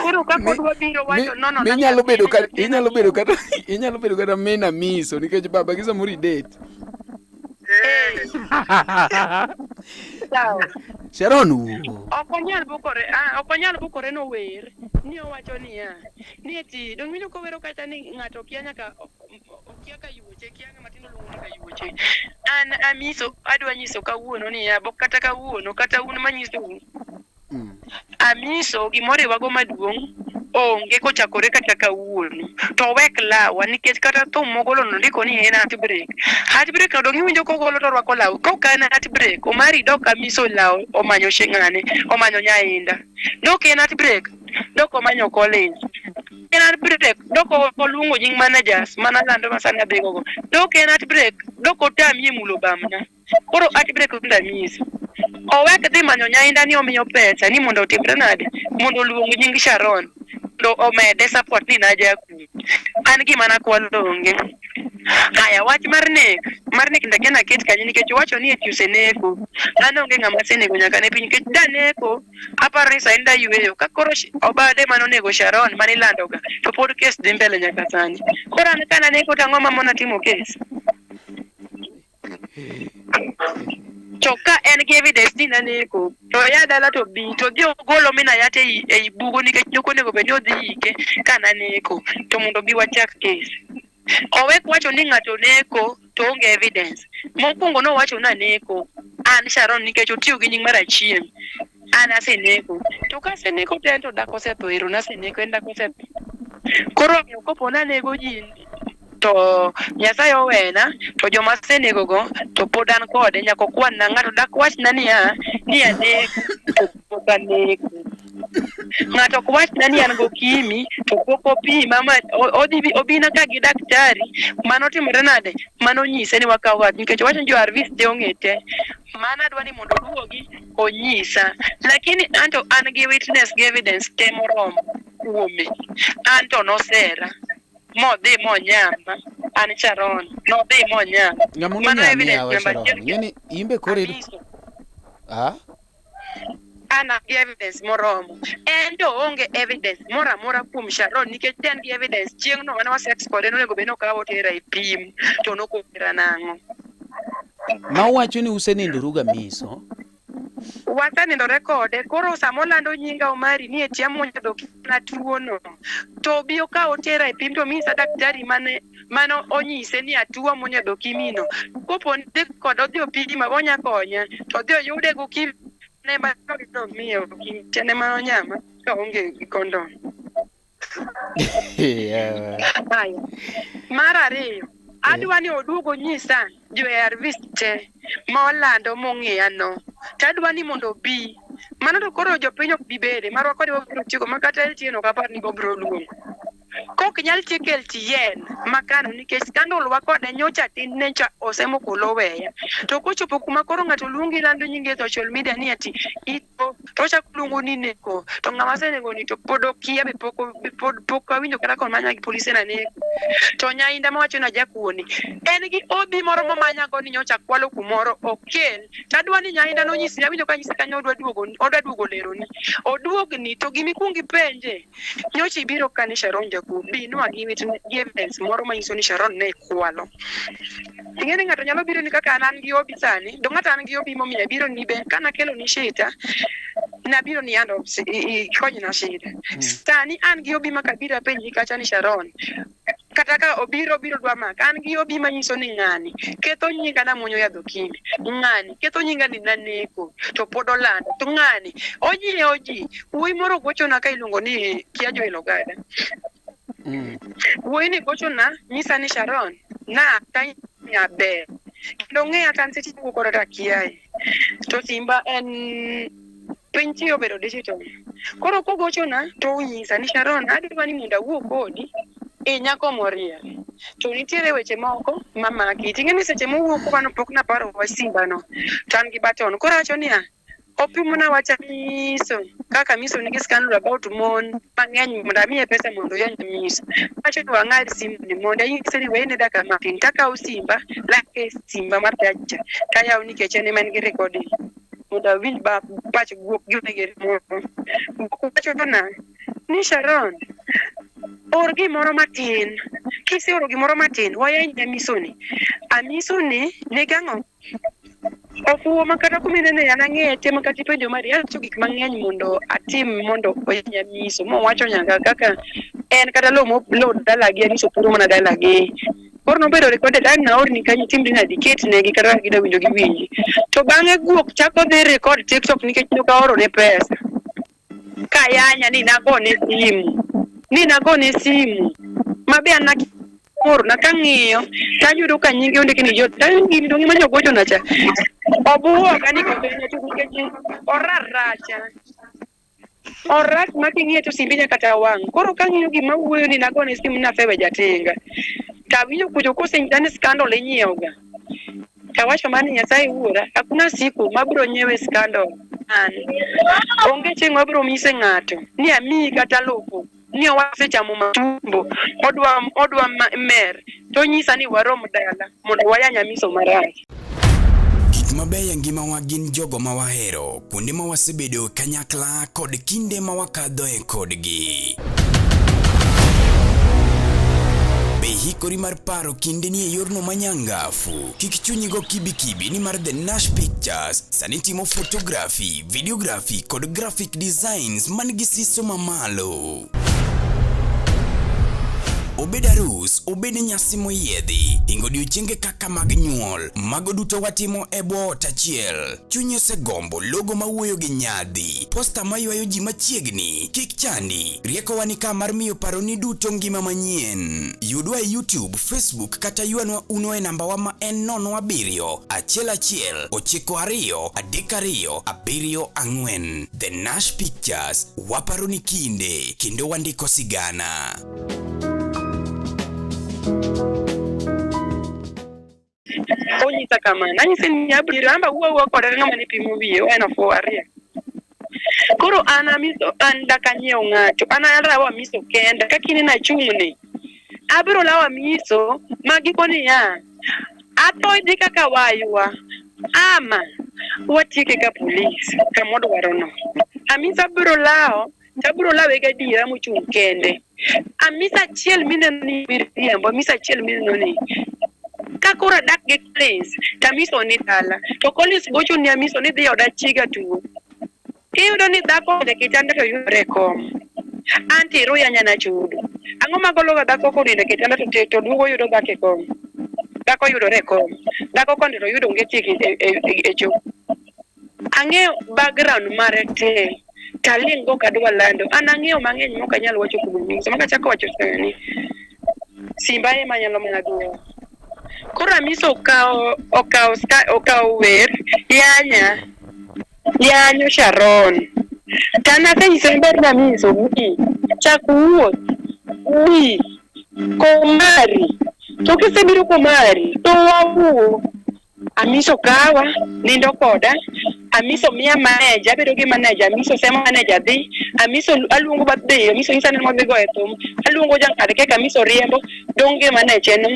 Koro ka Mi- kodwa biro wacho nono na Minyalo bedo nyathine, kata inyalo bedo kata inyalo bedo kata min Amiso nikech baba gi samoro idate. Eh. Sawa. Sharon wuo. Ok onyal bukore, ah, ok onyal bukore nower. Ni owacho niya, ni eti dong winjo kowero kacha ni ng'ato okia nyaka okia ka yuoche, kia ng'ama tindo luongo ni ka yuoche. An amiso adwa nyiso kawuono niya, bok kata kawuono kata un manyisou. Amiso gimoriwago maduong' onge kochakore kata kawuono. To wek lawa nikech kata thum mogolo no ndiko ni en heartbreak. Heartbreak no dong iwinjo kogolo to orwako law. Ka ok en heartbreak, Omari dok Amiso law omanyo shing'ane, omanyo nyainda. Dok en heartbreak, dok omanyo Collins. En heartbreak, dok oluongo nying managers mana lando ma sani adhigo go. Dok en heartbreak, dok otamie mulo bamna. Koro heartbreak mondo anyisi. Owek dhi manyo nyainda ni omiyo pesa ni mondo otimre nade? Mondo oluong nying Sharon. Mondo omede support ni najakuo. An gima nakwalo onge. Haya, wach mar nek, mar nek ndakia naket kanye nikech owacho ni eti oseneko. An onge ng'ama asenego nyaka ne piny nikech daneko aparo ni sani dayueyo. Ka koro Obade mane onego Sharon mane ilandoga to pod kes dhi mbele nyaka sani. Koro an ka naneko to ang'o mamona timo kes? To ka en gi evidence ni naneko, to oya dala to bi to odhi ogol omina yat ei, ei bugo nikech nok onego bed ni odhi ike ka naneko, to mondo obi wachak kes. Owek wacho ni ng'ato neko to onge evidence. Mokwongo nowacho ni aneko an Sharon nikech otiyo gi nying mar Achieng'. An aseneko. To ka aseneko to en to dak osetho ero naseneko en dak osetho. Koro kopo ni anego ji to Nyasaye owena to joma asenegogo to pod an kode nyaka okwanna ng'ato dak wachna niya ni aneko to pok aneko. Ng'ato ok wachna ni an gokimi to pok opima ma odhi obina ka gi daktari mano timore nade mano nyise ni wakawo yath nikech owacho ni jo ARVs te ong'e te. Mano adwa ni mondo oduogi onyisa lakini anto an gi witness gi evidence te moromo kuome anto nosera. modhi monyama an Sharon nodhi monyama Ng'ama Mano nonyami evidence yawa namba Sharon. achiel. Ing'eni in be koro id- Amiso. Ah? An gi evidence moromo. En to oonge evidence moro amora kuom Sharon nikech ne en gi evidence chieng'no mane wa sex kode nonego bed ni okawa otera e pim to nokotera nang'o. Ma uwacho ni usenindoru ga miso. Wasenindore kode koro sama olando nyinga Omari ni eti amuonyo dhok na tuono to obi okaw otera e pim to onyisa daktari mane mane onyise ni atuo amuonyo dho kimino. Kopo ni dhi kode odhi opima onya konya to odhi oyude gokimi ne ma nomiyo okimi ne mane onyama ka oonge gi kondom. Yeah. Haya. Mar ariyo, adwa ni oduog onyisa jo ARVs te ma olando mong'eya no. To adwa ni mondo obi. Mano to koro jopiny ok bi bede. Marwa kode wabiro tieko ma kata LTN ok apar ni obiro luongo. Kok nyal tiek LTN makano nikech scandal wa kode nyocha tin necha osemoko loweya. To kochopo kuma koro ng'ato luongi lando nyingi e social media ni ati ito to ochako luongo ni neko to ng'ama asenego ni to pod okia be pok be pod pok awinjo kata komanya gi polise na neko. To nyainda mawacho ni ajakuo ni en gi odhi moro momanya go ni nyocha kwalo kumoro okel. To adwa ni nyainda nonyisi awinjo ka nyisi kanyo odwa duogo odwa duogo leroni. Oduogni to gima ikuong ipenje Nyocha ibiro ka ni Sharon jakuo, binwa gi witness gi evidence moro manyiso ni Sharon ne kwalo. Ing'e ni ng'ato nyalo biro ni kaka an an gi obi sani, do ng'ato an gi obi momiyo abiro ni be kana kelo ni shida, nabiro ni ando ikonyna shida. Sani an gi obi ma kabiro apenji kacha ni Sharon, kata ka obiro obiro dwa maka, an gi obi manyiso ni ng'ani ketho nyinga namuonyo yadh okimi, ng'ani ketho nyinga ni naneko to pod olando, to ng'ani onyiewo ji. Wuoyi moro gochona ka iluongo ni kia Joel Ogada. Wuoyi ni gochona nyisa ni Sharon na ka ber kendo ng'eya ka an seche moko koro takiaye to simba en piny ti obedo digital. Koro kogochona to onyisa ni Sharon adwa ni mondo awuo kodi e nyako moriere. To nitiere weche moko mamaki. Ting'e ni seche mowuok mano pok naparo wach simbano to an gi button. Koro awacho niya, opimona wach Amiso kaka Amiso nigi scandal about mon mang'eny mondo amiye pesa mondo oyany Amiso. Awacho ni wang'ad simu ni mondo anyise ni wene dakika matin takawo simba lake simba mar dacha tayawo nikech en ema en gi recording mondo awinj ba pach guok gi wegi moro. Guok wachona ni Sharon or gimoro matin kiseoro gimoro matin wayany Amiso ni. Amiso ni nigi ang'o? Ofuwo ma kata kuma inene an ang'eye te ma kata ipenjo mari awacho gik mang'eny mondo atim mondo oyany Amiso mowacho nyaka kaka en kata lowo mo lowo dalagi Amiso puro mana dalagi. Koro nobedo recorded ang' naorni kanyo itimri nade iketnegi kata ka gidwa winjo giwinji. To bang'e guok chako dhi record TikTok nikech ne ok aorone pesa. Kayanya ni nagone simu. Ni nagone simu. Ma be an orna kang'iyo tayudo ka nyinge ondiki ni Jot. Tayo gini to ng'ima nyogochona cha. Obuoga ni koso en jatugo nikech oraracha. Orach ma king'iye to simbi nyaka ta wang'. Koro kang'iyo gima wuoyo ni nagone simu nafewe jatinga. Tawinjo kucho kosenyisa ni scandal inyiewo ga. Tawacho mana ni Nyasaye wuora, hakuna siku mabiro nyiewe scandal. An onge chieng' mabiro mise ng'ato ni amiyi kata lupu ni wasechamo matumbo odwa odwa mer to nyisa ni warom dala mondo wayany amiso marach. Gik mabeyo e ngimawa gin jogo ma wahero, kuonde ma wasebedoe kanyakla kod kinde ma wakadhoe kodgi. Be ihikori mar paro kindeni e yorno manyangafu? Kik chunyi go kibikibi nimar The Nash Pictures sani timo photography, videography kod graphic designs man gi siso mamalo. Obed arus, obed nyasi moyiedhi, hingo odiochienge kaka mag nyuol, mago duto watimo e bwo ot achiel. Chunyi osegombo logo mawuoyo gi nyadhi, posta maywayo ji machiegni, kik chandi. Riekowa ni ka mar miyo paroni duto ngima manyien. Yudwa e YouTube, Facebook kata ywanwa uno e nambawa ma en 07 11 92 32 74. The Nash Pictures, waparo ni kinde kendo wandiko sigana. Onyisa kamano. Anyise ni abiro amba wuo awuoya kode ka ng'ama ne pimo wiye en ofuwo ariyo. Koro an amiso an dak anyiew ng'ato an alawo amiso kenda kaka ineno achung' ni abiro lawo amiso ma giko niya atho idhi kaka waywa ama watieke ka polis kamodwaro no. Amiso abiro lawo to abiro lawe gadiera mochung' kende. Amisa achiel mineno ni miriambo, amisa achiel mineno ni. Ka koro adak gi Collins, to Amiso ni dala. To Collins gocho ni Amiso ni dhi oda chiga tuo. Iyudo ni dhako onindo e kitanda to yudore e kom. Anti iruya nyana chudo. Ang'o magolo ga dhako konindo e kitanda to, to duogo yudo dhako e kom? Dhako yudore e kom. Dhako konindo to yudo onge chik e, e, e, e cho. Ang'eyo background mare te. Taling' go ok adwa lando. An ang'eyo mang'eny mok anyal wacho kuom Amiso. Ma kachako wacho sani, simba ema nyalo mana dhi oko. Koro Amiso okawo okawo okawo wer yanya yanyo Sharon. To an asenyise maber ni Amiso bi chak wuoth bi komari to kisebiro komari to wawuo. Amiso kawa, nindo koda, Amiso miya manager, abedo gi manager, Amiso semo manager dhi, Amiso aluongo birthday, Amiso nyisa ni wadhi goye thum, aluongo jang'ad kek, Amiso riembo, dong' gi manager no.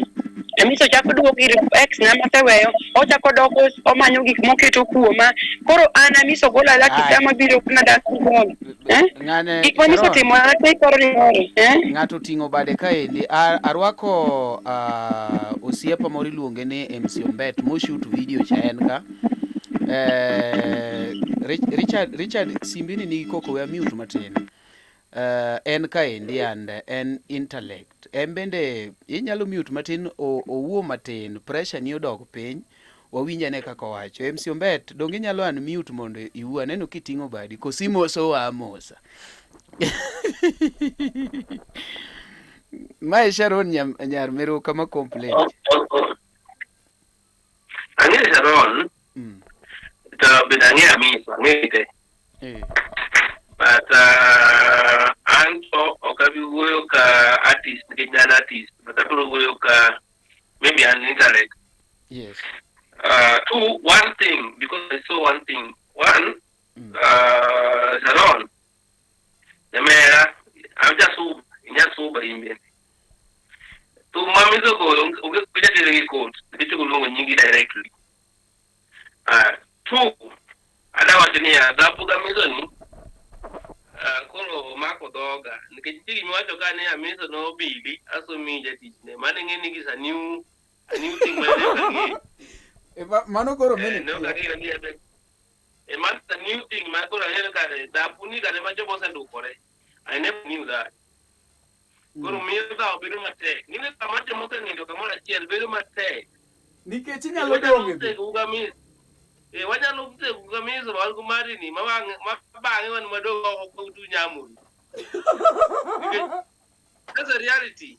Amiso chako duogo ir ex na maseweyo, ochako dok omanyo gik moketo kuoma. Koro an Amiso gola laki Aya. sama biro kuna dak gi Eh? Ng'ane Gik ma Amiso Sharon. timo na te koro ni moro, eh? Ng'ato oting'o bade kaendi. Arwako osiepa moro iluonge ni MC Ombet moshoot video cha en ka. Eh, Richard, Richard simbini nigi koko we mute matin. En kaendi and en intellect. En bende inyalo mute matin owuo matin pressure ni odog piny. Wawinj ane kaka owacho. MC Ombet, donge inyalo unmute mondo iwuo? Aneno kiting'o badi. Koso imosowa amosa. Mae Sharon nyar Miruka ma complain. Ang'eyo Sharon, to bende ang'eyo Amiso, ang'eyo te. But an to ok abi wuoyo ka artist nikech an artist, but abiro wuoyo ka maybe an intellect. Two, one thing, because I saw one thing. One, Sharon, nyamera, ajasuba, inyasuba in bende. Thum ma Mizo goyo, onge onge jatere gi court, nikech ok oluongo nyingi directly. Two, ada wacho niya, dhapo ga Mizo ni, koro omako dhoga, nikech nitie gima iwacho ka ni Amiso nobili, aso miyi jatichne. Mano ing'e ni is a new thing ma ne ok ang'eyo. Mano koro mene Ne ok ang'eyo ni mano a new thing ma koro ang'eyo kare, dhapo ni kare ma joma osendukore. I never knew that. Koro miyo dhawo bedo matek. Ng'e sama joma osenindo kamoro achiel bedo matek. Nikech inyalo dong' e dhi. Wanyalo thego gamiso wan go marini ma bang'e ma bang'e wan madong' oko ka utu nyamuru. Nikech that's a reality.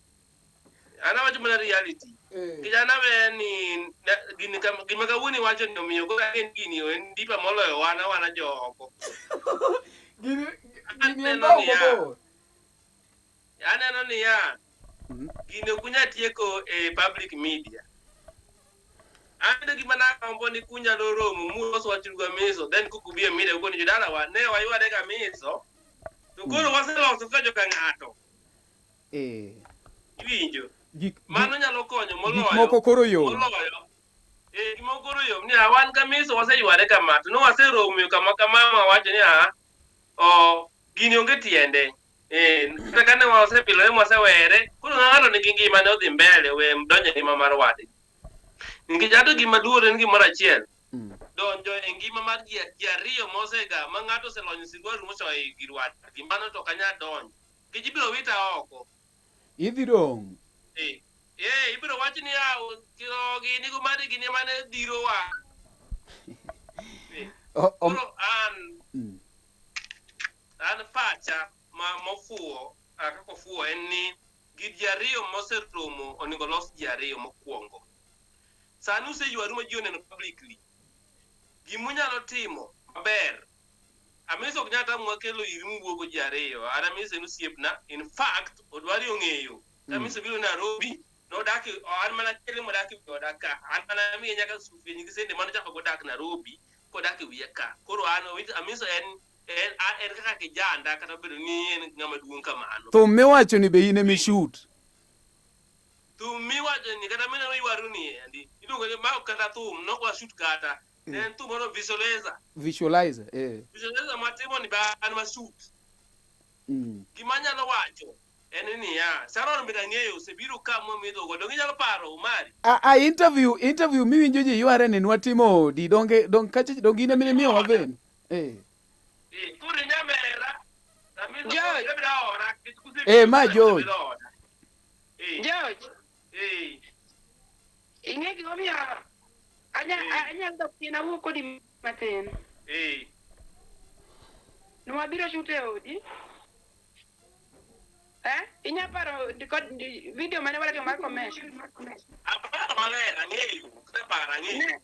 An awacho mana reality. Kijana we ni gini gima kawuono iwacho ni omiyo koro ang'e ni gini en deeper moloyo wan awana jo oko. Gini gini en Aneno dhawo niya. mabor. Aneno niya, gini ok unyal tieko e public media. Aneno gima nagombo ni kunyalo romo mulos wach Amiso, then kukubi e media ukoni jodalawa ne wayware ga Amiso, to koro waseloso ka joka ng'ato. Iwinjo? Mano nyalo konyo moloyo. Gik moko koro yom. Moloyo. Gik moko koro yom. Ni wan Kamiso waseyware kama, to ne waseromo kama kama ma wacho ni a, o, gini onge tiende. Kata kane wasepilore mwasewere, koro ng'ato nigi ngimane odhi mbele, we donjo e ngima mar wadgi. Nikech ato gima luor en gimoro achiel. Donjo e ngima mar ji ji ariyo mosega ma ng'ato oselonyo sirwaru mosoyo e gir wadgi, mano to ok anyal donjo. Nikech ibiro wita oko. Idhi dong'. Ibiro wach ni ya kirogi nigo mari gini mane dhirowa. Koro an pacha ma mofuwo kaka ofuwo en ni gir ji ariyo moseromo onego los ji ariyo mokwongo. Sani useywaru ma ji oneno publicly. Gimunyalo timo maber Amiso ok nyal tamwa kelo iri muwuogo ji ariyo. An Amiso en osiepna. In fact, odwari ong'eyo. Ka Amiso biro Nairobi, nodak e- an mana kele modak e oda ka. An mana miye nyaka sufria gi sende mane ochako go dak Nairobi, kodak e wiya ka. Koro an Amiso en en en kaka kijanda kata obedo ni en ng'ama duong' kamano. Thum miwacho ni be in ema ishoot. Thum miwacho ni kata mineno ywaru ni endi. Iluongo ni ma ok kata thum, nok wa shoot kata. En thum moro visualizer. Visualizer, eh. Visualizer matimo ni be an ma shoot. Gima anyalo wacho, En niya, Sharon bende ang'eyo osebiro ka mwamedho go. Donge inyalo paro Umari? A, a interview interview miwinjo ji yware ni nwatimo odi donge dong kacha donge in emine miyowa ven. Eh. Eh, koro inyamera. Amiso George. koro ibiro ora, nikech kusebiro Eh, ma to George. ibiro ora. Eh, George, eh. ing'e gimomiyo anya anyalo dok chien awuo kodi matin. Eh. Nwabiro shoot e odi. Eh? Inya paro kod video mane watimo mar commercial? Aparo maler, ang'eyo. Aseparo, ang'eyo.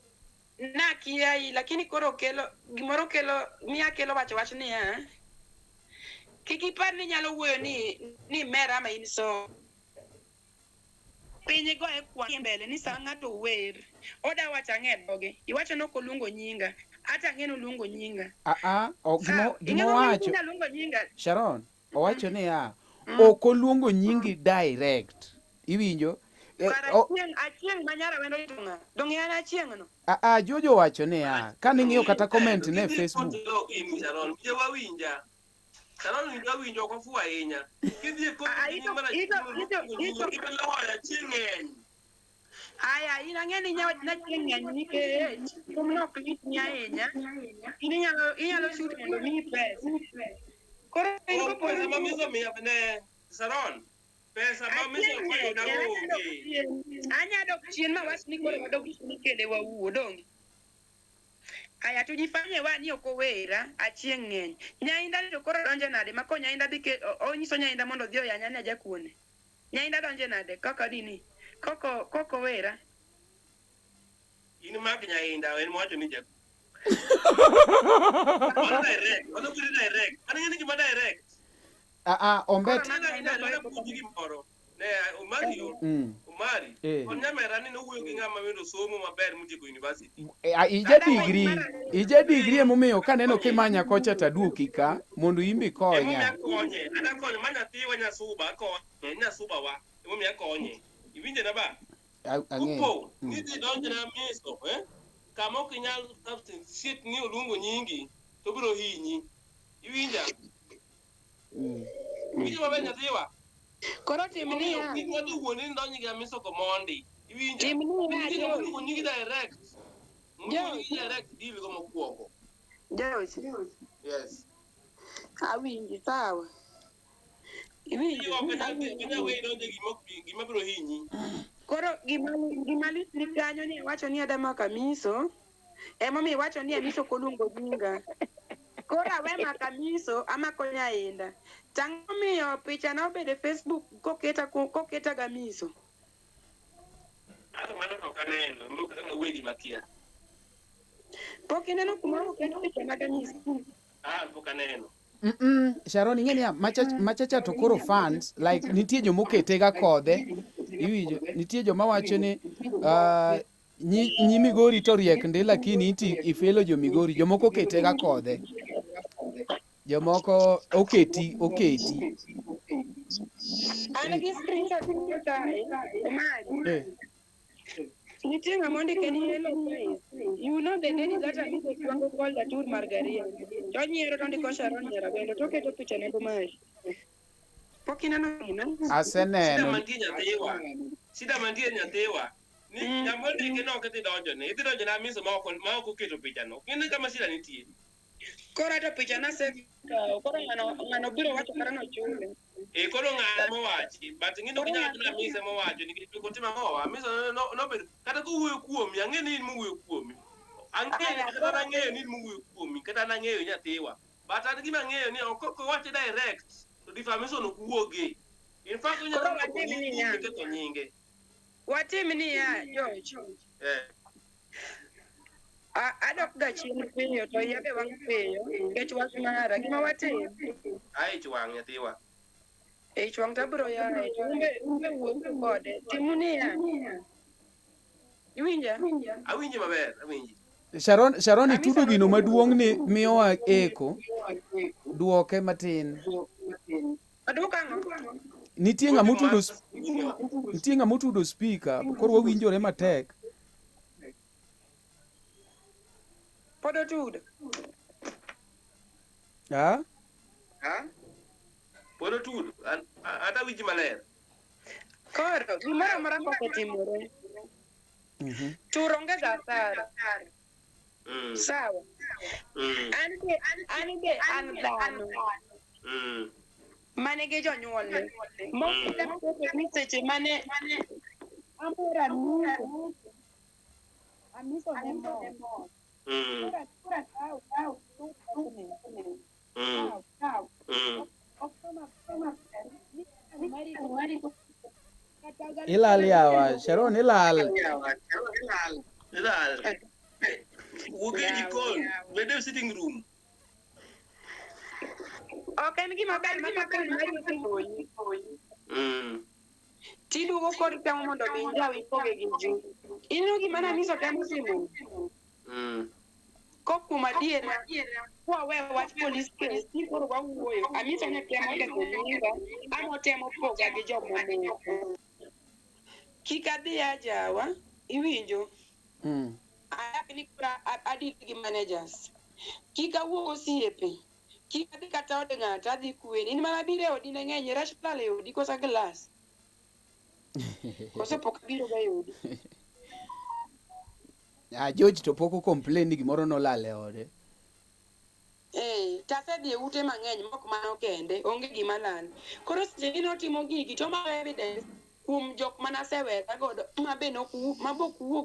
Nakiai lakini koro kelo gimoro kelo miya kelo wacho wach niya kik ipar ni inyalo wuoyo ni ni mera ama in so piny igoye kwan e mbele ni sa ng'ato wer oda wacho ang'e e dhoge iwacho ni ok oluongo nyinga ata ang'e ni oluongo nyinga A a o gimo Sawa, gimo ing'e momiyo wacho inyalo nyinga Sharon owacho niya ok oluongo nyingi direct. Iwinjo? Eh, kar o- achieng' achieng' ma nyara wendo ito ng'a donge an achieng' no a a Jojo wacho niya kaning'iyo kata comment ne e Kidhi Facebook. kod dhok in, Sharon, winja wawinja. Sharon winja wawinja, ok ofuwo ahinya. Kidhi e kod Ah, nying ito mar ito achieng' ito ito ibiro loyo achieng' ng'eny. Aya, in ang'e ni inya wacho ni achieng' ng'eny nikech thumno ok litni ahinya. In inyalo inyalo shoot mondo miyi pesa. Koro in Oh, kopo pesa ni ma Miso miya ne Sharon, pesa ma Miso achieng' koyuda ng'eny, anya dok onge. chien. Anya dok chien ma wach ni koro wadok chien kende wawuo, donge? Aya to jifanye wa ni ok owera, achieng' ng'eny. Nyainda ni to koro donjo nade ma ko nyainda dhi ke onyiso nyainda mondo odhi oyanya ni ajakuone. Nyainda donje nade kaka nini? Koko koko wera. In mak nyainda, en mowacho ni jakuo. Mano direct, mano kiri direct. Mano ing'e ni gima direct. A a ombet Koro Nena nena nena puonji gimoro. Ne Omari yo, Omari. Eh. Kon nyamera ni nowuoyo gi ng'ama wendo somo maber motieko university. Eh, a, ija degree ija degree emomiyo kaneno kimanya kocha taduoki ka mondo imbi Emomiyo konya. akonye. An akonye ma nyathiwa nyasuba akonye, nyasuba wa. Emomiyo akonye. Iwinjo na ba? Ang'eyo. Upo, ni dhi donjo na miso, eh? Kama ok inyal substantiate ni oluongo nyingi, to obiro hinyi. Iwinja? Iwinjo maber nyathiwa? Koro tim niya. Kik ng'ato wuondi ni donjo gi amiso komondi. Iwinja? Tim niya, Nitie ng'ama George. oluongo nyingi direct. Oluongo George. nyingi direct deal go mokwongo. George. Yes. Awinji sawa. Iwinjo? Ok anyal weyi donjo e gima ok- gima biro hinyi. Koro gima gima lit ni kanyo ni iwacho ni adama kamiso. Emomiyo iwacho ni amiso ok oluongo nyinga. Koro awe mako amiso amako nyainda. Tang'o miyo picha na obedo e Facebook koketa koketa gamiso. Ato mano to ok aneno. Mok kata awuoye gima akia. Pok ineno kumoro oket picha mag amiso. Ah, pok aneno. Sharon ing'e niya macha machacha to koro fans like nitie jomokete ga kodhe iwinjo nitie joma wacho ni uh, nyi, nyi Migori to riek ndi lakini iti ifelo jo Migori jomoko okete ga kodhe jomoko oketi oketi An gi screenshot kae. Omari. eh. Nitie ng'ama ondike ni hello guys. You know the lady that Amiso Chwango called Atur Margaria. To onyiero to ondiko Sharon Nyaragwendo to oketo picha ne Omari. Pok ineno gino? Shida Aseneno mantie nyathiwa. Shida mantie nyathiwa. Ni ng'ama ondike no ok idhi donjone. Idhi donjone amiso ma ok ma ok oketo pichano. Ing'e kama shida nitie. Koro to picha nasekawo. Koro ng'ano ng'ano biro wacho kata nochule. E koro ng'ano mowachi, but ing'e ni ok inyal wacho ni Amisa mowacho nikech pok otimo ang'owa. Amisa nobedo kata kowuoyo kuomi, ang'e ni in mowuoyo kuomi. Ang'e kata an ang'eyo ni in mowuoyo kuomi, kata an ang'eyo nyathiwa. But an gima ang'eyo ni ok ok owache direct to defamation ok wuogi. In fact onyalo Koro loko watim nying niya. ketho nyinge. Watim niya, George. Eh. Adok ga chien piyo to iya be wang' piyo nikech wach mara. Gima watim. Ai ich wang' nyathiwa. Ich wang' to abiro yaye to umbe umbe wuoyo kode. Timu niya. Iwinja? Awinji maber, awinji. Sharon Sharon itudo gino maduong' ni miyowa eko duoke matin Aduok ang'o? nitie ng'ama otudo nitie ng'ama otudo speaker koro wawinjore matek Pod otudo. ah? Pod otudo. Ata winji maler. Koro gimoro amora kosetimore tur onge ga hasara. Sawa. An be an be an dhano. Mane gi jonyuolne. Moko ni seche mane amor amiso. Amiso ne mor. Koro akaw kaw kaw kaw. Ok mari Ilal yawa, Sharon ilal. Ilal. Wuok e jikon, bed e sitting room. Ok en gima ber ma kaka mari osegoyi. Tiduogo kod temo mondo mi injaw ipoge gi ji. Ineno gima Namiso temo timo? Kok kuom adiera, kwawe wach police case ni koro wawuoyo, Amiso ne temo ketho nyinga, ama otemo poga gi jomamoko. Kik adhi ajawa, iwinjo? Ayak ni koro adil gi managers. Kik awuo gosiepe. Kik adhi kata od ng'ato, adhi kweni. In mana biro e odi ne ng'eny, rech lal e odi koso glass. Koso pok abiro ga e odi. Ah, George to pok o complain ni gimoro nolal e ode. Eh, tasedhi e ute mang'eny mok mano kende, onge gima lal. Koro seche gi notimo gigi to ma evidence kuom jok manasewera godo ma be nok ma bok wuo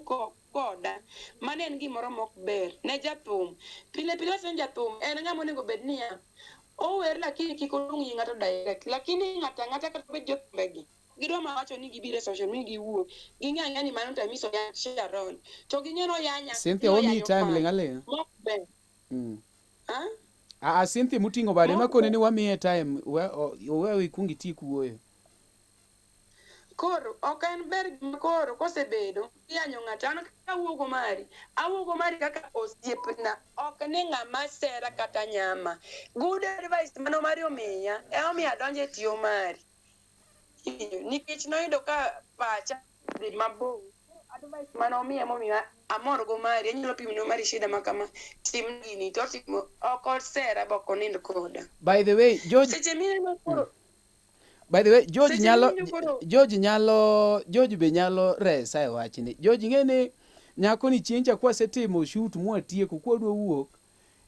koda. Mano en gimoro mok ber ne jathum. Pile pile wacho ni jathum en ng'ama onego bed niya, ower lakini kik oluong nying ng'ato direct. Lakini ng'ato ang'ata kata bed jothumbegi, gidwa ma wacho ni gibiro e social media giwuo. Ging'e ang'eya ni mano to Amiso yanyo Sharon. To ging'e ni oyanya, Cynthia, ni wamiyi oyanyo time fan. ling' aling'a. Mok ber. Ah? Ah, Cynthia muting'o bade makone ni wamiye time, we ikwong itiek wuoyo. Koro ok en ber gima koro kosebedo iyanyo ng'ato an kawuogo mari awuogo mari kaka osiepna ok ni ng'ama sera kata nyama. Good advice mano mari omiya emomiyo adonjo e tiyo mari. Nikech noyudo ka pacha dhi mabor. Advice mane omiya emomiyo amor go mari anyalo pimo ne mari shida ma kama tim gini to otimo ok osera ba ok onind koda. By the way, George Seche mineno koro By the way, George Seche nyalo mineno koro George nyalo George be nyalo resa e wachni. George ing'e ni nyako ni chieng' cha kwasetimo shoot mwatieko kwadwa wuok,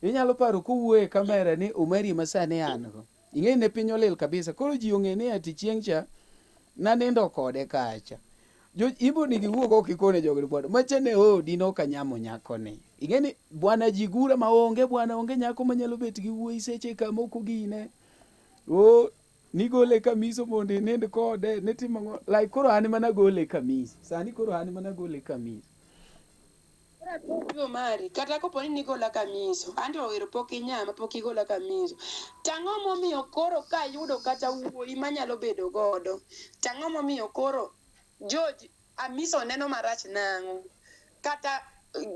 inyalo paro kowuoyo e kamera ni Omari ma sani an go. Ing'e ne piny olil kabisa. Koro ji ong'e ni ati chieng' cha nanindo kode kacha. George imbo ni giwuok ok ikone jogi ni bwana. Macha ne odi nok anyamo nyako ni. Ing'e ni bwana ji gura ma onge bwana onge nyako manyalo bet gi wuoyi seche ka moko gine. O nigole kamiso mondo inind kode nitimo ang'o like koro an mana gole kamis sani koro an mana gole kamis Koro mari kata kopo ni nigola kamiso anto ero pok inyama pok igola kamiso tang'o momiyo koro kayudo kata wuoyi manyalo bedo godo tang'o momiyo koro George Amiso neno marach nang'o kata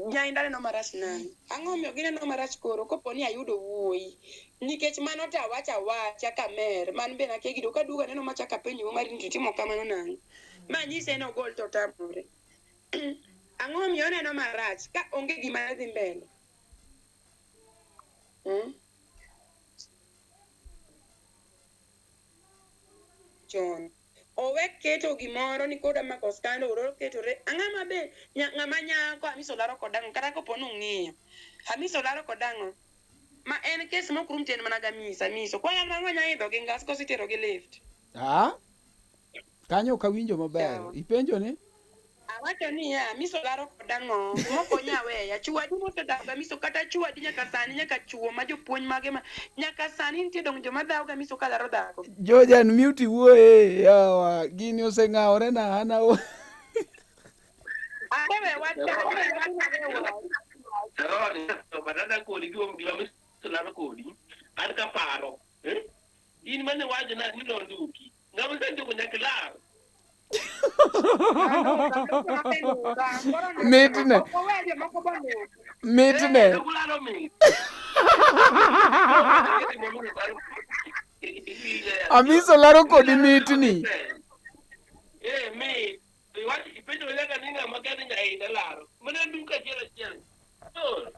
Nyainda neno marach nang'o ang'o momiyo gineno marach koro kopo ni ayudo wuoyi nikech mano to awacho awacha kamer man be nakia gido kaduogo aneno machako apenjo mari ni to itimo kamano nang'o manyise ni ogol to otamore ang'o momiyo oneno marach ka onge gima dhi mbele Chon owe keto gimoro ni koda mako scandal oro ketore ang'ama be ng'ama nyako Amiso laro kod ang'o kata kopo ni ung'iyo Amiso laro kod ang'o ma en kes mok rum to en mana ga Amiso kwa an ang'o nya idho gi ngas koso itero gi lift ah kanyo ok awinjo maber ipenjo ni Awacho niya, Amiso laro kod ang'o? Mok onya weya. Chuo adi mosedhawo ga Amiso kata chuo adi nyaka sani nyaka chuo ma jopuonj mage ma nyaka sani nitie dong joma dhawo ga Amiso ka laro dhako. George unmute iwuoye yawa gini oseng'awore na an awo Awewe wach awewe wach. Sharon, badala kodi gima gima Amiso laro kodi, an kaparo. Eh? In mane wacho na ni nonduki. Ng'ama osenduko nyaka ilar. Mitne. Mitne. Eh, ularo mit. Amiso laro kodi mitni. Eh, mit. Iwacho ipenjo nyaka ni ng'ama kani nyainde laro. Mana nduka achiel achiel. Oh.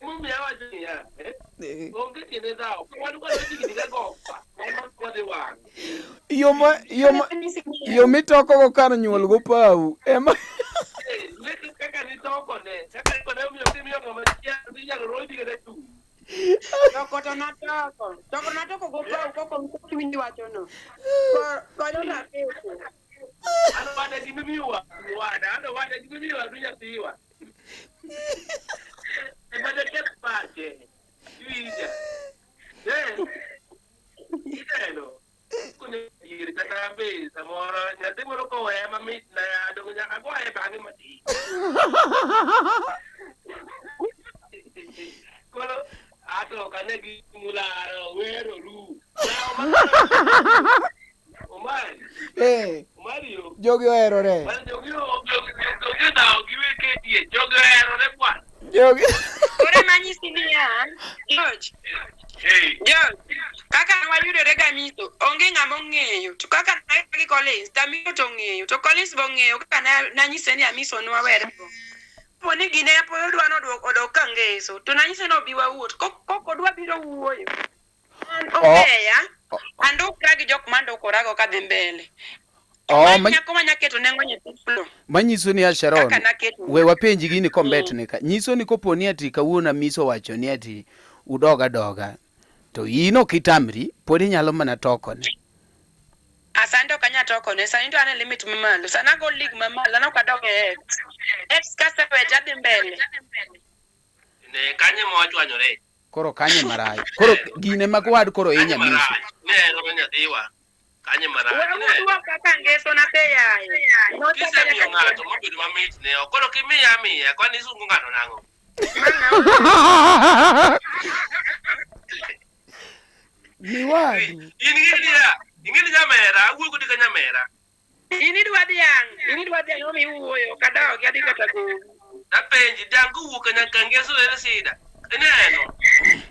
Emomiyo awacho niya, eh, onge tiende dhawo. Ka wan kod digni ka gopa, wan wadhi wang'. Yo ma yo ma yo mitokogo kar nyuol go pau ema Eh, leke kaka nitoko ne, kaka ne omiyo kimiyo ng'ama chielo, inyalo roji kata chung'. Toko to natoko. Toko natoko go pau koko kiwinjo wachono. Konyo naketo. An wada gimiyo wada, an wada gimiyo wadu nyathiwa. Ema jaketh pache. Iwinja. Eh. Ineno. Kone ir kata be samoro nyathi moro koweya mamit na ya dongo nyaka goye bang'e matin. Koro ato ok ane gi mularo wero ru. Omari. Eh. Omari yo. Jogi oherore. Bwana jogi jogi odhawo giwe ketie. Jogi oherore bwana. Jogi. Koro ema anyisi niya, George, Hey. George, kaka ne wayudore ga Miso, onge ng'ama ong'eyo. To kaka nayudore gi Collins, to Amiso to ong'eyo. To Collins be ong'eyo kaka nanyise ni Amiso nwawerego. Kapo ni gine apoyo odwa ni odok ka ngeso, to nanyise ni obi wawuoth. Kok odwa biro wuoyo. An oweya, andukra gi jok mandukorago kadhi mbele. Oh, Ma nyako manya keto nengo nyathi flo. Manyiso ni Sharon, Kaka naketo. we wapenji gini kombet ni ka. Nyiso ni kopo ni ati kawuono Amiso wacho ni ati udog adoga, to in ok itamri, pod inyalo mana tokone. Asante ok anya tokone, sani to an e limit mamalo. Sani ago league mamalo, an ok adog e X. X kasewe to adhi mbele. Ne kanye ma wachwanyore. Koro kanye marach. Koro gine mag wad koro Kanye inya Amiso. marach. Ne en nyathiwa. Kanye marach. Ne. Wawuok kaka ngeso na pe yaye. Nochako Kisemiyo nyaka ng'ato mobedo mamit ne ok. Koro kimiya amiya, kwani isungo ng'ato nang'o? Miwadu. In ing'e niya, ing'e ni nyamera, awuoyo kodi ka nyamera. In idwa dhiang', in idwa dhiang' omiyo iwuoyo, ok adogi adhi kata gowi. Apenji, dhiang' kowuok ka nyaka ngeso ere sida? Ineno?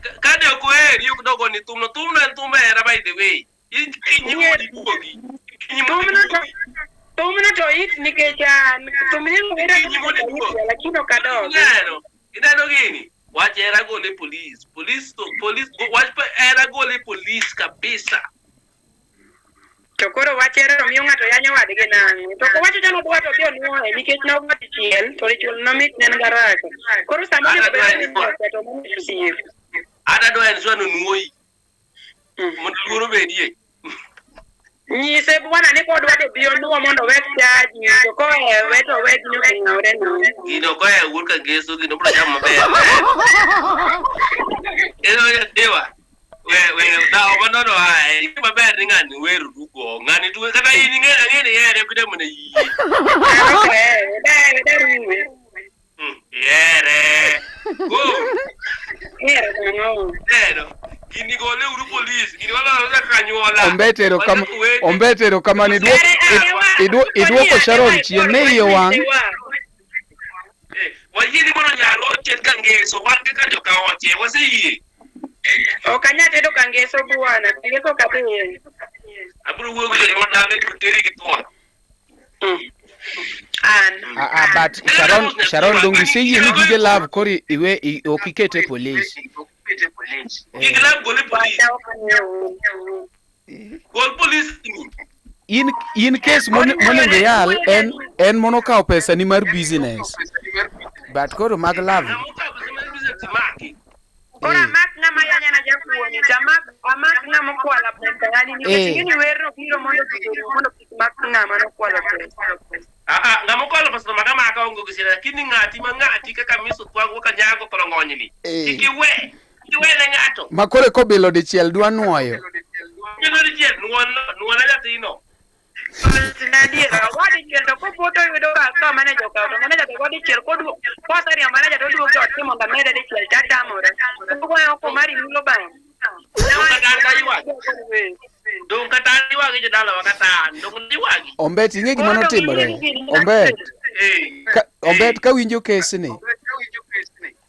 Ka- Ka de ok oheri ok dogoni thumno, thumno en thum hera by the way. In kinyi mondo iduogi. Kinyi mondo Thumno to iduogi. thumno to it nikech an thum nyalo wera Kinyi mondo iduogi. lakini ok adogi. Ineno? Ineno gini? Wach hera gole polis. Polis to polis wach pa hera gole polis kabisa. To koro wach hera to miyo ng'ato yanyo wadgi nang'o? To kowacho chano odwa to odhi onuoye nikech nogo dichiel to dichiel nomit ne en garaka. Koro sama onego bed ni pesa to mano osiep. An adwa en swa nonuoyi. Mondo luor obedie. Nyise bwana ni kodwa to bi onuo mondo owek chaji to kowewe to owe gino ong'awre no. Gino ok ohewo wuod Kageso, gino biro chamo maber. Ero dewa. We we dhawo manono ae. Ing'e maber ni ng'ani wer rugo. Ng'ani tuwe kata in ing'e ang'e ni ihere kida mondo iyie. An ok ahewe, dahewe daruwe. Ihere. Go. Ihero nang'o? Neno. Gini gole uru polis. Gini waloro kaka anyuola. Ombet erokam Wanyako wete. ombet erokamano iduoko Ere aewa, iduoko Sharon chien ne iye wang'. Eh, wayie ni mondo nyalo ochiel ka ngeso wan kaka joka oche waseyie. Ok anyal tedo kangeso bwana, kangeso ok adhiye. Abiro wuoyo gi jonyuol dala to teri gi thuon. An. Ah, ah, but Sharon Sharon donge iseyie ni gige love koro iwe ok ikete police. Gige love gole police. Wacha ok anyal. Gol police ni. In in case monego iyal en en monokawo pesa ni mar business. But koro mag love. Ng'ama okawo pesa mar business timaki. Koro amak ng'ama yanya na jakuoni to amak amak ng'ama okwala pesa yani nikech Eh. ing'e ni werno biro mondo kik mondo kik mak ng'ama nokwalo pesa. Ah ah, ng'ama okwalo pesa to maka maka onge gi shida lakini ng'ati ma ng'ati kaka miso thwango kaka nyango korong'ony ni. Eh. Kik iwe. Kik iwe ne ng'ato. Ma koro kobilo dichiel dwa nuoyo. Kendo dichiel nuon nuona nyathino. Adiera, ogo dichiel to kopoto yudo ka ka manager okawo to manager to go dichiel koduogo koseriembo manager to oduogo e ot ni mondo amede dichiel to atamora. Ogoyo oko mari mulo bang'. Dong kata an daywagi. Dong kata an ywagi jodalawa kata an. Dong ywagi. Ombet ing'e gima notimore. Ombet. Eh. Ka, Ombet kawinjo kesni.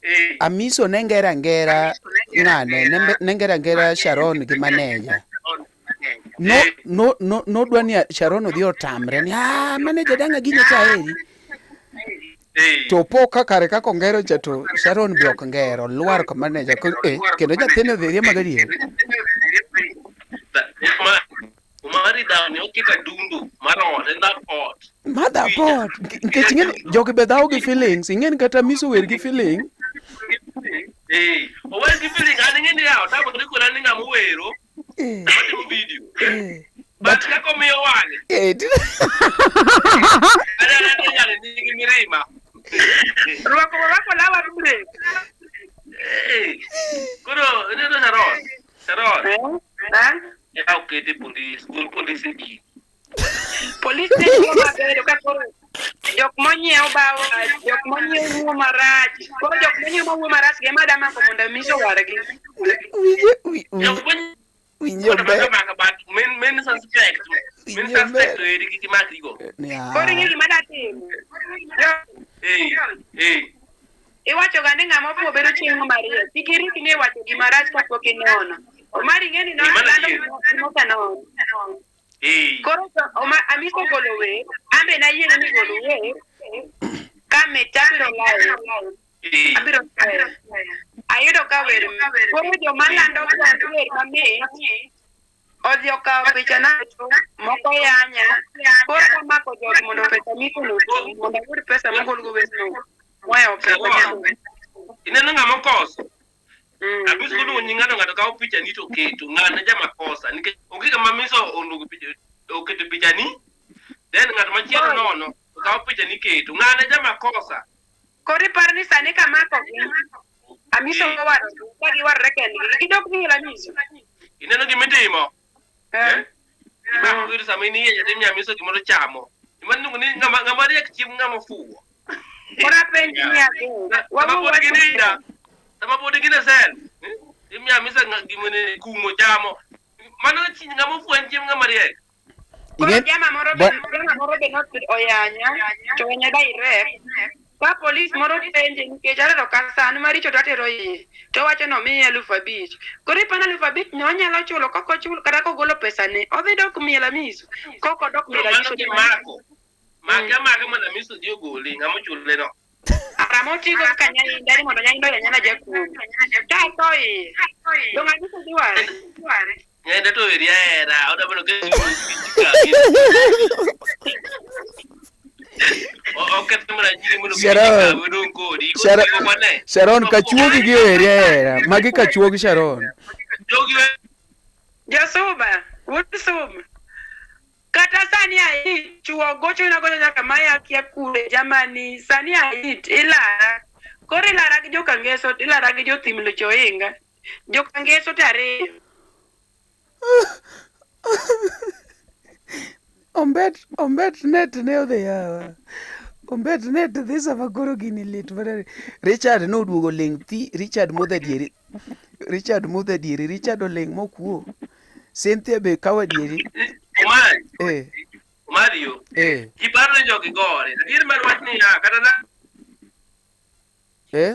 Eh. Amiso ne ngera ngera ng'ane ne ngera ngera Sharon gi maneja. No no no nodwa ni Sharon odhi otamre ni ah maneja danga gine cha heri. Eh. To po ka kare kaka ongero cha to Sharon be ok ngero, lwar ka manager. Ko- Eh, kendo nyathini odhi riemba gadier. Umari dhawni oketo adundo mar ot en that ot. Mother God, nikech ing'eni jogi be dhawo gi feelings, ing'eni kata miso wer gi feeling. Eh, ower gi feeling an ing'eni yawo tamore kora ni ng'ama owero Eh, matimo video. eh. But kaka omiyo wang'e, Eh, aneno ni nyani nigi mirima. Rwako rwako lawa break. Eh, Koro ineno Sharon, Sharon, Eh? Eh? ya okete polis, gol polis e gini. Polis ne wuo maber ka koro jok monyiew bawo jok monyiew wuo marach. Koro jok monyiew ma wuo marach gi ema da mako mondo miso wargi. Winje wi- wi- Jok monyiew winjo ber. maka but main main suspect, main Winjo suspect ber. to eri kik imakrigo. Ni Koro ing'e ah. gima da timo. Jo- Eh, eh. Iwacho ga ni ng'ama ofuwo bedo chieng' mariek. Kik irikni e wacho gima rach kapok inono. Omari ing'e ni Eh, mano nolando adier. mosenono. Eh. Koro to Oma Amiso ogolo wer, an be nayiene ni gol wer, ka mit abiro lawe, Eh. abiro share. Ayudo ka wer mit. Koro joma lando ga wer mamit, odhi okawo pichana moko yanya, koro kamako jogi mondo pesa Amiso no oti, mondo ayud pesa mogolgo werno. Mohewo pesa Sharon, ineno ng'ama okoso? Mm. Amiso koluongo nying ng'ato ng'ato kawo picha ni to oketo ng'ano jamakosa nikech onge kama Amiso oluongo picha oketo picha ni then ng'at machielo nono to kawo picha ni keto ng'ano jamakosa Koro iparo ni sani kamakogi, Amiso Eh. owarogi, ka giwarore kendgi, gidok miel Amiso. ineno gimitimo Eh. imako gi to sama in iye nyathi miyo Amiso gimoro chamo Ema iluongo ni ng'ama ng'ama riek chiemo ng'ama ofuwo Koro apenji ni adhi. sama pod gininda sama pod gin e sel eh, imiyo Amiso gimone kumo chamo mano chi- ng'ama ofuwo en chiemo ng'ama riek Koro Ing'e- jama moro be Bo- jama moro be not oyanya to oyanya direct. Ka polis moro penje nikech aneno ka san maricho to atero iye to owacho ni omiye 5,000. Koro iparo 5,000 ni onyalo chulo kok ochulo kata kogolo pesa ne odhi dok miel Amiso. Kok odok miel mano Amiso kimako make amaka mondo Amiso odhi ogoli ng'ama ochule no Ara motigo kaka nyainda ni mondo nyainda oyanyana jakuo. To atho iye. Dong' Amiso dhi ware. Nyainda to eri ahera odwa mondo oket oketho mana nyiri mondo Sharon. odong' kodi Sharon, Koro kwane. Sharon kachuogi gi eri ahera. Magi kachuogi Sharon. Jogi we- Jasuba, wuod Suma. Kata sani ait, chuo gochona gocha nyaka maya akia kure jamani, sani ait, ilara. Koro ilara gi jokangeso, ilara gi jothim Lucho Ohinga. Jokangeso to ariyo. Ombet ombet net ne odhi yawa. Ombet net dhi sama koro gini lit mana. Richard noduogo ling' thi, Richard modho adieri. Richard modho adieri, Richard oling' mokuo. Cynthia be kawo adieri. Omari, Eh, Mario, eh, ji paro ni jogi gore. Adier mar wach ni ya, kata na eh.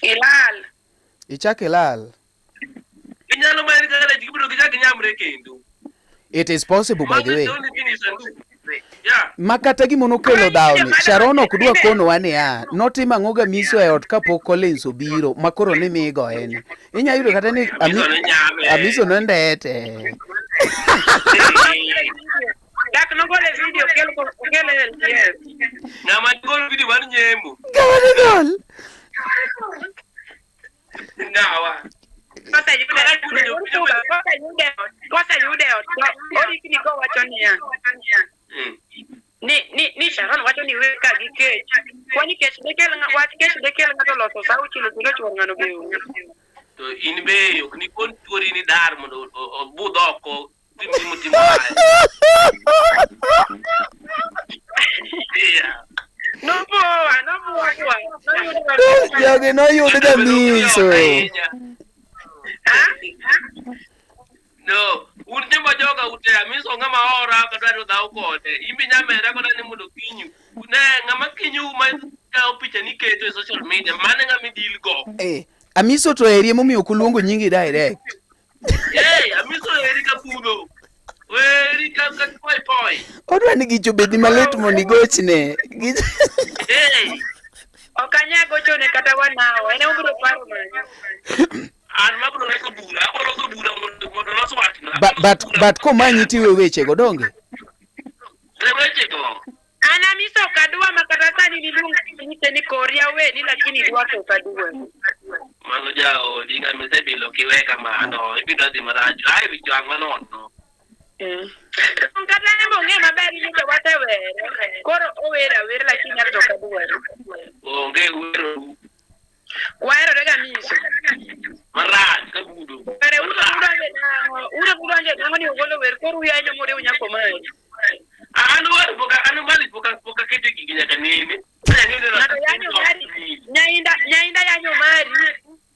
Ilal. Ichak ilal. inyalo mana kaka ji gibiro gichak ginyamre kendo. It is possible by the Mano way. the only thing you can do. Yeah. Ma kata gima nokelo dhawni, Sharon ok dwa konowa niya, notimo ang'o ga Miso e ot kapok Collins obiro, ma koro ni migo en. Inya yudo kata ni Ami, Amiso ne nyame. Amiso nondete. Dak nogol e video okel okel e LTS. Ng'ama gol video mar nyemo. Ng'ama ne gol? Ng'awa. Koseyude koseyude koseyude ot to orikni kowacho niya ni ni ni Sharon wacho ni we ka gi kech. Kwani kech dekel ng'a- wach kech dekel ng'ato loso sa auchiel otieno chuor ng'ano be onge. To in be ok nikon chuori ni dar mondo obudh oko tim gimotimo marach. Yeah. Nobuowa, nobuowa. Noyudowa. Jogi noyud ga Miso. Ahinya. No, un joma joga ute amiso ng'ama ora kadwaro dhaw kode. In be nyamera koda ni mondo kinyu. Ne ng'ama kinyu ma kawo picha ni keto e social media, mano e ng'ama idil go. Eh, Amiso to eri emomiyo ok oluongo nyingi direct. Hey, amiso eri ka pudho. Eri ka ka poi poi. Odwa ni gicho obedni malit mondo igochne. Gich- Hey. Ok anyal gochone kata wanawa, en ema obiro paro manya. An mabiro loso bura, abiro loso bura mondo mondo los wachna. But, but, but komanyi tiwe wechego donge? Wechego. An Amiso ok adwa ma kata sani niluong nyise ni koria weni lakini dwake ok adwa. Mano jaodi ng'ama isebilo kiwe kamano, ibiro dhi marach. Ai wi jwang' manono. Kata en be ong'e maber ni to wasewere. Koro owero awera lakini an to ok adware. Onge wero Waherore ga Amiso. marach ka budo. Kare uto udonje nang'o? Uto udonje nang'o ni ogolo wer koro uyanyo moriw nyako mari. An wer pok an mali pok pok aketo gigi nyaka nene. Ng'ato yanyo mari, nyainda nyainda yanyo mari.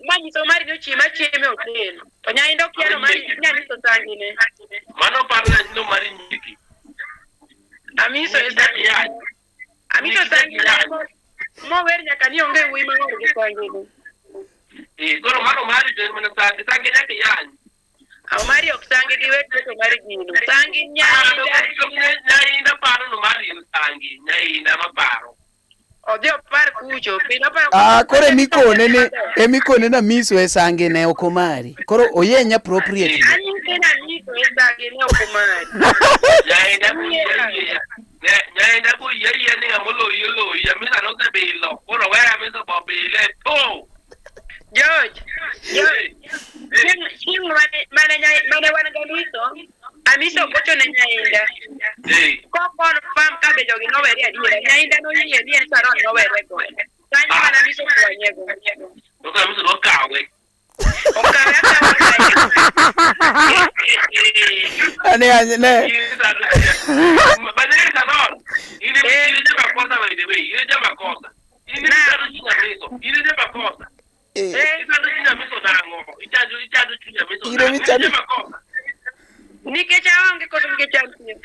Manyiso mari ni ochiem achiemo e hotel. To nyainda okia no mari nyanyiso sangine. Mano paro na no mari nyiki. Amiso e sangi. Amiso sangine mower nyaka ni onge wuoyi mang'or gi sangine. Eh, koro mano mari to en mana sangi, sangi nyaka iyany. Omari ok sangi gi wek beto mari gino. Sangi nyainda. Nyainda paro no mari en sangi, nyainda maparo. Odhi opar kucho, pile oparo Ah, koro emikone ni emikone na miso e sangi ne ok omari. Koro oyeny appropriately. Anyise na miso e sangi ne ok omari. Nyainda boyie nyainda boyie yie ni ng'ama oloyi oloyi, Amisa nosebilo. Koro weya Amisa bobile. To! George, George, chieng' chieng' mane mane nya- mane wan gi Amiso, Amiso ogocho ne Nyainda. Kokonfirm ka be jogi nowere adiera, Nyainda noyie ni en Sharon nowere go. Kanyo mane Amiso kwanye go. To ka Amiso nokawe. Okawe akawa kae. Ane ane ne. Banyeri Sharon, ile ile jama kosa by the way, ile jama kosa. Ile chando chuny Amiso, ile jama kosa. Ichando chuny Amiso nang'o? Ichando ichando chuny Amiso Ile nang'o? Ile michando- jama kosa. Nikech aonge koso nikech antie.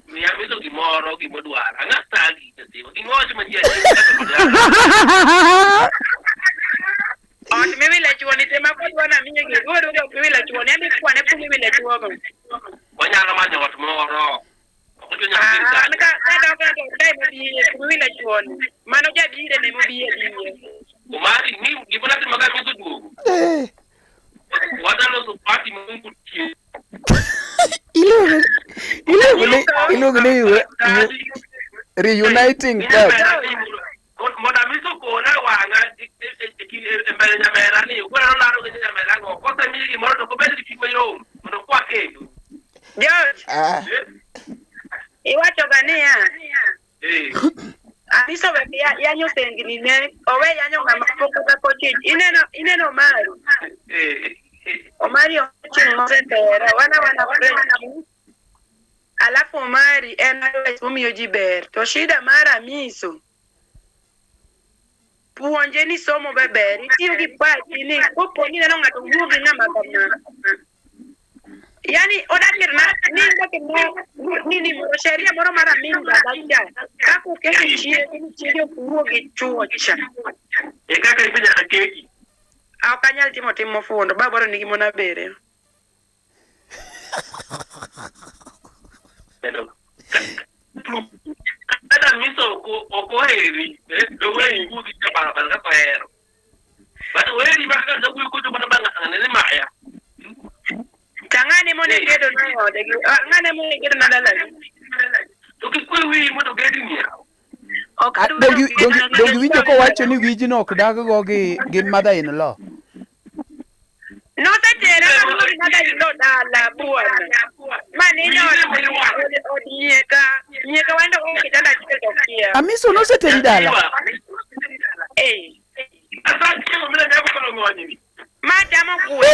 Mi Amiso gimoro gimodwaro. Ang'a thagi nyathima. Gimoro ma ji achiel. Ot miwile chuo ni tema kodwa na miye gi. Dwa dwa ot miwile chuo ni adhi kwane kuma iwile chuo go. Wanyalo manyo ot moro. Ok ochuno nyaka bed Ah, an kanyo. ka kadok to kae mobiye kuma iwile chuo ni. Mano jabire ne mobiye biye. Omari, ni gimoro atimo ka Amiso duogo. Wadaloso party Mungu tie. Iluongo iluongo ni iluongo ni reuniting club. Mondo Amiso kona wang'a e- e- e- e mbele nyamera ni koro nolaro gi nyamera go kosemiye gimoro to kobed gi chuny mayom mondo kwa kendo. George, Ah. iwacho ga niya. Eh. Amiso wek yanyo sengni ne owe yanyo ng'ama pok kata kochich. Ineno ineno Omari. Eh. Omari onge chieng' mosetera. Wana wana friends. Alafu Omari en advice momiyo ji ber. To shida mar Amiso puonje ni somo be ber. Itiyo gi pachi ni kopo ni ineno ng'ato wuo gi ng'ama kama. Yani odak na ni odak na ni ni moro sheria moro mar amin baba cha. Kaka oketo chiege ni chiege ok wuo gi chuo cha. E kaka ibe nyaka keki. Ok anyal timo tim mofundo. Baba nigi mon abiriyo. Hello. Kata Amiso ok ok oheri, eh, oweyi wuo gi jabarabara kaka ohero. But oheri ma kaka jowuoyo kocho mana bang' ng'ane ni maya. To ng'ane mone gedo na e ode gi ah, ng'ane mone gedo na dalagi. To kik kwe wiyi mondo ogedi ni yawa. Ok adwa Dongi dongi dongi winjo kowacho ni wijno ok dag go gi gi mother in law. Nosetere ma wuod mother in law dala bwana. Ma nindo od od nyieka. Nyieka wendo go kitanda achiel to kia. Amiso noseteri dala. Eh. Asa chiemo mina nyako koro ng'onyi ni. Ma chamo kwe.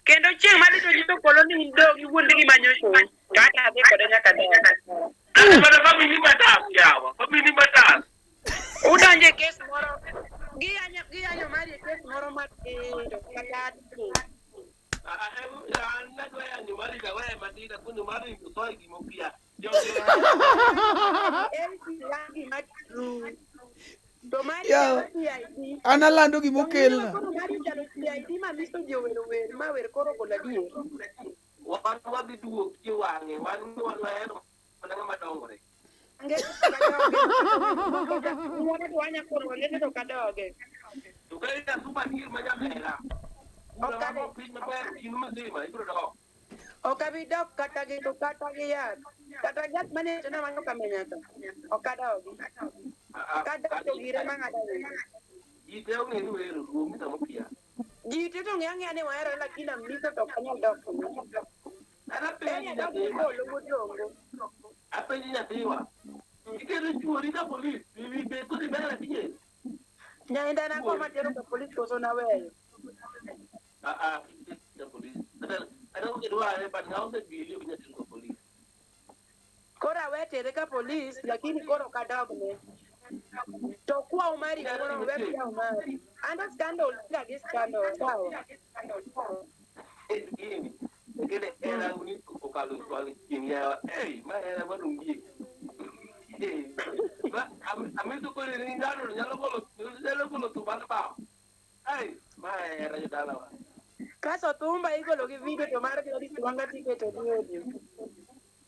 Kendo chieng' madhi to nyiso polo ni dog iwuond gi manyoso. To ata adhi kode nyaka dala. Kata mana family matas yawa, family matas. Udonje e kes moro. Giyanyo giyanyo mari e kes moro matindo kata adek. An nadwa yanyo mari daweya matin akuno mari osoe gimokia. En rangi ma true. To mari Yawa. chalo CID. An alando gimokelna. Koro mari chalo CID ma miso ji owero wer ma wer koro golo adier. Wan wadhi duok gi wang'e, wan wan wahero mana ng'ama dongore. Ange kaka Ng'uono to wanya kono lendo to kadoge. To ka ina supa dir ma nyamera. Ok Bura abi- ma piny maber in mzima ibiro dok. Ok abi dok kata gi to kata gi yath. Kata yath mane tena manyo kamenyaka. Ok adogi. Kadok to gire mang'ado wiye. Ji te ong'e ni wero duong' ni sama kia. Ji te to ng'e ang'eya ni wahero lakini amiso to ok anyal dok kuma. An apenji En adok gi nyathiwa. polo godhiambo. Apenji nyathiwa. Ikelo chuori ka polis. Bibi be kodi ber adier. Nyainda na koma tero ka polis koso naweyo. Ah ah. Ka polis. Kata kata ok idware but ng'a osebili ok nyal tero ka polis. Koro awe tere ka polis lakini koro ok adogne. To kwa Omari koro we kwa Omari. Ando scandal ga gi scandal sawa. Gini. Kele era uni okalo kwalo chieng' yawa. Ei, ma era madungie. Ma amiso kore ni ng'ato nyalo golo nyalo golo thum mar bao. Ei, ma era jodalawa. Kaso thumba igolo gi video to mar Gladys Wanga tiketo gi audio.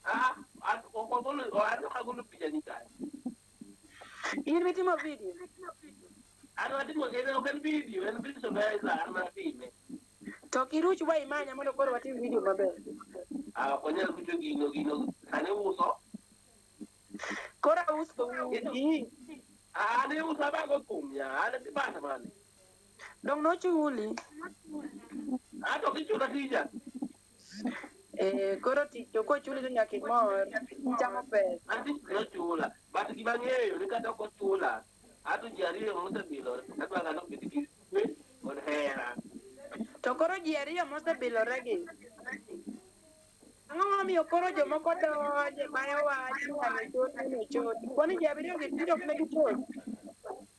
Ah, an ok agolo an ok agolo picha ni kae. In mitimo video? An atimo en ok en video, en visualizer an matime. To kiruch wa imanya mondo koro watim video maber. Ah, ok onyal rucho gino gino sani uso. Koro auso uji. Ah, ne uso abago thum ya, an bana mane. Dong nochuli. Ah, to kichula tija. Eh, koro tich to kochuli to nyaka imor. Ichamo pesa. An tich nochula, but gima ang'eyo ni kata ok ochula, ato ji ariyo mosebilore, adwa ng'ato obed gi kwe kod hera. To koro ji ariyo mosebilore gi. Ang'o momiyo koro jomoko donje bayo wach ni ng'ano chot ng'ano chot. Kwani ji abiriyo gi tinde ok ne gichot.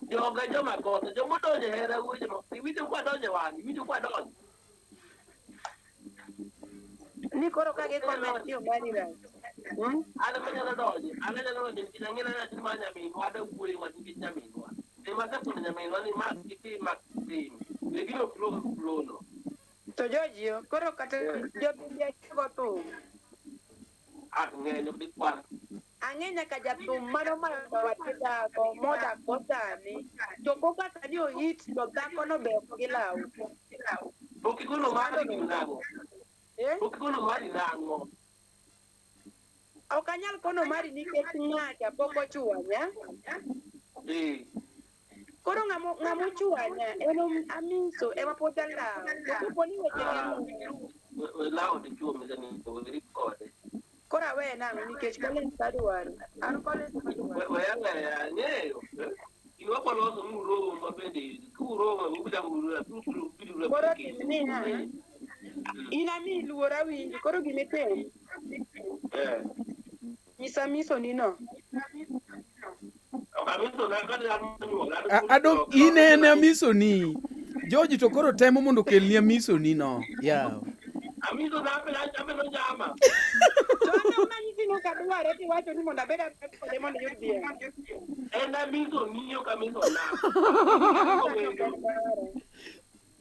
Joga joma kosa, joma odonjo e hera weche ma iwinjo kwa donjo e wang'i, iwinjo kwa donjo. Ni koro ka gi comment ni Omari rach. Hmm? An ema anyalo donjo, an anyalo donjo nikech ang'e ni an mar nyaminwa, adwa wuoyo wach nikech nyaminwa. Tim asepuonjo nyaminwa ni ma kik itim, ma kik itim. Be gino flow flow no. To Giorgio, koro kata jopinje go thum. Ah, ng'eny ok dikwan. Ang'e nyaka jathum mano mayo wach dhako modak go sani. To koka sani ohit to dhako no be ok gilaw. Pok igolo mari gino nang'o? Eh? Pok igolo mari nang'o? Ok anyal kono mari nikech ng'acha pok ochwanya. Eh. Koro ng'amo ng'amo chwanya en amiso ema pod alawo. To kopo ni weche Ah, gi we lawo dichuo mizani weri kode. koro aweye nang'o nikech Collins adwaro. An Collins adwaro. We aweya ang'eyo. In waboloso ni uromo ma bende kuromo ubiro ubiro Koro tim niya, in ami luor awinji koro gimitim Eh. nyisa miso ni no. Ok amiso na kata an manyuol. an Adong in en amisoni. George to koro temo mondo okelni amisoni no. Yeah. Amiso na abe abe no nyama. To an dong nanyisi ni ok adware tiwacho ni mondo abed abed kode mondo iyud dhiang'. En amiso ni ok amiso na.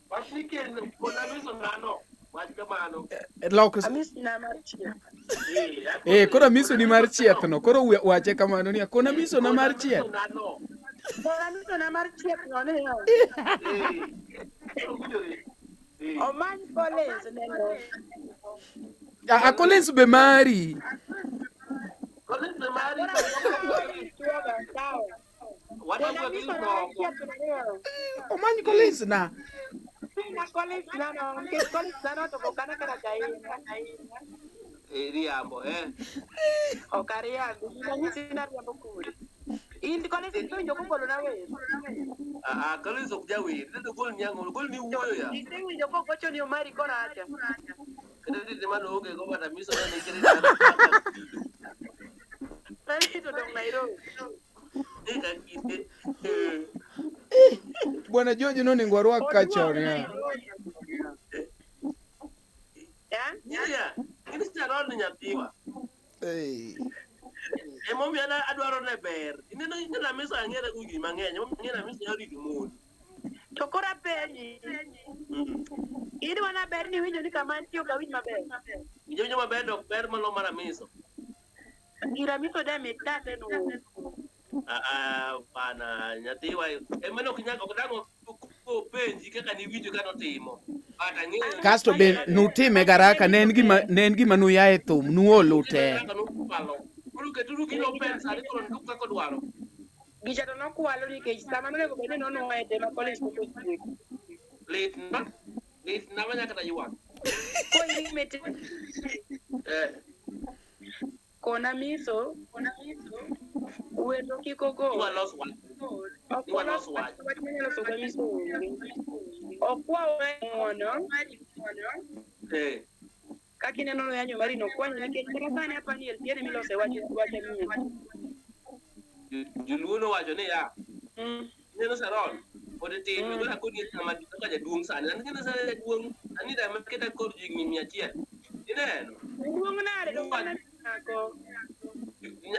Wach ni ken kod amiso na no. Wach kamano. Lok Amis na mar chieth. Eh, eh koro amisoni mar chieth no. Koro wache kamano ni akona amisona mar chieth. Na no. To amiso na mar chieth no niya. Eh. Koro winjore. Eh. Omany Collins neno. A Collins be mari. Collins be mari. Koro Collins chuoga sawa. Wadwa Kona gi amiso na mar moko. chieth no niya. Omany Collins na. Na Collins na no nikech Collins na no to ok ana kata ahinya. Eh, riambo eh. Ok ariambi. Nanyisi ni ariambo kodi. In Collins iwinjo kogolo na wer. Ah, ah, Collins ok jawer. Nende gol ni ang'o? Gol ni wuoyo ya. Isewinjo kogocho ni Omari koracha. Kendo tinde mano onge go but amiso na nikech Nani to dong Nairobi. ni ka kinde. Eh. Bwana George nonego warwak ka chon Oduogo ya. Nairobi. Eh? Nyia, in Sharon ni nyathiwa. Hey. Emomiyo an adwaro ne ber. Ineno ineno amiso ang'ere go gik mang'eny. Emomiyo ang'e ni amiso nyalo rito mon. To koro apenji. Idwa na ber ni iwinjo ni kama antie ok awinj maber. Winjo winjo maber to ok ber mano mar amiso. Gir amiso de mit dasenuoyo. Ah, bana nyathiwa ema nok nyaka ok dang' openji kaka niwinjo ka notimo. But ang'eyo ni Kasto be nutime garaka ne en gima ne en gima nuyae thum nuolo te. Kaka nokwalo. Koro keturu gino open sani koro nduk kaka odwaro. Gicha to nokwalo nikech sama nonego bed ni nonwoye te ma college pok otieko. Lit na. Lit na ma nyaka ta ywak. Koro imete Eh. Kona miso, wendo kik ogol. Iwa los wach. Ok Iwa walos los wach. wach manyalo sogo miso onge. Ok wawe ng'uono. Eh. Kaka ineno noyanyo mari nokwanyo nikech kata sani apa ni LPN milose wach wach amiyo. Joluo nowacho niya, Mm. ineno Sharon, pod itin, mm. koro akoni ng'ama kaka jaduong' sani. An kineno sani jaduong', ani da maketa kod higni 100. Ineno? Duong' nade to mana nyako.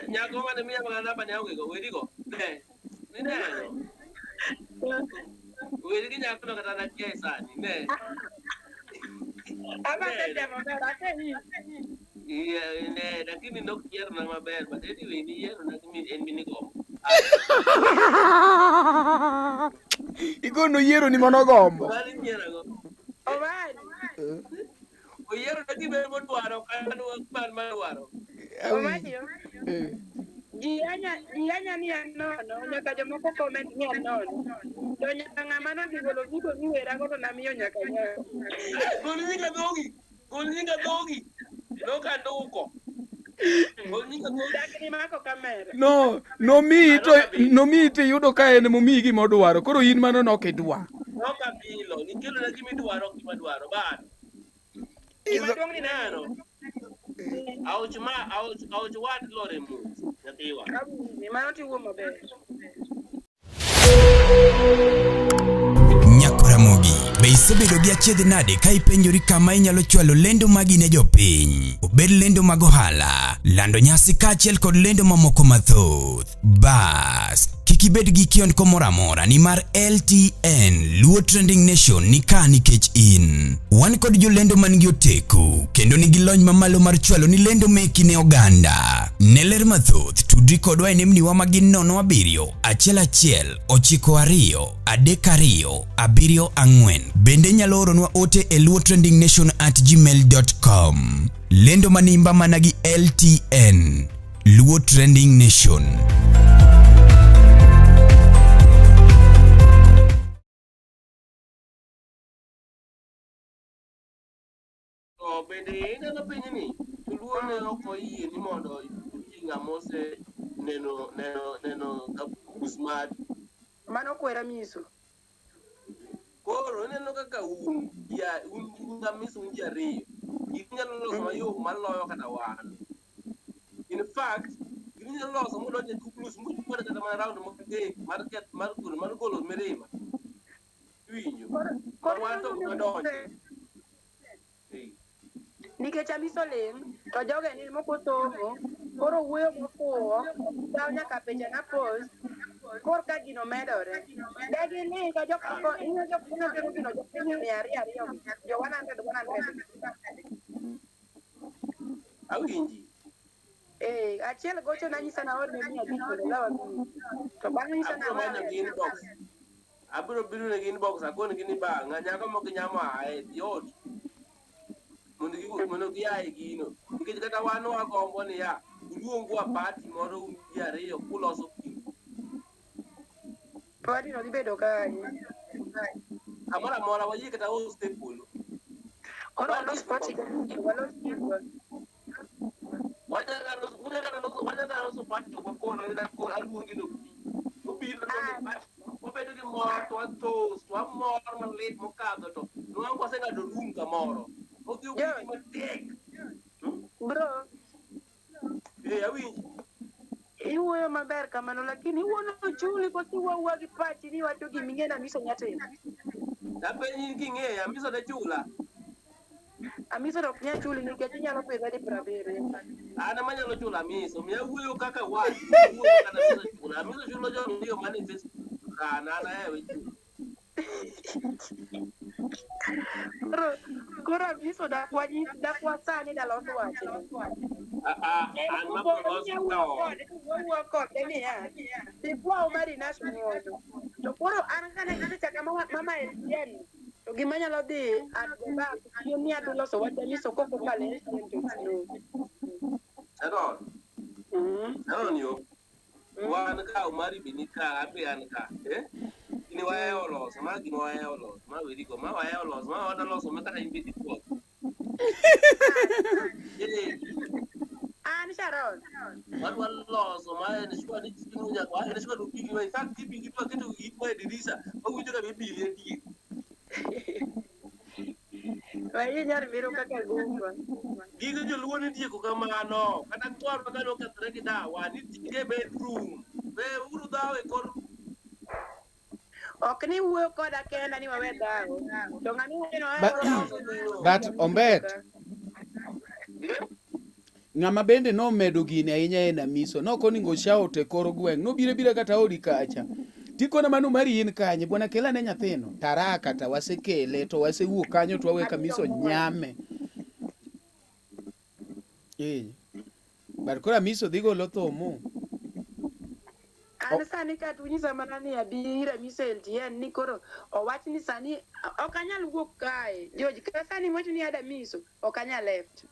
Nyako mane miya mana namba ne aongego, werigo. Ne. Ineno? Weri gi nyako no kata nakia e sani. Ne. Aba asetemo maber, asehi. Yeah, ne, lakini nok yierona maber, but anyway, niyierona gi en minigombo. Igono yiero ni mono gombo. Mano inyierago. Owadi. Oyierona gima modwaro, kata man madwaro. Owadi. Ji yanya ni an nono, nyaka jomoko comment ni an nono. To nyaka ng'ama nodhi golo video miwerago to namiyo nyaka nyako. Gol nyinga dhogi, gol nyinga dhogi. Nokanduko. Gol nyinga dhogi. Dakni mako kamera. No, nomiyi to nomiyi to iyudo ka en momiyi gima odwaro. Koro in mano nok idwa. Nokabilo, nikelona gima idwaro ok gima adwaro. But Gima duong' ni ineno, aoch ma aoch aoch wat lore mos nyathiwa. Awinji, mano tiwuo maber. Nyakoramogi, be isebedo gi achiedh nade ka ipenjori kama inyalo chwalo lendo magi ne jopiny? Obed lendo mag ohala, lando nyasi kaachiel kod lendo mamoko mathoth. Bas, kik ibed gi kiondko moro amora nimar LTN Luo Trending Nation ni ka nikech in. Wan kod jolendo man gi oteku kendo nigi lony mamalo mar chwalo ni lendo meki ne oganda. Ne ler mathoth, tudri kodwa e nembniwa ma gin 07 11 92 32 74. Bende inyalo oronwa ote e luotrendingnation@gmail.com. Lendo manimba mana gi LTN. Luo Trending Nation. To bende ineno pinyni, joluo ne ok oyie ni mondo ji ng'ama ose neno neno neno kabus mari. Mano kwera miso. Koro ineno kaka un ya un un Amiso un ji ariyo, ginyalo loso mayom maloyo kata wan. In fact, ginyalo loso modonjo e kuklus mochwade kata mana round 3 mar keth mar golo mar golo mirima. Iwinjo? Ma wan to ok wadonje. Eh. Nikech Amiso ling' to joge ni moko somo, koro wuoyo mofuwo, kaw nyaka picha na post, koro ka gino medore. De giling' to jok moko, ing'e jok moko tero gino jok 200 200 gi, jo 100 100. Awinji. Eh, achiel gocho nanyisa naorne 500 mondo olaw abich. To bang'e nyisa Abiro manyo gi inbox. Abiro biro negi inbox akonegi ni bang'a nyako mok nyamo ae yot. Mondo gi mondo gia e gino. Nikech kata wan wagombo niya, uluongwa party moro un ji ariyo kuloso kindu. Party no dhi bedo kanye? Kamoro amora wayie kata host e polo. Koro walos party, walos gigwa. Wanyalo loso party to wakono ni aluongi no obiro wabedo gi mor to watos to wamor malit mokadho to nwang' waseng'ado room kamoro odhi owinji matek. Bro, Eh, awinji. iwuoyo maber kamano lakini iwuono chuli koso iwuo awuoya gi pachi ni iwacho gima ing'e ni Amiso nya timo. Apenji ni king'eyo Amiso ne chula. Amiso to ok nyal chuli nikech inyalo pidhe di 70. An ema anyalo chulo Amiso, miya wuoyo kaka wat, wuoyo kata Amiso chula. Amiso chulo joma mane Facebook, an an ahewe chulo. Koro Amiso dak wanyis dak wasani dalos wachni. An ma bro loso ka ot. Wawuo kode niya, before Omari Nash ng'uono. To koro an kane kata chaka mama mama LTN, to gima nyalo dhi at the back, chien ni adhi loso wach Amiso kokokalo LTN to it's no. Sharon. Sharon yo. Wan ka Omari be ni ka, an be an ka. Eh? Gini wahewo loso, ma gima wahewo loso, ma weri go, ma wahewo loso, ma wadwa loso ma kata in be dibuok. Eh, An Sharon. wadwa loso ma en sure ni chieng' nyaka en sure ni opigi ma in fact kipigi to waketo itwa e dirisa wawinjo ka be ibili adier. Wayie nyar biro kaka gumba. Gige joluo nitieko kamano, kata kwarwa kane okethore gi dawa, nitieke e bedroom. Be uru dhawo e kor Ok ni wuoyo koda kenda ni wawe dhawo. To ng'ani wacho ni wawe But, but Ombet, ng'ama bende nomedo gini ahinya en Amiso. Nok oningo shout e kor gweng'. Nobiro abira kata odi kacha. Tikona mano mari in kanye? Bwana kel ane nyathino. Taraka ta wasekele to wasewuok kanyo to wawe Kamiso nyame. Eh. But koro Amiso dhi golo thumu. An sani kata unyisa mana ni abi ir Amiso LTN ni koro owach ni sani ok anyal wuok kae. George, ka sani iwacho ni ada Amiso, ok anyal left.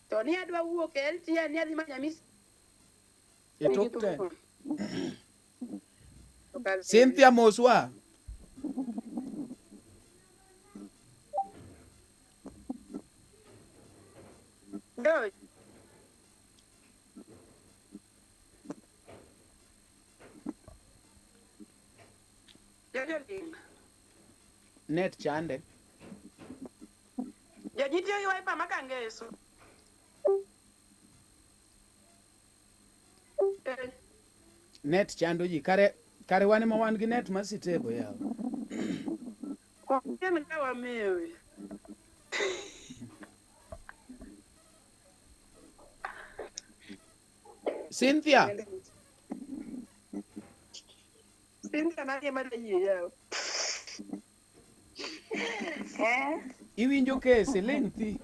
To ni adwa wuok e LTN ni adhi manyo Amiso. E tok ten. Cynthia moswa. George. George oling. Net chande. George itiyo gi wiper ma kangeso. Eh, Net chando ji. Kare kare wan ema wan gi net ma sitebo yawa. Ok en ka wamewe. Cynthia. Cynthia nani ema dayie yawa. Eh? Iwinjo kesi ling' thi.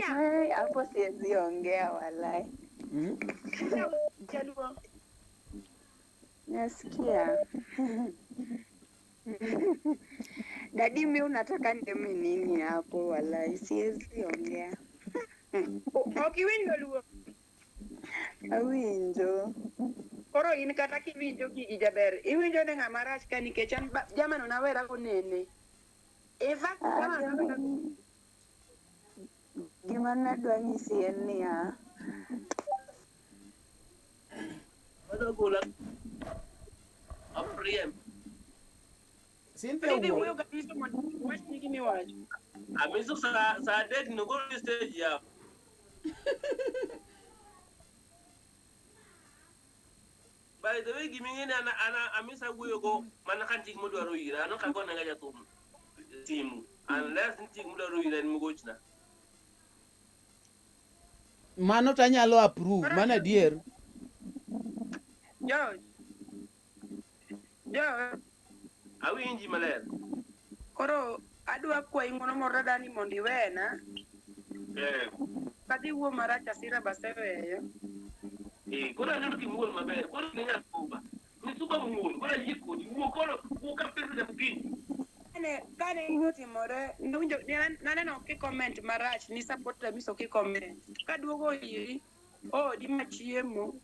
Ai, hapo siwezi ongea walai. Jaluo. Nasikia. Dadi, mi unataka niseme nini hapo walai? Siwezi ongea. Ok iwinj dholuo. Awinjo. Koro in kata kiwinjo gigi jaber, iwinjo ni ng'ama rach ka nikech an jamano nawera gonene. In fact, Ah, jamano nawera Gima nadwa nyisi en niya, Wadwa gola. Abriemb. Cynthia Idhi wuo. wuoyo kabisa mondo iwach ni gima iwacho. Amiso sa sa adek nogol e stage yawa. By the way, gima ing'e ni an an Amisa wuoyo go mana ka nitie gima odwaro ira, an ok agone ga jathum simu unless nitie gima odwaro ira en mogochna. Mano to anyalo approve, mano adier. George. George. Awinji maler. Koro adwa kwayi ng'uono moro dani mondo iwena. Eh, Kadhi wuo marach asira baseweyo. eh, koro aneno kimuol maber. Koro ni nyasuba. Misuba muol, koro ayie kodi. Wuo koro, wuo ka pesa nyaka okinyi. Kane kane gino otimore, nawinjo naneno ki comment marach ni support Amiso ki comment. Kaduogo iri, odi machiemo,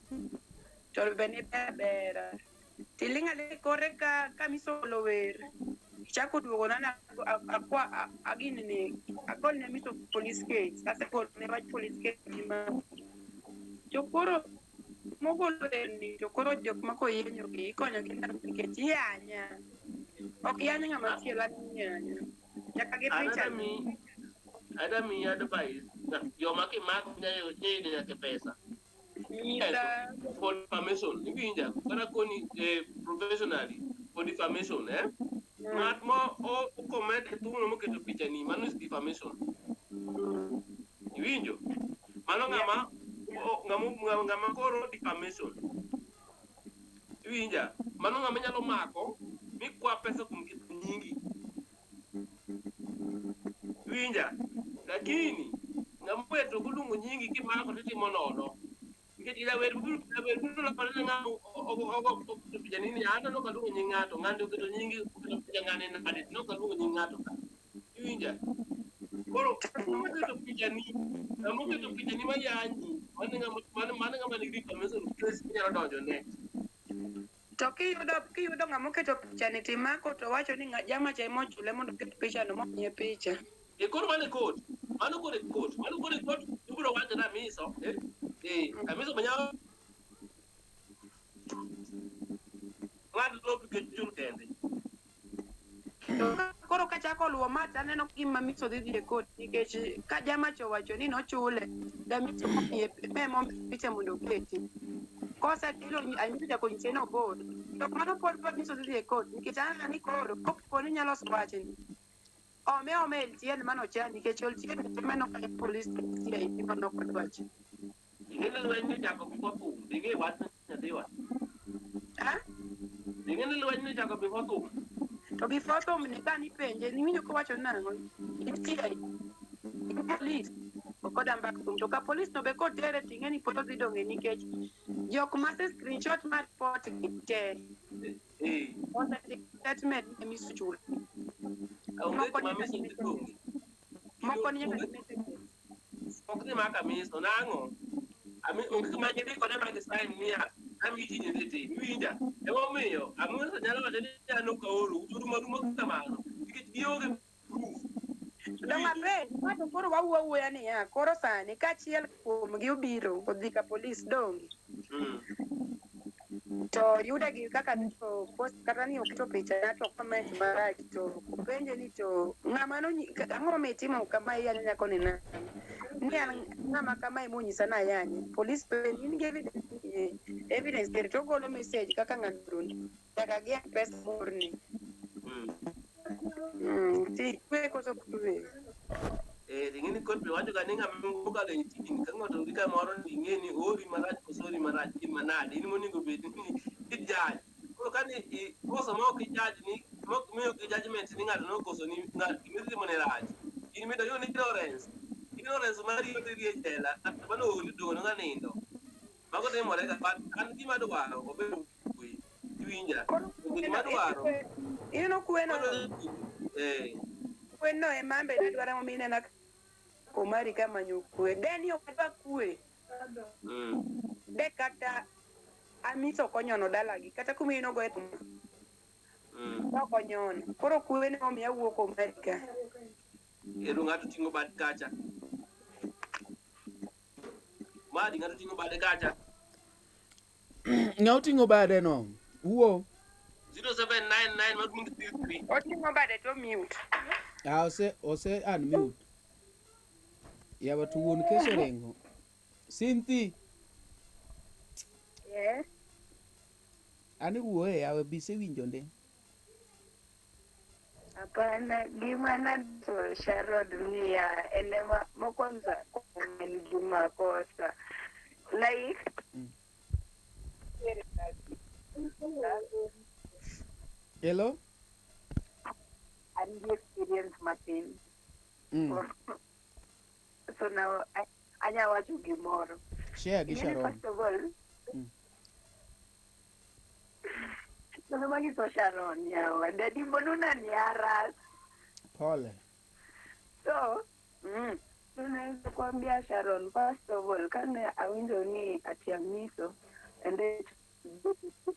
to be ni ber bera. Tiling' aling' kore ka ka Amiso ogolo wer. Ichako duogo na akwa agini ni agol ne Amiso police case. Asegolo ne wach police case gima. To koro mogolo werni to koro jok moko yenyo gi ikonyo gi nade nikech iyanya. Ok yany ng'ama chielo an iyanya. Nyaka gi An picha. adami adami advice. Joma kimako nyalo yudo nyaka pesa. Nyisa. For defamation, iwinja? Kata koni eh, professionally for defamation, eh? Ng'at ma o comment e thumno moketo picha ni, mano is defamation. Iwinjo? Mano ng'ama ng'ama ng'ama koro defamation. Iwinja? Mano ng'ama nyalo mako mikwa pesa kuom ketho nyingi. Iwinja? Lakini Ng'ama wer to ok oluongo nyingi kimako to itimo nono. Nikech jawer biro jawer biro lokore ne ng'ama ogo picha ni an to ok aluongo nying ng'ato, ng'ani oketo nyingi oketo picha ng'ani nade to ok aluongo nying ng'ato ka. Iwinja? Koro ng'ama oketo picha ni, ng'ama oketo picha ni mayanyi, mano ng'ama mano ng'ama nigi defamation case minyalo donjone. To kiyudo ng'ama oketo picha ni timako to wacho ni jama cha ema ochule mondo oket picha no momiye picha. E koro mano e court. Mano koro e court. Mano koro e court ibiro wacho ni Amiso, eh? Eh, Amiso be nyalo ng'ad lopi nikech chul kende. To koro kachako luwo ma to aneno gima Amiso dhi dhi e court nikech ka jama cha owacho ni nochule, Amiso momiye momiye picha mondo oketi. Kosechulo Amiso ochako nyise ni ogol. To mano pod Amiso dhi dhi e court nikech aneno ni koro kopo ni nyalo loso wachni. Ome ome LTN mano cha nikech LTN to mano ka police CID mano ok odwach. Ing'e ni lweny ni chako before thum. Ing'e wach nyathiwa. Ah? Ing'e ni lweny ni chako before thum. To before thum ni ka nipenje niwinjo kowacho nang'o? In CID. In police. Ok oda mbak thum. To ka police no be kotere ting'e ni pod odhi dong'e nikech jok mase screenshot mar report gi te. Eh. Osendiko statement ni Amiso chulo. Onge Moko kuma ni Amiso dhi dong'e. Moko ni nyaka Onge messages. ok dhi mak Amiso nang'o? Ami onge kuma gidhi kode ma gisign niya ami tijni dhi tim. Iwinja? Emomiyo Amiso nyalo wacho ni an ok aoro to rumo aruma kamano nikech gionge proof. Dong' apenj, ma to koro wawuo awuoya niya, koro sani ka achiel kuomgi obiro odhi ka polis donge? To yude gi kaka to post kata ni oketo picha na to comment marach to openje ni to ng'ama nonyi ang'o momiyo itimo kama iyanyo nyako ni nang'o? Ni an ng'ama kama emonyisa ni ayanye. Polis penje in gi evidence eh, evidence ere to ogolo message kaka ng'ano oroni nyaka gi M-Pesa moorni. Ti kwe koso ok twe? Eh, ing'e ni court be wacho ga ni ng'ama okalo e tijni ka ng'ato ori kamoro to ing'e ni oori marach koso ori marach in manade in monego bed ni i judge. Koro ka ni ikoso ma ok i judge ni ma ok miyo gi judgment ni ng'ato nokoso ni ng'at gima itimo ne rach. In midonjo ni ignorance. Ignorance mari oteri e jela kata mano ori duogo ng'a nindo. Mago timore ga but an gima dwaro obed kwe. Iwinja? Koro Gima dwaro. ineno kweno Eh. kweno ema an be nadwaro momiyo inena komari kamanyo kwe. De ni ok adwa kwe. De kata Amiso ok onyono dalagi kata kuma in ogoye thum ok onyono. Koro kwe ne omiyo awuok Omari ka. Ero ng'ato ting'o bad kacha. Madi ng'ato ting'o bade kacha. Ng'a oting'o bade no? Wuo. 0799 maduong' 33. Oting'o bade to mute. Ah, ose unmute. Yawa to wuon kes oringo. Cynthia, Yes. ani wuoye yawa bisewinjo ndi. Hapana, gima naso Sharon niya en ema mokwongo en gi makosa like Hello? an gi experience matin. So now anya wacho gimoro. Share gi Ing'eni Sharon. first of all, Nasema kiso Sharon yawa. Daddy mbona unaniharas? Pole. So, tunaweza kuambia Sharon first of all kane awinjo ni ati Amiso and then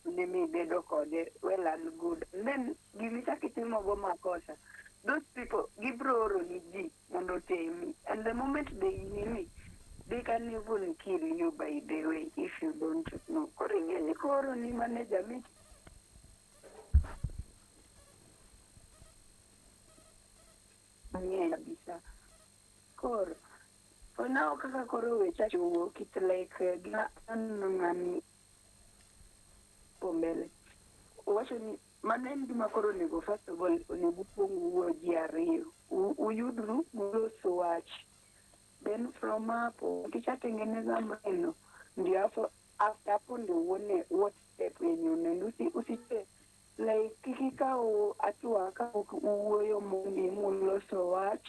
ne mibedo kode well and good. And then gimichako itimogo makosa. Those people gibro oro ni ji mondo otemi and the moment they nini they can even kill you by the way if you don't know. Koro ing'e ni koro ni manager mich mang'eny kabisa. Koro for now kaka koro weche owuok it's like gima aneno ng'ani po mbele owacho ni mano en gima koro onego first of all onego ukuong uwuo ji ariyo uyudru mulos wach then from hapo ukishatengeneza maneno ndio hapo after hapo ndio uone what step yenye unaenda usiche like kik ikaw hatua ka ok uwuoyo mondi muloso wach.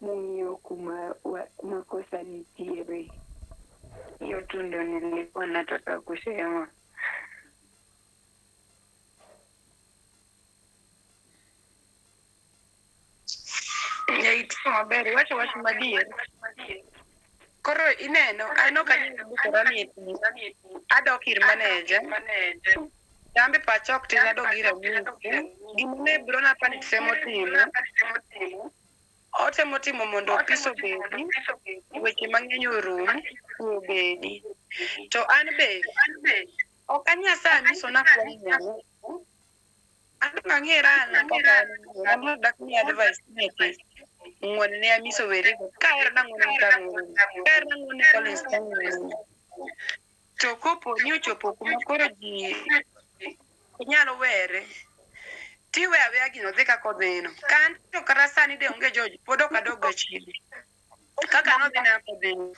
mong'iyo kuma makosa nitiere. Hiyo tu ndio nilikuwa nataka kusema. Jaitimo maber, iwacho wach madier. Koro ineno, an ok anyal dukora ni eti adok ir manager. Tambe pacha ok tin adog ir Amiso. Gima ne biro na pani temo timo. Otemo timo mondo peace obedi, weche mang'eny orum, kwe obedi. To an be, ok anyal sa Amiso nakwa ng'uono. An dong ang'era an kaka an owuon, an dak mi advice ni eti ng'uon ne Amiso werego. Kahero nang'uon to ang'uon. Kahero nang'uon ne Collins to ang'uon. To kopo ni ochopo kuma koro ji ok nyal were, tiweyo aweya gino dhi kaka odhino. Ka an to kata sani de onge George, pod ok adog ga chiro. Kaka nodhi na odhino.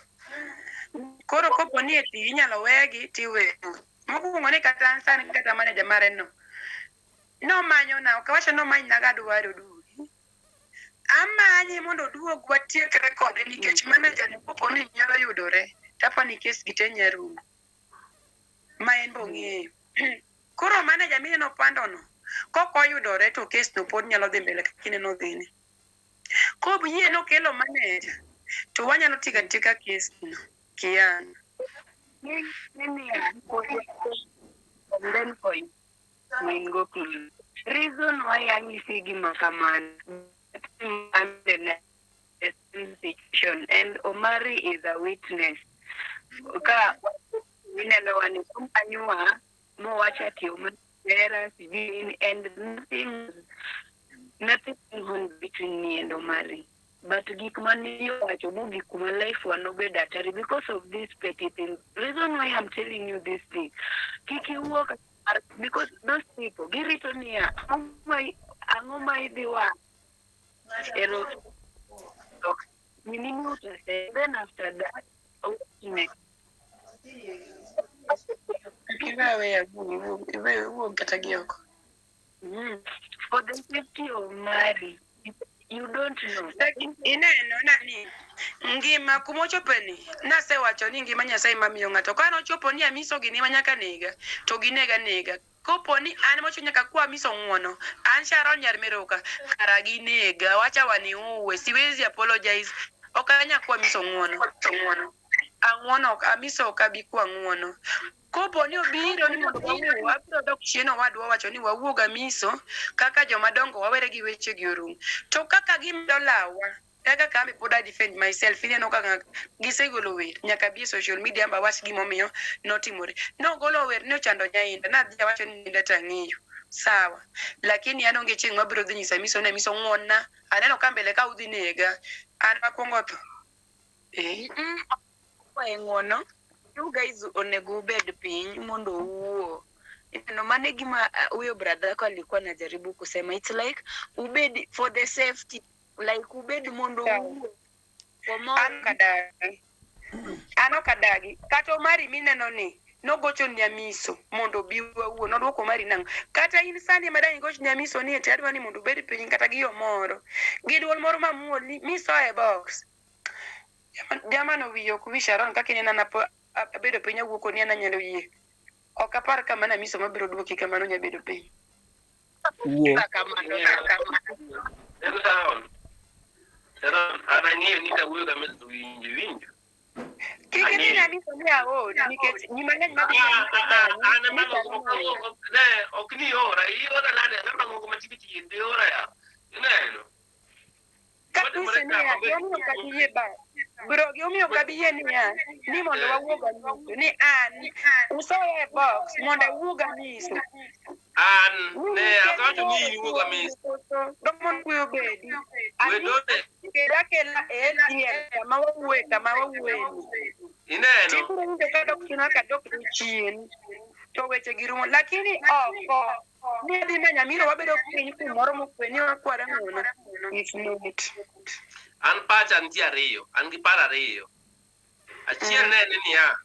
Koro kopo ni eti inyalo wegi tiweyo. Mokwongo ni kata an sani kata manager mare no, nomanyona, ok awacho ni omanyna ga adwaro oduogi. Amanye mondo oduog watiekre kode nikech manager ni kopo ni nyalo yudore, tapo ni kes gi te nya rumo. Ma en be ong'eyo. Koro manager mineno pando no, kok oyudore to kes no pod nyalo dhi mbele kaka ineno odhini. Koyie nokelo manager, to wanyalo tieko atieka kes no kian. Mimi and then for you min go clue. Reason why anyisi gima kamano I'm in the same situation and Omari is a witness. Ka ineno wani anywa mowacho ati Omari hera sijui nini and nothing on between me and Omari. But gik mane iwacho mogik kuma life wa nobedo hatari because of these petty things. Reason why I'm telling you this thing, kik iwuo because those people girito niya ang'o ma idhi wacho ero ok ni nini utasema then after that what next? Iwe aweya iwe wuog kata gi oko. For the safety of Mary, you don't know. Ineno nani ngima kumochope ni nasewacho ni ngima Nyasaye mamiyo ng'ato. Ka nochopo ni Amiso gini ma nyaka nega to ginega nega. Kopo ni an mocho nyaka kwa Amiso ng'uono, an Sharon nyar Meroka, kara ginega, wacha waniue, siwezi apologize. Ok anya kwa Amiso ng'uono. Ang'uono ok Amiso ok abi kwa ng'uono. Kopo ni obiro ni mondo wawuo, abiro dok chien owadwa wacho ni wawuog Amiso kaka joma dongo wawere gi weche gi orum. To kaka gimedo lawa, e kaka an be pod I defend myself. Ineno kaka gisegolo wer nyaka bi e social media ba wach gimomiyo notimore. Nogolo wer ni ochando Nyainda, nadhi awacho ni Nyainda tang'eyo. Sawa. Lakini an onge chieng' mabiro dhi nyiso Amiso ni Amiso ng'uon-na. Aneno ka mbele ka udhi nega. An akwongo tho. Eh. Kwaye ng'uono, you guys onego ubed piny mondo uwuo. Ineno mano e gima huyo brother yako alikuwa anajaribu kusema. It's like ubed for the safety, like ubed mondo uwuo. An ok adagi. An ok adagi. Kata Omari mineno ni nogocho ni Amiso mondo obi wawuo. Nodwoko Omari nang'o? Kata in sani ema dang' igoch ni Amiso ni eti adwa ni mondo ubed piny kata gi yo moro. Gi duol moro mamuol ni misoye e box. Jamano wiye ok wi Sharon kaka inena napo abedo piny awuo kodi an anyalo yie. Ok apar ka mana Amiso mabiro duoki kamano nya bedo piny. Wuo. Sharon, Sharon, an ang'eyo ni kawuoyo ga to winjo, winjo. Kik idhi ne Amiso ni aori nikech ji mang'eny madhi ne Amiso sani An ema ni sani ne ok ni iora, iora nade, ng'ama moko machiegni chiegni iora ya. Ineno? Kabisa niya, gimomiyo ok abi yie ba. Bro, gimomiyo ok abi yie niya, ni mondo wawuog Amiso, ni an usoya e box mondo awuog Amiso. An ne akawacho ni in iwuog Amiso. Dok mondo kwe obedi. We done, Kela akela e LTN kama wawuoye kama wawuoye ni. ineno? Tibiro winjo ka dok chien kaka dok chien. To weche gi rumo. Lakini oko ni adhi manyo Amiro wabedo piny kumoro mokwe ni wakware ng'uono. It's not. An pacha nitie ariyo, an gi paro ariyo. Achiel ne en niya,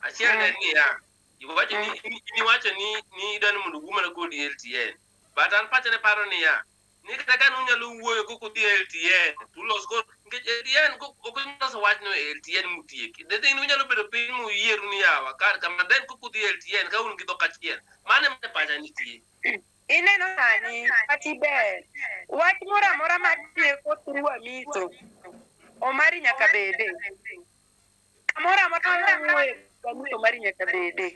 Achiel ne en niya, iwacho ni iwacho ni idwa ni mondo owuo mana kodi LTN. But an pacha ne paro niya, Ni kata ka nunyalo wuoyo kok udhi e LTN, to ulos koro nikech LTN kok ok unyal loso wachno e LTN mutieki. The thing ni unyalo bedo piny muyieru ni yawa kar kama then kok udhi e LTN ka un gi dhok achiel. Mano ema e pacha nitie. Ineno sani, pati ber. Wach moro amora ma tieko through Amiso, Omari nyaka bede. Kamoro amora ma wuoye Amiso, Omari nyaka bede.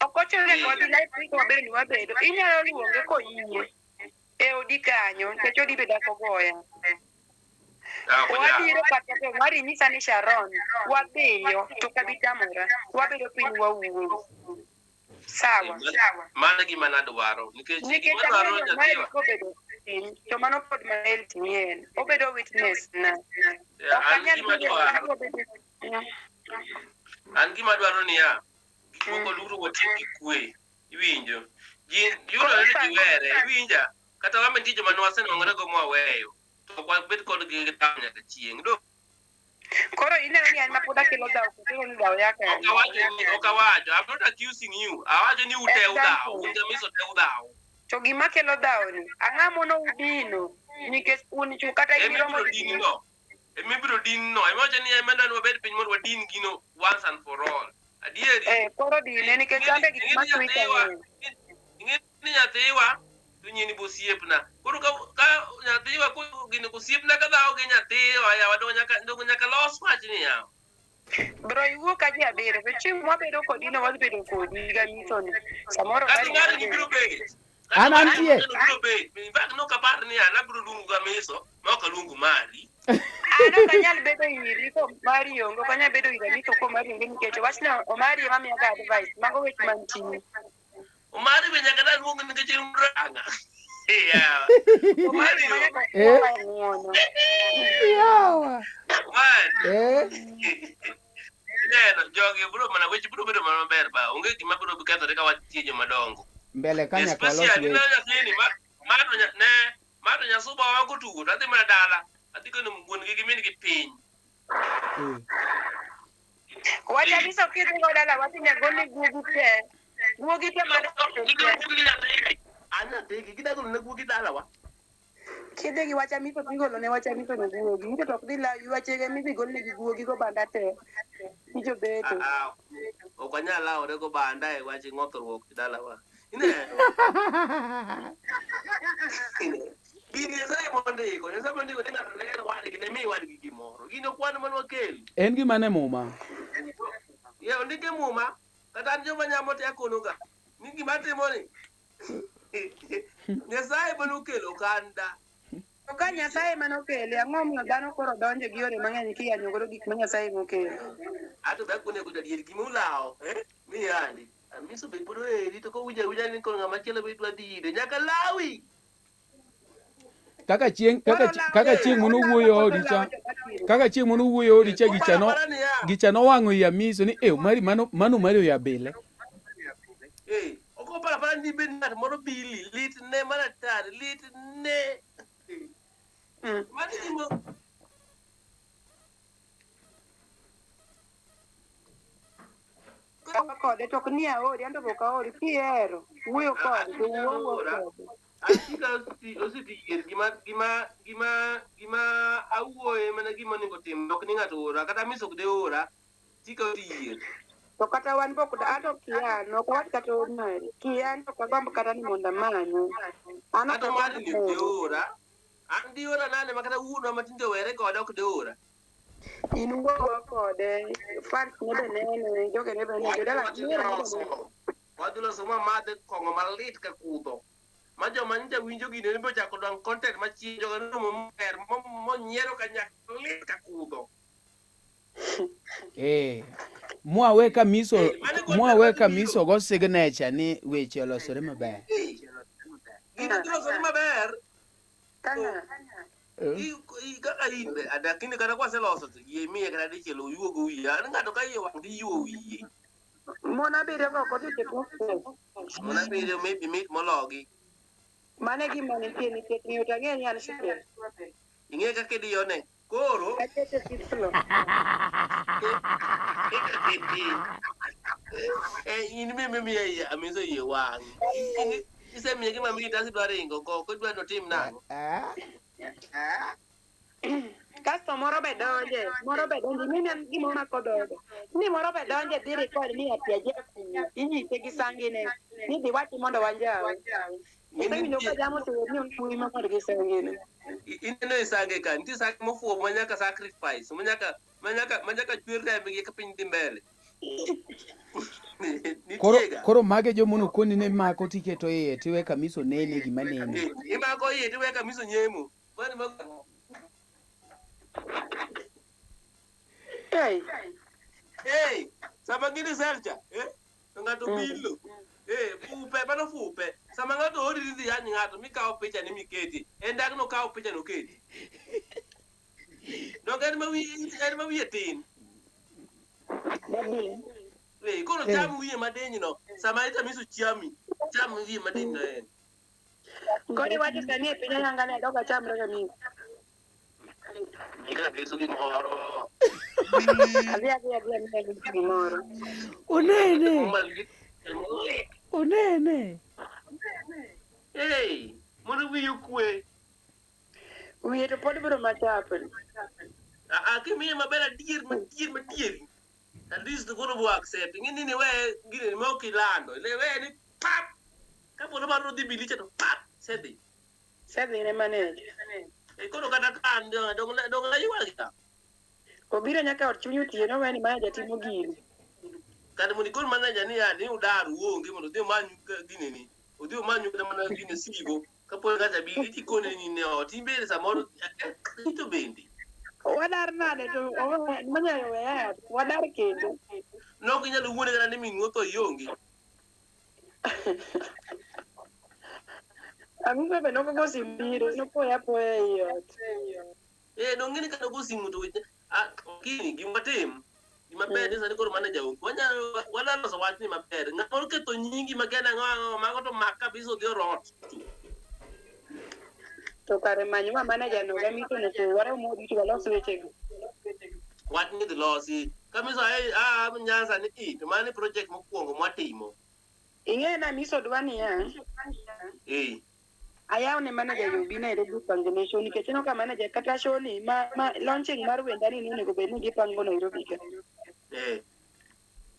Ok ochuno ni nyaka wadhi live to wabedo ni wabedo. Inyalo luonge koyie e odi kanyo, nikech odi be dak ogoya. Ah, ok onyal. Wabiro kata to Omari nyisa ni Sharon, wadhiyo to ok abi tamora. Wabedo piny wawuoyo. Sawa. Mano e gima nadwaro nikech Nikech gima dwaro ang'eyo ni Omari nyathiwa. kobedo piny, to mano pod ma LTN, obedo witness na. Yeah, Ok an anyal gima bedo dwaro obedo an gima dwaro niya, gik moko duto watim gi kwe. Iwinjo? Ji yudore ni ji were, iwinja? Kata wan be nitie joma ne wasenwang'ore go mwaweyo, to ok wabed kodgi gi dhawo nyaka chieng'. Do Koro ineno ni an ma pod akelo dhawo, koro ni dhawo ya ok kanye? awacho ni ok awacho. I'm not accusing you. Awacho ni ute udhawo, un ga miso te udhawo. To gima kelo dhawo ni, ang'a mono udino nikech un chu kata in Ema iromo ibiro din no. Ema ibiro din no. Ema wacho ni ema dwani wabed piny mondo wadin gino once and for all. Adieri. Eh, koro dine nikech an be gik Ing'e ma ni Twitter nyathiwa, ng'eny. ing'e ni nyathiwa to nyini be osiepna. Koro ka ka nyathiwa ko gini osiepna ka dhawo gi nyathiwa yawa donge nyaka donge nyaka los wachni yawa. Bro, iwuok ka ji abiriyo, to chieng' mwabedo kodi no wadhi bedo kodi ga Miso ni. Samoro Kata Omari ng'ato nyalo ni biro bedo. bet. An antie. Biro bet. In fact nok apar ni an abiro luongo ga Miso ma ok aluongo mari. An ok anyal bedo iri ko Omari onge, ok anyal bedo ir Amiso ko Omari onge nikech wachna Omari ema miya ga advice, mago weche mantie. Omari be nyaka naluong nikech en ranga. Yeah. Omari ema nyaka Eh? kwaye ng'uono. Yawa. Omari. Eh? Neno, jogi biro mana weche biro bedo mana maber ba. Onge gima biro kethore ka watie joma dongo. Mbele ka nyaka walos Especially weche. ne nyathini ma ma to nya- ne ma to nyasuba wa kotugo to adhi mana dala. Adhi kono wuon gi gi min gi piny. Eh. Wach Amiso kidhi go dala wadhi nyagoni guogi te. Guogi te madongo te. An nyathigi gidagolo ne guogi dalawa. Kidhi gi wach Amiso tigolo ne wach Amiso ne guogi. Ito to ok dhi lawi wachege midhi golnegi guogi go banda te. Ijobeto. Ah, ah, ok wanyal lawore go banda e wach ng'othruok e dalawa. Ineno? Gini Nyasaye mondiko, Nyasaye mondiko ni ng'ato ne hero wadgi, ne mi wadgi gimoro. Gini ok wan ema wakel. En gima ne muma. Ye ondik e muma, kata an joma nyamo te akonoga ni gima atimo ni Nyasaye ema nokelo kanda. To ka Nyasaye ema nokele, ang'o momiyo dhano koro donjo gi yore mang'eny kiyanyo godo gik ma Nyasaye mokelo? Ato be akone godo adier gima ulawo, eh? Mi yandi. Amiso be pod oheri to kowinjo awinja ni koro ng'ama chielo be dwa dhi ire, nyaka lawi. Kaka chieng' kaka kaka chieng' mono wuoyo odi cha. Kaka chieng' mono wuoyo odi cha gicha no gicha no wang'o i Amiso ni eh Omari mano mano Omari oyabile. Eh, ok oparo apara ni bed ng'at moro bili, lit ne maratari, lit ne. Mano gima Wuoyo kode to ok ni aori, an to ok aori, kihero wuoyo kode to wuo wuo kode. Asika oseti yier gima gima gima gima awuoye mana gima onego tim ok ni ng'ato ora kata miso ok de ora tika oseyie. To kata wan pok an to kia, ok awach kata Omari, kia an to ok agomb kata ni mondo amanye. An ok Kata agomb Omari ni ok de mondo. ora. An di ora nade ma kata wuonwa ma tinde owere koda ok de ora. In wuowa kode, fans ne be nene, joge ne be nene, jodala Wadhi nere ne be nene. loso. Wadhi loso ma madhe kong'o malit ka kudho. Ma joma nyocha winjo gini ne be ochako dwang' content machielo jogo noromo maber monyiero kanyakla lit ka kudho. Eh. Mwawe ka miso mwawe ka miso go signature ni weche olosore maber. Gini dhi losore maber. Kanga. Eh. Kaka in be adakini kata kwaseloso to yie miye kata dichiel oyuogo wiye. An ng'ato ka iye wang' tiyuo wiye. Mon abiriyo go ok odhi e Mon abiriyo maybe mit mologi. Mano e gima nitie nikech ng'eyo to ang'eyo ni an sure. Ing'e kaka idiyone. Koro Akete fifth floor. eh, in be mimiya iye amiso iye wang'. Isemiye gima miyi to idwa ringo go, ok idwa ni otim nang'o? Kasto moro be donje, moro be donje, ing'e ni an gima omako dhoga. Ni moro be donje dhi record ni ati ajakuo, inyise gi sangine ni dhi wachi mondo wanjawe. Osewinjo ka jamo osewer ni onge wuoyi mamor gi sangine. Ineno e sange ka, nitie sange mofuwo ma nyaka sacrifice, ma nyaka ma nyaka ma nyaka chwer rembgi eka piny dhi mbele. Koro, Nitie ga. koro mage joma nokoni ni mako tiketo iye tiwe kamiso nene gima nene. Eh, Imako iye tiwe kamiso nyemo. Mano ma Hey. Hey, sama gini selcha, eh? To ng'ato bilo. Eh, fupe, mano fupe. Sama ng'ato ori ni dhi yany ng'ato mikawo picha ni miketi. En dak nokawo picha noketi. Donge en ma wiye en ma wiye tin. Eh, koro cham wiye madiny no. Sama itamiso chiami, cham wiye madiny no en. Koro iwacho sani e piny ayanga ni adog achamra kamisi. Ikabiso gimoro. Adhi adhi adhi adhi gimoro. Onene. Onene. Hey, mondo wiyi okwe. Wiye to pod biro machapni. Ah, kimiye maber adier madier madier. At least koro bo accept. Ing'e ni we gini ma ok ilando. Le we ni pap. Kapo ni mano dhi bilicha to pap sedhi. Sedhi ne manager. E koro kata ka an dong dong na ywak ka. Obiro nyaka ot chuny otieno we ni manager timo gini. Kata mondo ikon manager ni ya ni udar uonge mondo odhi omany gini ni. Odhi omany kata mana gini sigo. Kapo ni kata bili tikone ni ne ot. In bende samoro eh, to bende. Wadar nade to manager oweya e ot. Wadar kendo. Nok inyalo wuone kata ni min otho ionge. Amiso be nokogo sim biro, nopoya apoya ei ot. Eh, dong ng'eni kata go simu to weche ah, kini gima tim gima ber ni sani koro manager onge wanyalo wanyalo loso wachni maber ng'ama oketho nyingi ma kia nang'o ang'o mago to mak kabisa odhi orot To kare many wa manager no gamiso no to warom waduto walos wechego. wachni idhi losi kabisa eh, ah Nyanza ni i to mano e project mokwongo mwatimo Ing'eyo na Amiso dwa niya, eh ayaw ne manager yo bi Nairobi opangne show nikech ineno ka manager kata show ni ma, ma launching mar wendani ni onego bed ni gipango Nairobi ka. eh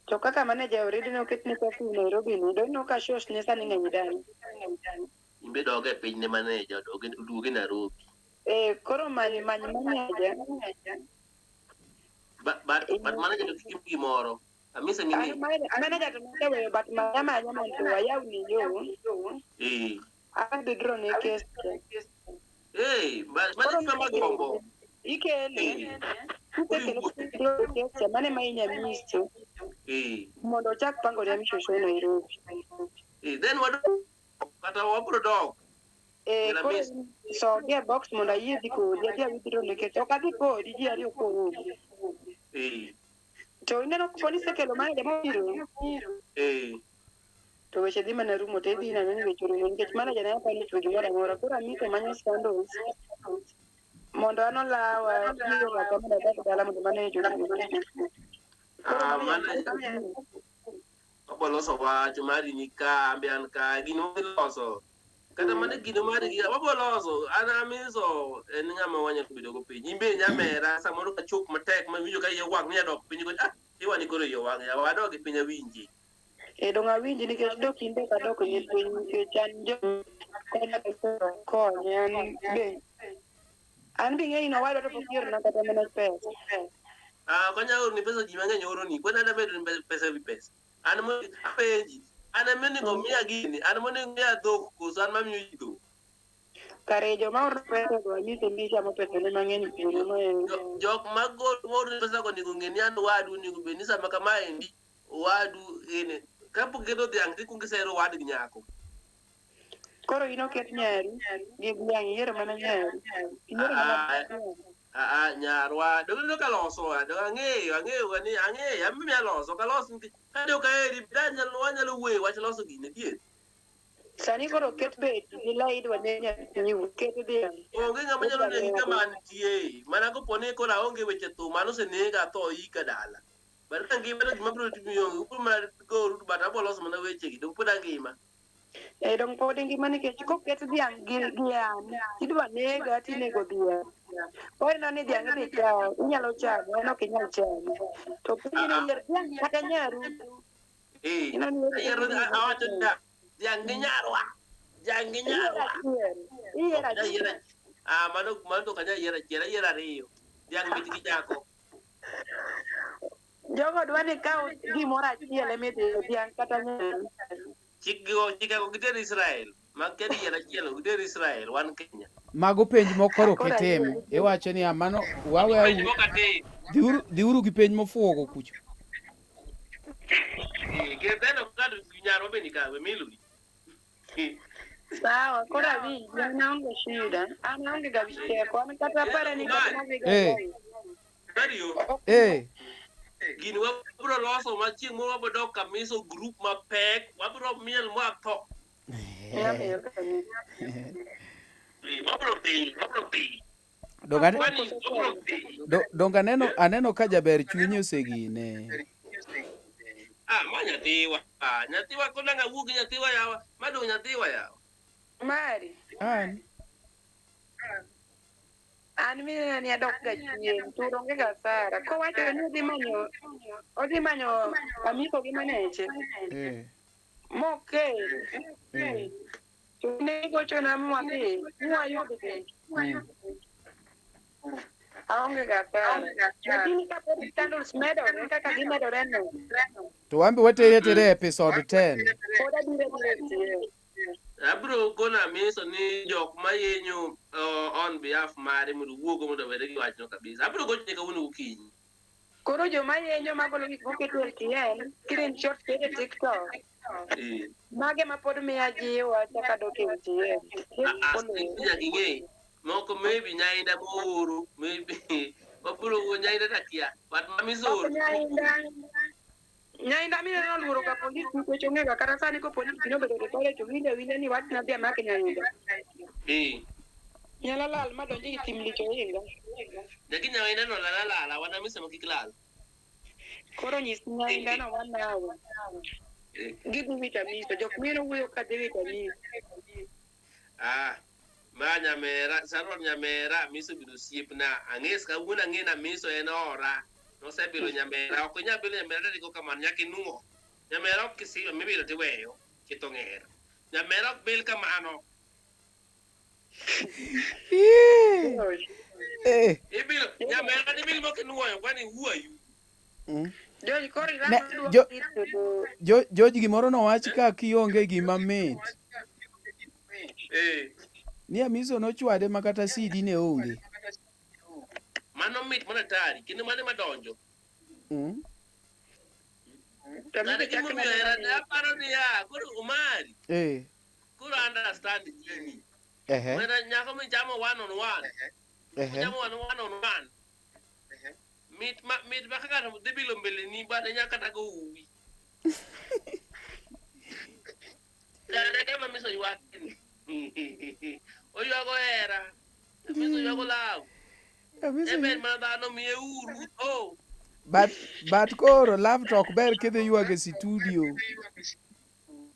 To kaka manager already noket ne curfew Nairobi ni, doneno ka shows ne sani ng'eny dala. imbe dog e piny ne manager oduoge oduoge Nairobi Eh, koro many many manager. but but, but manager to kik imi gimoro Amisa An ng'ini manager to noseweyo but manya manya mondo wayaw ni yo. eh Adhi draw ne case. eh but mano gima magombo Ikele. eh Kisekele draw case mane ma inya miso eh mondo ochak pango ne Amiso show Nairobi. eh then wadok kata wabro dok Eh, Ila koro miss. so gi e box mondo ayie dhi kodi, adhi awithdraw ne case. Ok adhi kodi, ji ariyo kowuok. eh To ineno kapo ni isekelo manager mobiro, eh to weche dhi mana rumo to idhi neno ni weche orumo nikech manager ne apani ochwe gimoro amora. Koro Amiso manyo scandals mondo an olawa biro rwaka mondo adag dala mondo manager oduogi. Koro ah manager manager wabo loso wach mari ni ka ambe an ka gino loso kata mana gino mari gi wabo loso an amiso en ng'ama wanyalo bedo go piny imbe nyamera samoro ka chok matek ma winjo ka iye wang' ni adok piny go ah iwani koro iye wang' ya wadog e piny awinji E dong' awinji nikech dok in dok adok ni piny nikech an jo konya konye an be an be ing'e ni owadwa to pok iorona kata mana pesa. ah konya oroni pesa ji mang'eny oroni kwani ada medo ni pesa ewi pesa an mo apenji an ema onego miya gini an monego miya dhok koso an mamiyo ji dhok Kare joma oro pesa go anyise ni chamo pesa ne mang'eny kuome ma en. Jok ma oro pesa go onego ng'e ni an wadu onego bed ni sama kamaendi wadu ene kapok iketo dhiang' tikuongo isero wad gi nyako Koro in oket nyari gi dhiang' iyiero mana nyari. Iyiero mana Ah, ah, ah, nyarwa dong ineno ka loso ah, dong ang'eyo ang'eyo ga ni ang'eyo an be aloso ok alos nikech kane ok aheri danyalo wanyalo wuoyo e wach loso gini adier Sani koro oket beti gi lai idwa ne nyathi ket dhiang'. onge ng'ama nyalo negi kama antie mana kopo ni koro aonge weche thum an osenega atho ika dala but ka ngima to gima biro timo onge ubiro mana goru but abo loso mana wechegi dong pod angima. Eh, dong pod ngima nikech koket dhiang' gi gi an, idwa nega tinego dhiang'. Koro ni dhiang' idhi chamo, inyalo chamo, en ok inyal chamo. To penji ni yier dhiang' kata nyaru. Eh, Ineno ni ayiero awacho niya, dhiang' gi nyarwa. Dhiang' gi Iyiero nyarwa. achiel. Iyiero Ok anyal yiero achiel. Ah, mano mano to ok anyal yiero achiel, ayiero ariyo. Dhiang' mit gi nyako. Jogo dwa ni ikaw gimoro achiel ema idhi dhiang' kata nyaru. Chikgo chikego giter Israel. Mag kedi yiero achiel giter Israel, wan Kenya. Mago penj moko koro Koro kitim. ayiero. Iwacho niya mano Penj waweuru mok atim. dhiuru dhiuru gi penj mofuwogo kucho. Eh, ker dhano ka nyarwa be nikawe miluri. Sawa, koro awinji, an aonge shida. An aonge ga wich teko, an kata apare ni kata madhi ga Eh. live. Dario, Eh. gini wabiro loso ma chieng' moro wabiro dok kamiso group mapek, wabiro miel mwatho. Ng'amiyo kanisa. Eh, Wabiro dhi, wabiro dhi. Donge ane- Kwani wabiro dhi. donge aneno aneno ka jaber chunye osegine. Ah, ma nyathiwa. Ah, nyathiwa koro ang' awuo gi nyathiwa yawa. Ma dong' nyathiwa yawa. Mari, An an minena ni adok ga chien, to onge ga hasara. Kowacho ni odhi manyo, odhi manyo Amiko gi maneche, eh mokel. eh To ne gochona mwadhi, mwayudgi. Aonge ga hasara. Lakini kapod scandals medore kaka gimedore no, To wan be watere atere episode 10. pod abiro biro tiyo. Abiro gono Amiso ni jok mayenyo on behalf mare mondo owuogo mondo owere gi wachno kabisa. Abiro gochone kawuono gokinyi. Koro joma yenyo magolo gik moketo e LTN, screenshot kete TikTok. Eh. Mage ma pod miya jiwa chaka dok e LTN. Ah, ah, nyaka ing'e. Moko maybe nyainda mooro, maybe wabiro wuo nyainda takia. But mamiso Ok oro. nyainda. Nyainda mineno oluoro ga polis nikech ong'e ga kata sani kopo ni gino obedo recorded to winjo awinja ni wach nadhi amak nyainda. Eh. Nyalo lal ma donji gi tim lich ohinga. Lakini nyainda no lala lala, wan Amiso ma kik lal. Koro nyis nyainda no wanawe. Eh. Gidhi wito Amiso. Jok mineno wuoyo ka dhi wito Amiso. Ah, ma nyamera, Sharon nyamera, Amiso obiro osiepna. Ang'es kawuono ang'e ni Amiso en ora. Nosebilo nyamera, ok inyal bilo nyamera taringo kamano, nyaka inuo. Nyamera ok kisiro mibilo tiweyo, ketho ng'er. Nyamera ok bil kamano. Eh. Ibilo, nyamera dibil mok inuoyo, kwani who are you? Mm. George koro Ne, iramo duoko to George gimoro nowach ka kionge gima mit. Eh, Ni Amiso nochwade ma kata CD ne onge. mano mit mana tari, kendo mano ema donjo. To Kata Amiso chak gimomiyo hera ne aparo niya, koro Omari, Eh. koro understand gini. Ehe. Wena nyako michamo one on one. Ehe. Michamo one one on one. Mit ma mit ma kaka dhi bilo mbele ni bade nyaka kata go uwi. Dada kama miso ywak ni. Oywago hera. Miso ywago love. Amiso Eber mana dhano miye uru. Oh. But koro love to ok ber kidhi ywag e studio.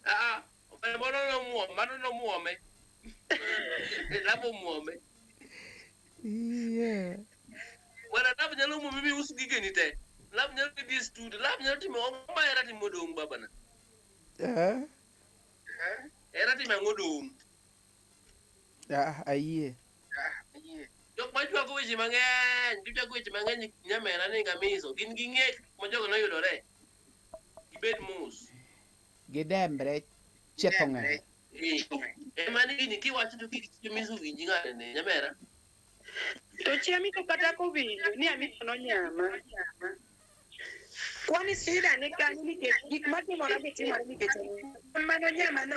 Ah, ah, mano nomuom, mano nomuome. Love omuome. Yeah. Bwana love nyalo muomi mi us gigeni te. Love nyalo dhi e studio, love nyalo timo ang'o ma hera timo dong' babana. Eh? Hera timo ang'o dong'. Ah, ayie. Jok ma chwako weche mang'eny, gichwako weche mang'eny nyamera ni gamiso, gin gi ng'ek ma jogo noyudore. Gibed mos. Gidembre chetho ng'er. Eh, Ema ni gini kiwacho to kik miso winji ng'ane ne nyamera. To chi Amiso kata kowinjo ni Amiso nonyama. Kwani shida ni kanyo nikech gik matimore gi timore nikech an mano nyama no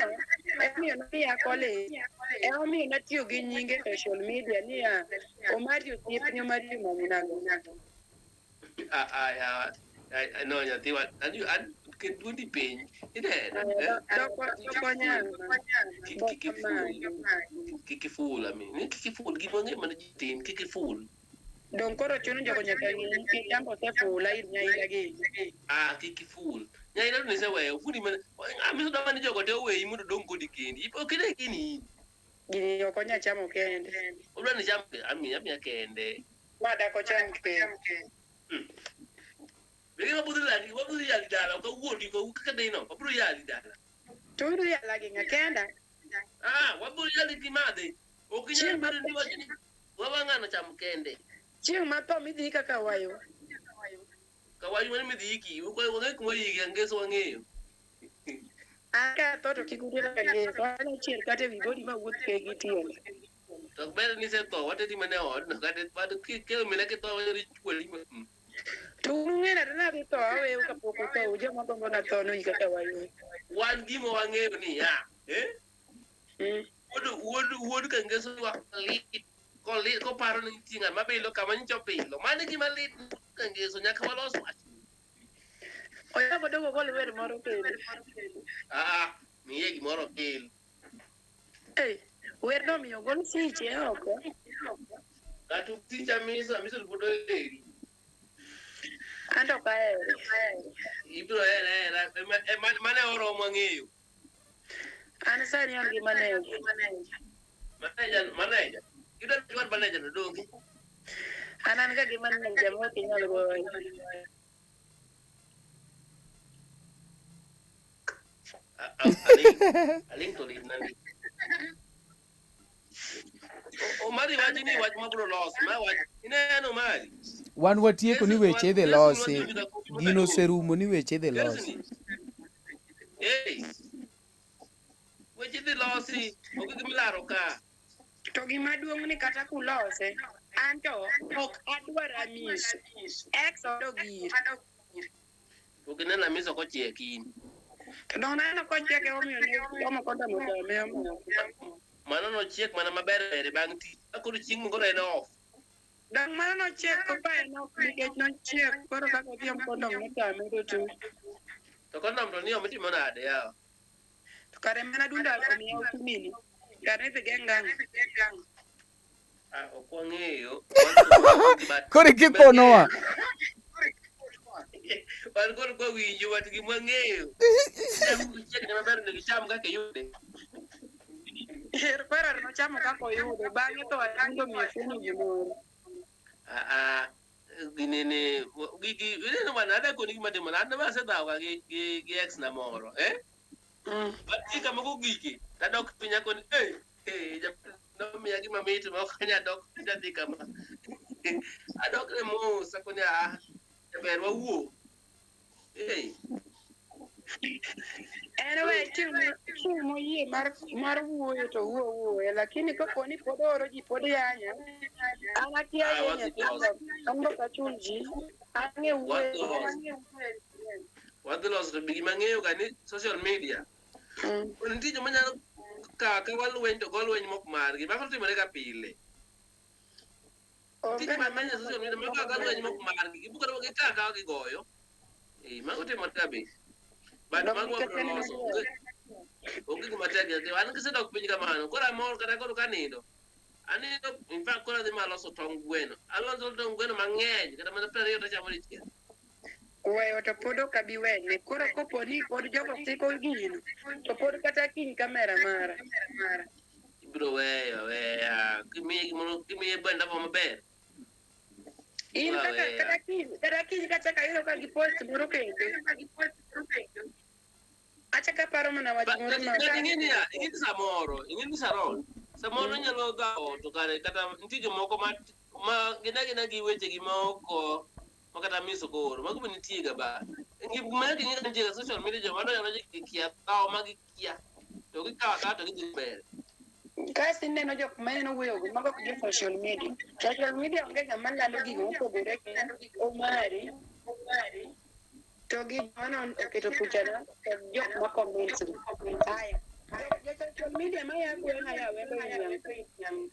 emomiyo nomiya college emomiyo natiyo gi nyinge e social media niya Omari osiepni Omari omanyi nago. Ah, ah, ah, ah, no nyathiwa, an an ket dwondi piny. Ineno? Eh? Doko doko nyama. Kik Doko kik iful. manyo. Kik iful ami. Ni kik iful gima wang'e mana ji tin, kik iful. Dong koro chuno jogo nyaka ng'e nikech jambo osefula ir nyainda gi. Ah, kik iful. Nyaina to niseweyo fundi mane amiso dama ni jogo te oweyi mondo odong' kodi kendi. Ok ine gini in. Gini ok onya chamo kende. Odwa ni cham amiya amiya kende. Ma dak ocham kende. Bende wabudho landi wabudho yali dala ok awuondi ko kaka dino wabudho yali dala. To udhi yala gi ng'a kenda. Ah wabudho yali gi madhe. Ok inyal Chieng' ma bedo ni wacho ni wawa ng'ano cham kende. Chieng' ma tho midhi kaka wayo. Kawayu mane midhi iki wang'e kuma yigi angeso wang'eyo. An ka atho to kik utera kangeso. An achiel kata ewi godi mawuoth ke gi tienda. To ok ber ni isetho wateri mana e odno kata kelo mine kitho wanyalo chwali. To un ung'e nade ni adhi tho aweu kapok utho joma gombo na tho no kaka wayo. Wan gima wang'eyo niya, eh? Wuod wuod kangeso ywak lit kolit koparo ni nitie ng'ama bilo kama nyicha obilo. Mano e gima lit kangeso nyaka walos wach. Oyago dogo gol wer moro kendo. Ah, miye gimoro obil. Ei, werno miyo gol siche oko. Kata sicha misa, misa to pod oheri. An to ok ahere. Ibiro here ahera, mane oromo ang'eyo. An sani an gi manager. Manager, manager. Idwa chwad manager to donge. An an ga gi manager ma ok inyal goyo. Aling to lit nani. Omari wacho ni wach mabro los, ma wach. Ineno Omari? Wan watieko ni weche idhi losi. Gino oserumo ni weche idhi losi. Hey. Weche idhi losi, ok gimilaro ka. To gima duong' ni kata kulose, an to ok adwar Amiso. Ex odog ir. Pok ineno Amiso kochiek in. To dong naneno kochiek emomiyo ne omo kondom otame omiyo. Mano nochiek mana maber ber bang' tich. Ka koro chieng' moro en off. Dong mano nochiek kopa en off nikech nochiek koro kaka odhi om kondom notame to tu. To kondom to ni omitimo nade yawa? To kare mana dunda omiya otumini. Kare idhi geng' gang'o. Ah, ok wang'eyo. Koro ikikonowa. Wan koro kwa winjo wat gima wang'eyo. Chiek ne maber onego icham kaka iyude. Her koro nochamo kaka oyudo bang'e to adundo miyo fwenyo gimoro. Ah, ah, ginene gigi ineno bana ada koni gima timore an ema asedhawo ga gi ex na moro eh Nitie kama kogike tadok piny akoni eh eh nomiya gima mit ma ok anyal dok piny adhi kama adok ne mos akoni ah jaber wawuo eh En we chieng' moyie mar wuoyo to wuo wuoya, lakini kapo ni pod ooro ji pod yanya, an akia Ah, yenyo wadhi los. an ok achul ji, ang'e wuoyo. Wadhi los. Wadhi loso to gima ang'eyo ga ni social media nitie joma nyalo ka ka walweny to go lweny mok margi mako timore ga pile. Nitie joma manyo e social media ma ka lweny mok margi gibuko gi ka gigoyo. Eh, mago timore ga be. But Dok mago nikech wabiro en loso. maber. Onge gima tek an kisedok piny kamano koro amor kata koro kanindo Anindo, in fact koro adhi maloso tong gweno. Aloso tong gweno mang'eny, kata mana 20 tachamo dichiel. Weyo to pod ok abi wene. Koro kopo ni pod jogo siko gino, to pod kata kiny kamera mara. Ibiro weyo aweya. Kimiye gimoro, kimiye benda maber. In Ibiro kaka aweya. kata kiny kachako ayudo ka gipost moro kendo. Achako aparo mana wach moro ma But ing'e niya, ing'e ni samoro, ing'e ni Sharon, samoro inyalo dhawo to kare kata nitie jomoko ma gin agina gi wechegi ma oko ma kata miso koro, mago be nitie ga ba. Gima nyaka ing'e ni nitie ga social media joma donjo gikia dhawo ma gikia to gikawo akawa to gidhi mbele. Kasto ineno jok ma ineno wuoyogo, mago ok jo social media. Social media onge ng'ama lando gigo mopogore gi Omari to gi mano oketo pichano to jok ma comments go. Aya. Jo social media ma ya gweng' aya wendo niang'.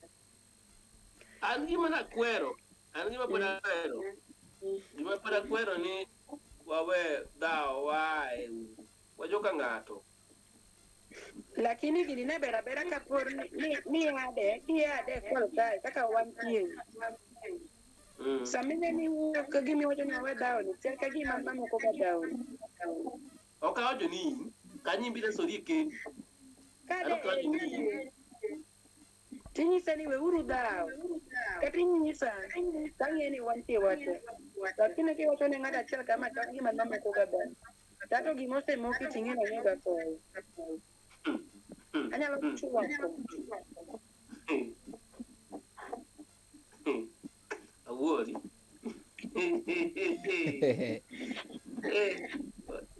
An gima nakwero, an gima pod akwero, gima pod akwero ni wawe dhawo wae wajoka ng'ato. Lakini gini ne ber abera kapor ni ade kiade kol kae kaka wantie. Sama ineno iwuok ka gima iwacho ni wawe dhawoni, chal ka gima mamoko ga dhawoni. Ok awacho ni in, kanyo in resori e kendi. Kade Ok awacho ni in. tinyisa ni weuru dhaw kata inyisa tang'e ni wantie wate lakini kiwacho ne ng'ato achiel kama to gima namako ga ba tato gima osemoki ting'e ni ong'e ga toyo anyalo chwako Awuori.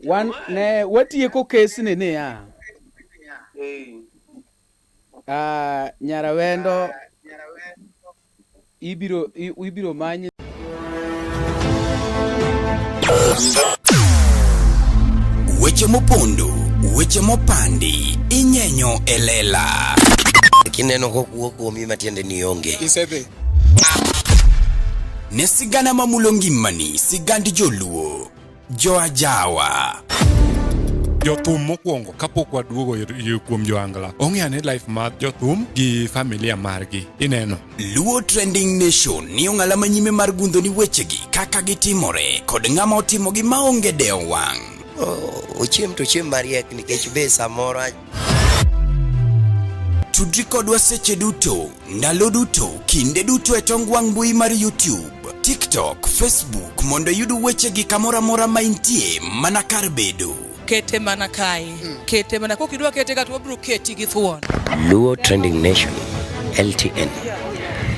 Wan ne watieko kesni niya. Eh. Ah, Nyarawendo ibiro ibiro many Weche mopondo, weche mopandi, inyenyo e lela. Kineno kokuo kuomi matiende ni onge. Isedhi. Ne sigana mamulo ngimani, sigand joluo, joajawa. Jothum mokwongo kapok waduogo kuom joangla ong'e ane life mar jothum gi familia margi ineno Luo Trending Nation ni ong'ala manyime mar gundho ni wechegi kaka gitimore kod ng'ama otimogi maonge dewo wang'. Ochiem to ochiem mariek nikech be samoro Tudri kodwa seche duto, ndalo duto, kinde duto e tong wang' mbui mar YouTube, TikTok, Facebook mondo iyud wechegi kamoro amora ma intie mana kar bedo. Kete mana kae. Kete mana kokidwa kete ka to wabiro keti gi thuon. Luo Trending Nation, LTN,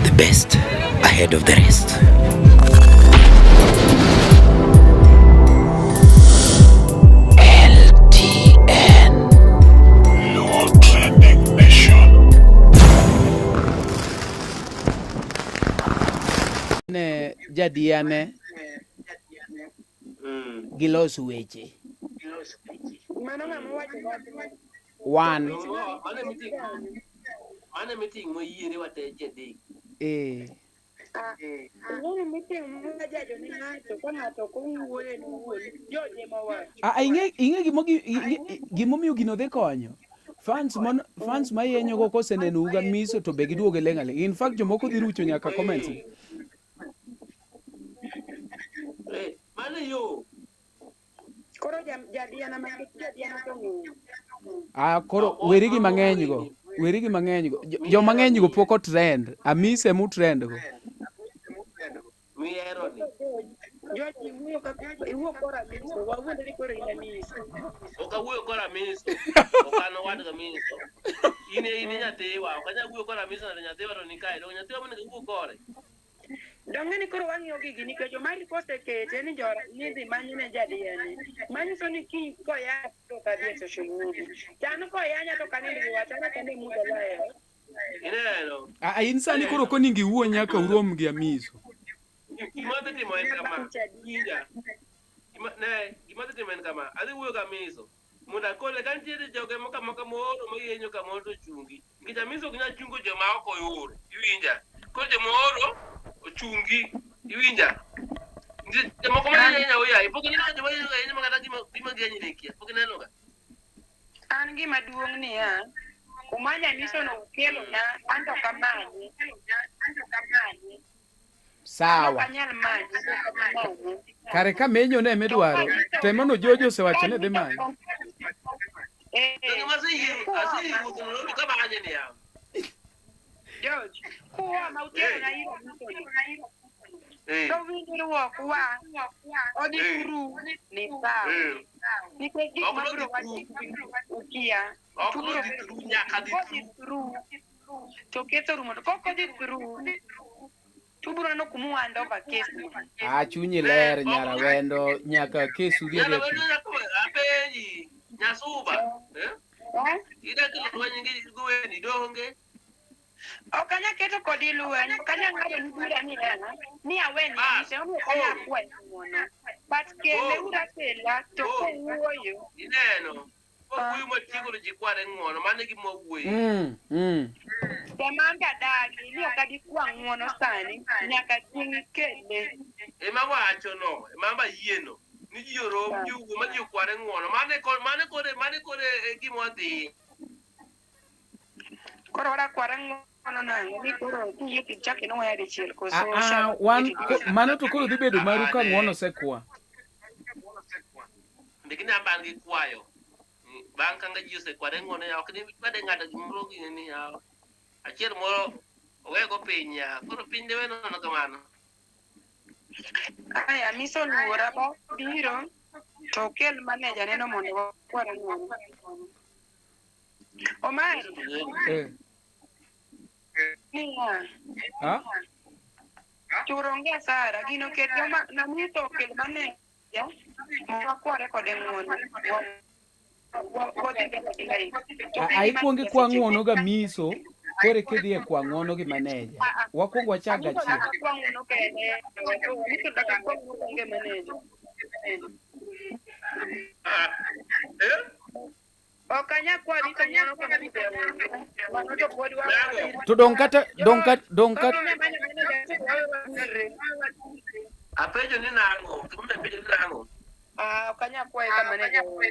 the best ahead of the rest. LTN. Luo Trending Nation. Ne jadiyane gilos weche. Mano ng'ama wacho wachno. Wan. Mano e meeting. Mano e meeting moyiere wate ji adek. Eh. Ah, ing'eni meeting ma jajo ne ng'ato ka ng'ato ok owuoyo en owuon, George ema wacho. Ah, ing'e ing'e gimomiyo gino dhi konyo. Fans mon fans mayenyo go koseneno uga miso to be giduogo e leng' aling'. In fact jomoko dhi rucho nyaka comments. Eh, mano e yo. Koro jadiana ma jadiana to ng'eyo. Ah, koro weri gi mang'eny go. Weri gi mang'eny go. Joma ng'eny go pok o trend. Amise mu trend go. Mihero ni. George iwuoyo kaka iwuo kora miso, wawuondre koro in amiso. Ok awuoyo kor Amiso. Ok an owadgi Amiso. In e in e nyathiwa. Ok anyal wuoyo kor Amiso to nyathiwa to ni kae. Donge nyathiwa monego awuo kore? Donge ni koro wang'iyo gigi nikech Omari kosekete ni jora ni dhi many ne jadiyani. Manyiso ni kiny koya to ok adhi e social media. To an koyanya to ok anind gi wach, an ok ane mudho loyo. Ineno? Ah, in sani koro ok onego iwuo nyaka urom gi Amiso. Gima adhi timo en kama. Winja. Gima ne, gima adhi timo en kama. Adhi wuoyo gi Amiso. Mondo akone ka nitiere joge moko amoka mooro mayenyo kamoro to ochungi. Nikech Amiso ok nyal chungo joma ok ooro. Iwinja? Koro joma ooro ochungi. Iwinja? Nitie jomoko ma yenyo aoyaye. Pok ineno joma yenyo ga yenyo ma kata gima gima giyenyo ne kia. Pok ineno ga. An gima duong' niya, umanya miso no ukelona, an to ok amanye. Sawa. An ok anyal manye, ok amanye. Kare ka menyo ne midwaro, to emono Jojo osewacho ni dhi manye. Donge maseyie aseyie wuotho Nairobi ka manye niya. George, kuwa ma uterona ir Amisono. Eh. To winjruok wa odhi Eh. through ni sawa. Eh. Nikech gik Ok ma nodhi biro wacho ukia. Ok To biro nodhi through, nyaka dhi kodhi through to ketho rumo to kok odhi through to ubiro neno kuma uhand over case no. Ah, chunyi ler nyara wendo nyaka kesu dhi Nyara adhi. wendo nyaka apenji. Nyasuba. Eh? Eh? Ida kelo lweny gi gweni donge. Ok anya keto kodi lweny, ok anya ng'ado ni bura ni en, ni aweni Bas. Mise, omiyo ok anya akwayi ng'uono. But kele uru akela to kowuoyo. Ineno. Wawuoyo matieko to ji kware ng'uono. Mano e gima wawuoye. Tema an adagi ni ok abi kwa ng'uono sani nyaka chieng' ikele. Ema wacho no, ema amba yie no. Ni ji orom, ji owuo ma ji okware ng'uono. Mano e kor- mano e kore mano e kore e gima wadhiye. Koro wadakware ng'uono nang'o ni koro kiyie to ichak inuoya dichiel koso Ah, ah, wan mano to koro dhi bedo maru ka ng'uono osekwa. Ndikni an gi kwayo. Bang' ka ji osekware ng'wono ya ok ni bade ng'ado gimoro gini ni ya. Achiel moro owego piny ya. Koro piny dewe nono kamano. Aya, miso luora ba biro to okel maneja neno mondo wakware ng'wono. Omari, Eh. niya, Ha? chur onge asara, gino ket joma namiso okel maneja mondo wakware kode ng'wono. Wadhi mbele gi life. To A- Aikwongo ikwa ng'wono ga miso, koro eka idhi e kwa ng'wono gi maneja. Wakwongo wachak Amiso gachiel. dak akwa ng'wono kende. Amiso dak akwa ng'wono onge maneja. Ok anyal kwayo Amiso ng'wono ka maneja onge. Mano to pod wa- To dong kata dong kata dong kata Apenjo ni nang'o? Gimomiyo apenjo ni nang'o? Ah, ok anyal kwaye ka maneja onge.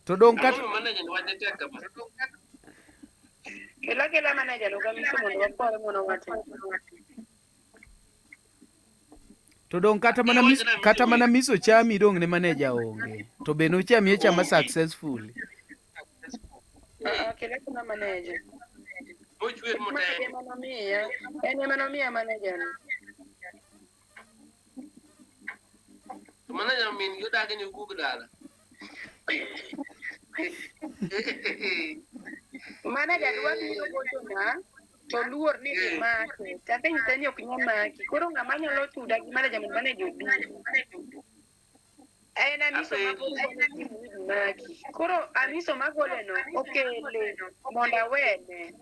to dong kata Ang'o manager ni wachne tek kama? Kel akela maneja no gamiso mondo wakware ng'wono watin. to dong kata mana miso, kata mana miso chami dong ne maneja onge. To be nochami achama successfully. Ah, ah, kel akela maneja. Mochwer Maneja motem. ema nomiya. En ema nomiya maneja no. To manager min gi odagi ni owuog dala. Maneja dwa biro gochona to luor ni dhi make. To asenyise ni ok nyal maki. Koro ng'ama nyalo tuda gi maneja mondo maneja obi. En amiso magole ni dhi maki. Koro amiso magoleno okele mondo awene.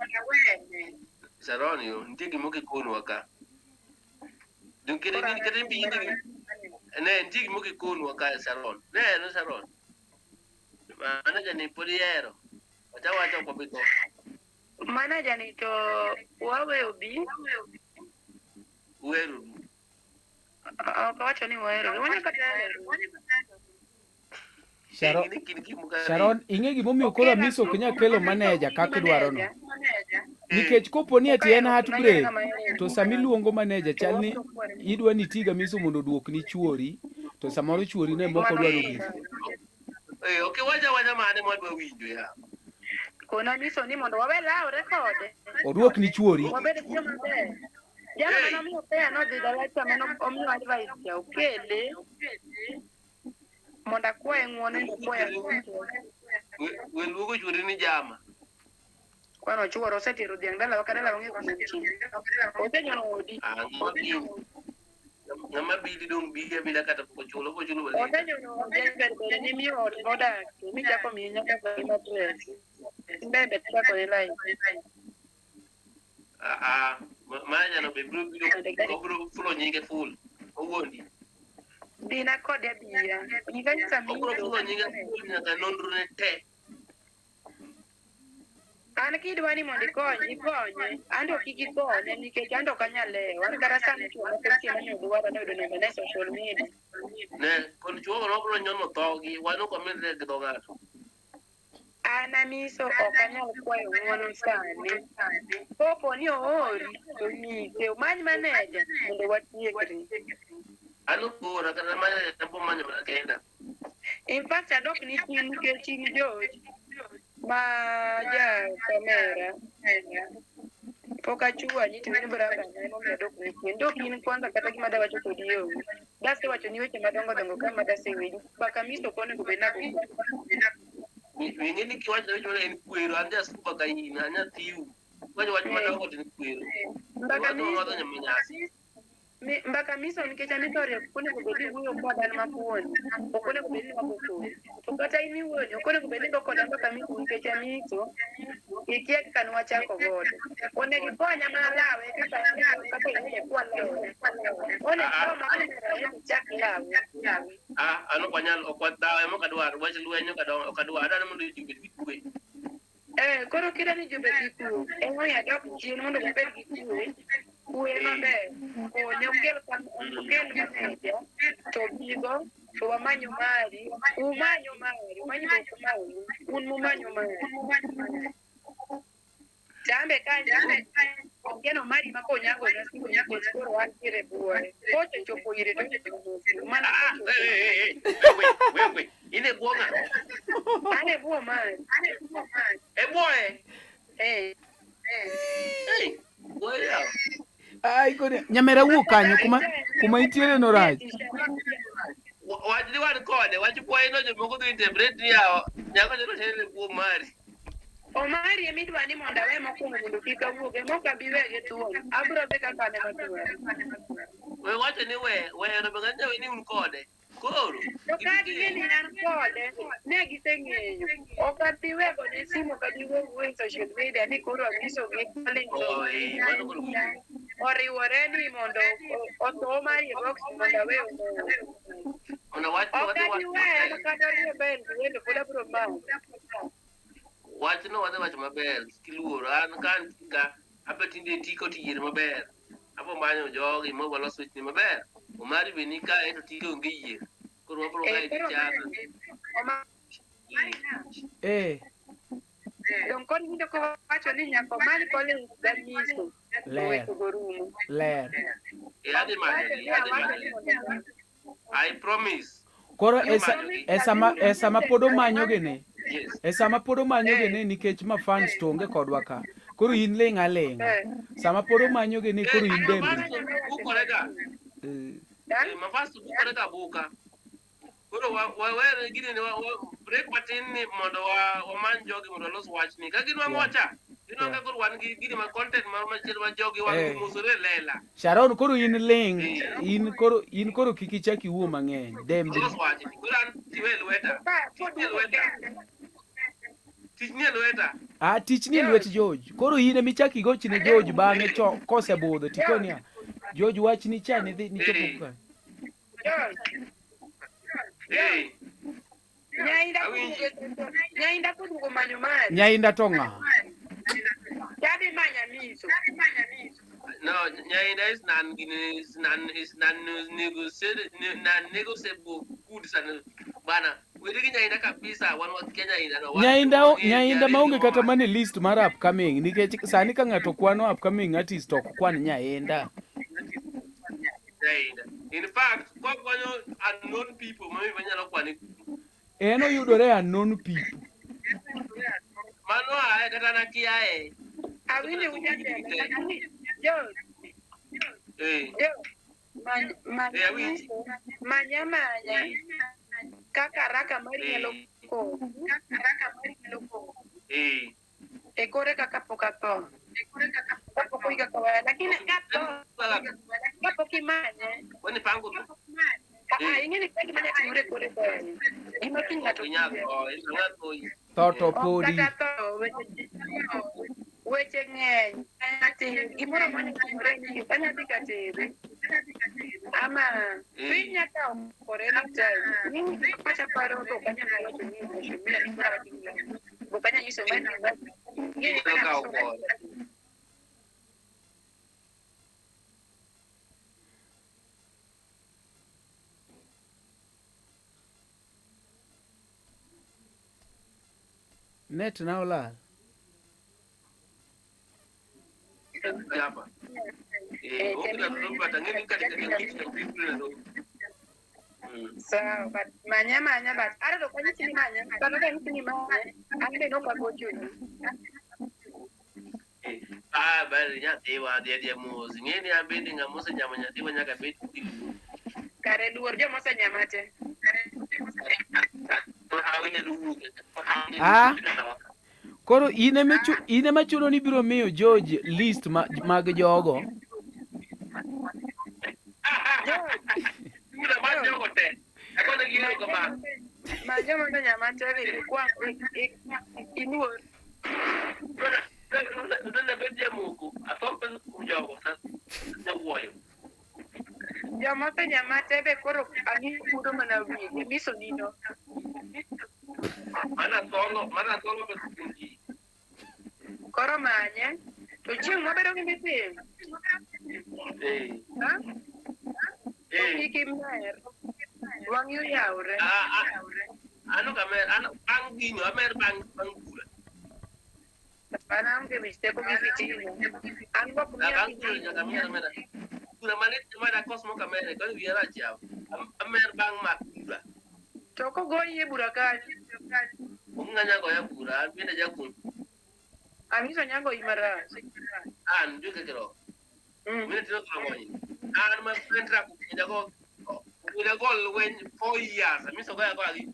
Sharon yo, nitie gima okikonwa ka. Dong kata ni kata ni ne nitie gima okikonwa ka Sharon. Ne no Sharon. Manager ni pod ihero. Wacha wacha ok wabi tho. Maneja ni to wawe obi. Uheroru. Ok awacho ni wahero. Wanyalo kata hero. Sharon, Sharon ing'e gimomiyo koro Amiso ok nyal kelo maneja kaka idwarono. Nikech kopo ni ati en heartbreak, to sama iluongo maneja chal ni idwa ni iti gi Amiso mondo oduokni chuori, to samoro chuori no ema ok odwaro gik. Eh, ok iwacha wacha mane mwadwa winjo ya. Kona Amiso ni mondo wawe lawre kode. Oduokni chuori. Wabed joma ber. Jalo mane omiyo pea nodhi dala cha mane omiyo advice cha okele mondo akwaye ng'uono ni akwaye ng'uono. We luongo chuori ni jama. Kwano chuoro osetero dhiang' dalawa ka dalawa onge kuma nitie. Osenyono odi. Ah, ng'ama bili. Ng'ama bili dong bili abila kata pok ochulo, pok ochulo balita. Osenyono odi ber ber ni miyo ot modakie michako miye nyaka mattress. Mbembe chako ne lai. Ah, ah, manager no be biro biro obiro fulo nyinge full. Owuondi. Dina kode abira. Nyika nyisa Obiro miyo. fulo nyinge full nyaka nonro ne te. An kidwa ni mondo ikony, ikonye. An to kik ikonye nikech an to ok anyal lewo. An kata sani chuo moko nitie manyo dwara noyudo namba na e social media. Ne, kon chuo no obiro nyono dhogi, wan ok wamedre gi dho ng'ato. An amiso ok anyal kwayo ng'uono sani. Kopo ni oori to nyise omany maneja mondo watiekre. An ok ora kata manager abo manyo mana kenda. In fact adok ni chien nikech in George ma ja kamera. Pok achwanyi to in brother na emomiyo adok ni chien. Dok in kwanza kata gima dawacho kodi onge. Dasewacho ni weche madongo dongo ka ma dasewinjo. Mbaka miso ok onego bed nago. Wing'e ni kiwacho weche mana en kwero, an jasuba ka in, an nyathiu. Kiwacho wach madongo to en kwero. Mbaka Iwacho miso madho nyama nyasi. Mbaka miso nikech amiso riek ok onego bed ni iwuoyo koda an mathuon. Ok onego bed ni wago kodi. To kata in iwuoyo ok onego bed ni igo koda mbaka miso nikech amiso ikia kaka nwachako godo. Onego ikonya mana lawe kaka kaka iwuoyo kwa lawe. Onego ikaw mana ichak lawe. Ah, an ok wanyal, ok wadhaw ema ok adwar, wach lweny ok adwa, ok adwar, adwaro mondo ji obed gi kwe. Eh, koro kida ni ji obed gi kwe, emomiyo adok chien mondo wabed gi kwe, kwe maber. Konye okel okel maneja to bigo to wamanyo mari, umanyo mari, umanyo ok umanyo, un mumanyo mari. Tambe ka ogeno mari ma konyago na simu nikech koro antiere buore. Kochochopo ire to mana Ah, kochopo. eh, eh, eh, wewe, wewe, In e bwo ng'a? An e bwo mari. E bwoye. Eh. Hey, bwoye yawa. Ai kone nyamera wuok kanyo kuma kuma intiere no rach. Wach ni wan kode, wach bwoye no jomoko dhi interpret ni yawa. Nyako nyalo tere e bwo mari. Omari ema idwa ni mondo awe mokwongo mondo kik awuog ema ok abi weye thuon. Abiro dhi kaka an ema dwaro. We wacho ni we, we no be ng'anya we ni un kode. Koro. To ka ging'e ni an kode, ne giseng'eyo. Ok abi wego ne simu, ok abi wuoyo e social media ni koro anyisogi calling to Oi, mano koro oriwore ni mondo otho Omari e box mondo awe Omari. Ona wach no Ok wadhi abi weye kata riembe e wendo pod abiro make. wach no wadhi wacho maber, kik iluor. An ka an ka abe tinde tiko tiyier maber. Abo manyo jogi ma walos wechni maber. Omari be ni kae to tike onge yie. Koro wabro Eh, kae koro gichano. Omari Eh, Dong koro winjo kowacho ni nyaka omany Collins Damiso to Ler. wechego rumo. ler. Eh, adhi manyogi, adhi manyogi. I promise. Koro Adhi e sa- manyogi. e sama e sama pod omanyogi ni. Yes. E sama pod omanyogi ni nikech ma fans to onge kodwa ka. Koro in ling' aling'a. Sama pod omanyogi ni koro in dembri. Bukore ga. Eh, Eh, mafas to bukore ga buka. Koro wawere gini ni break matin ni mondo wamany jogi mondo walos wachni. Ka ginwang'o wacha, ginwang'o ka koro wan gi gini ma content ma machielo ma jogi wan Eh. mosore e lela. Sharon koro in ling', in koro kik ichak iwuo mang'eny. Dembri. Walos wachni. Koro an tiwe e lweta. Tich ni e lweta. Tich ni e lweta. Ah, tich ni e lwet George. Koro in ema ichak igoch ne George bang'e cho kosebudho tikonia. George wach ni cha ni dhi nichopo ka. Eh. Nyainda koduogo manyo mari. Nyainda to ng'a? Tadhi manyo Amiso. No, Nyainda is non is non is non negotiable non negotiable goods and bana. Weri gi Nyainda kabisa wan wakia Nyainda no. Nyainda maonge kata mana e list mar upcoming nikech sani ka ng'ato kwano upcoming artist ok kwan Nyainda. Nyainda. In fact, kwa kwanyo unknown people mami manyalo kwani. En oyudore unknown people. Mano ae kata nakiae. Awinjo ujatelo. George, Eh. George, many Eh, awinji. Amiso, manya manya kaka raka mari nyalo kowo. Eh. E kore kaka pok atho. Kapok oika kawaya. Lakini katho, kapok imanye, Wani pango tu. ah, ing'e ni gima nyalo timore e kore kae. Gima kiny ng'ato Ok inyal tho, in ng'a tho. Tho to Ok podi. kata tho, weche ng'eny. Ati gimoro amora nyalo timore ni kanya dhi ka tere. Ama piny nyaka okore anytime. Ni pacha paro to ok anyal wacho ni social media ni koro atim gima. Ok anyal nyiso ng'ato ni Kaka okore. Net na olal. Hapa. Eh, okila but ang'e ni kata kata kit to people Nairobi. Sawa, but manya manya but ara to kanyisi ni manya. Kata ka nyisi ni manya, an be nok agochoni. Ah, bari nyathiwa dhi adhiya mos. Ing'e ni an bende ng'ama osenyamo nyathiwa nyaka bed gi luor. Kare luor joma osenyama te. Ah. Koro in ema chuno ni ibiro miyo George list mag jogo. Bura mar jogo te. Akone gi erokamano. Ma joma osenyama te be ikwa iluor. Udene bed jamoko. Athom pesa kuom jogo. Jawuoyo. Joma osenyama te be koro ang'i kudo mana wigi, miso nino. Mana solo pesa kuom ji. Koro manye. To chieng' mabedo gi mitim. Eh. Ha? To kik imer. Wang'i oyawre. Ah, ah. An ok amer, an bang' gino, amer bang' bura. An aonge wich teko gi fitina. An go ok Ah, miya bang' bura nyaka amer amera. Bura malit ema dakos mok amere, kwani wiya rach yawa. Amer bang' mak bura. To kogoyi e bura kanyo. Onge ng'a goya bura, an bende jakun. Amiso nya goyi marach. An jo kekero. Mine tino koro An ma contract jago jago lweny 4 years. Amiso goya goya gi.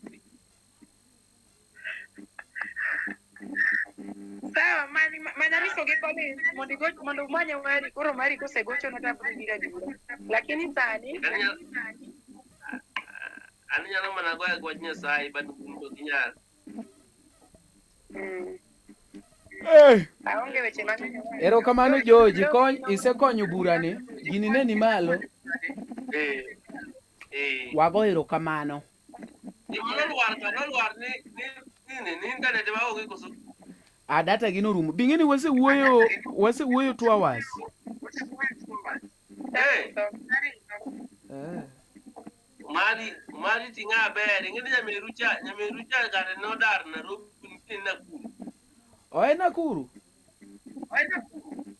Sawa, many many Amiso gi Collins mondo igoch mondo umanye mari koro mari kosegocho to abiro biro adiera. Lakini sani An nyalo mana goya gi wach Nyasaye but un to ok inyal. Aonge weche mang'eny. Erokamano George, ikony isekonyo burani. Gini ne ni malo. Eh. Eh. Wago erokamano. Gima nolwar ka nolwar ni ni ni ni internet ma onge koso. A data gi norumo. Bing'e ni wasewuoyo wasewuoyo 2 hours. Eh. Eh. Mari mari ting'a ber. Ing'e ni nyameru cha nyameru cha kare nodar Nairobi nitie Nakuru. Oe Nakuru.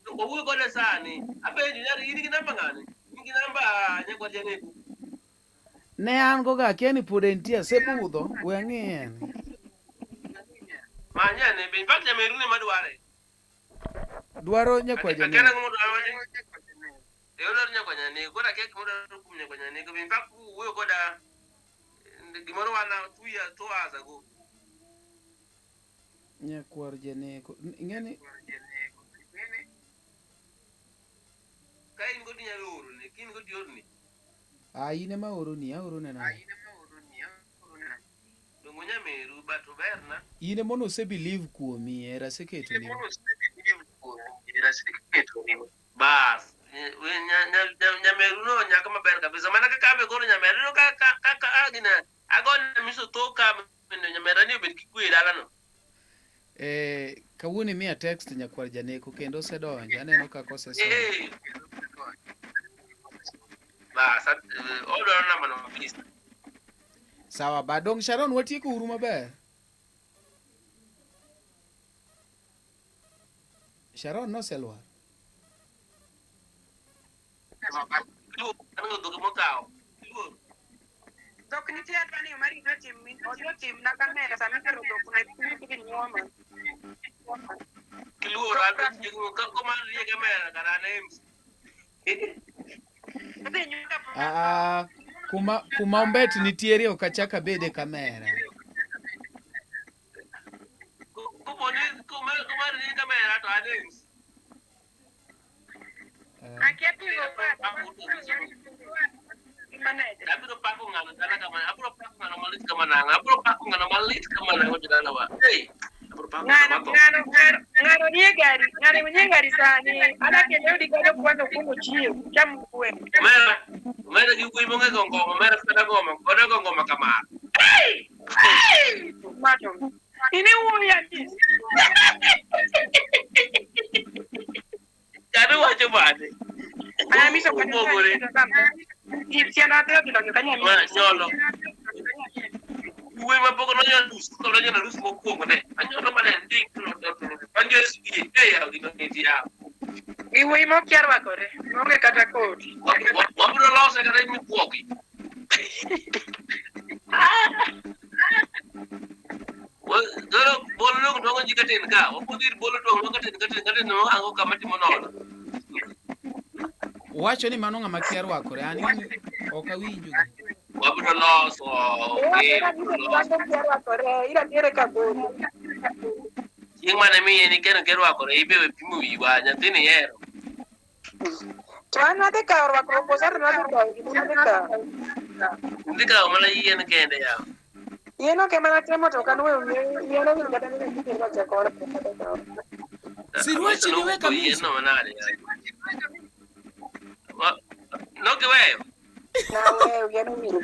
To owuoyo kode sani. Apenjo nyari in gi namba ng'ani? In gi namba nyakwa Janeko. Ne an go ga akia ni pod entie asebudho we ang'iye ane. Manye ane be. In fact nyameru ne madware. Dwaro nyakwa Akia Janeko. nang'o modwaro. E odwaro nyakwa Janeko. Koro akia gima odwaro kuom nyakwa Janeko. In fact wuoyo koda gimoro wana 2 years 2 hours ago. Nyakwar Janeko. Ing'e ni Ka in go tinyalo orone. Ka in go tiorne. Ah, in ema aoroni, aorone nade? Dongo nyameru but oberna. In ema ono ose believe kuomi, hera aseketoni. Bas. Nyameru no nyako maber kabisa. Mana kaka abe koro nyameru no ka ka ka ka gina agone miso thoka mondo nyamera ni obed gi kwe e dalano. Eh, kawuono imiya text nyakwar Janeko kendo osedonjo. Aneno kaka osesomo. Eh. Bas, odwaro namba no kabisa. Sawa ba dong Sharon watieko uru maber. Sharon noselwar. Ango dhok mokawo. Dhok nitie adwa ni Omari odhi otim odhi otim na kamera sama itero dhok ne kidhi nyuoma. Kiluor an to chiegni ka komano nie kamera kara an e MC. Odhi nyuoka Ah, kuma kuma ombet nitiere ok achak abed e kamera. Kopo ni komano nie kamera to an e MC. Akia pingo Abiro pako ng'ano dala kama abiro pako ng'ano malit kama nang'o abiro pako ng'ano malit kama nang'o jodalawa. Hey, abiro pako ng'ano Ng'ano matho. ng'ano ng'ano ng'ano nie gari ng'ano nie gari sani adakete odi kanyo kwanza kuongo chiew cham gweno. Omera omera gi wuoyi monge go ngoma omera kata ngoma koda go ngoma kamano. Mato. Ini wuoyo Amis. Kare wacho bade. Amiso Opogore. Siana adhi odhi kanyo Ma nyolo. Wuoyi ma pok nonyono arus pok nonyono arus mokwongo ne. Anyono mane ndik anjo SPA e yawo gima ng'eti yawo. Gi wuoyi mokia rwakore maonge kata koti. Wabiro lose kata mibuogi. Doro bolo dong twang'o ji katen ka. Wapodhi ir bolo twang'o katen katen katen no ang'o kama timo nono. Wacho ni mano ng'ama kia rwakore. An ing'e ni ok awinjo gi. Wabiro loso. Okay, wabiro loso. Kia rwakore iratiere ka bolo. Chieng' mane miye ni keno kirwakore ibe we pimo wiwa nyathini ihero. To an adhi kawo rwakruok koso an adhi kawo gima adhi kawo. Idhi kawo mana yien kende yawa. Yien ok ema natemo to ok anweyo yien owil kata ni ne rwachako. Sirwachi ni weka Yien miso. no manade yawa. Nokiweyo. Naweyo yien owil.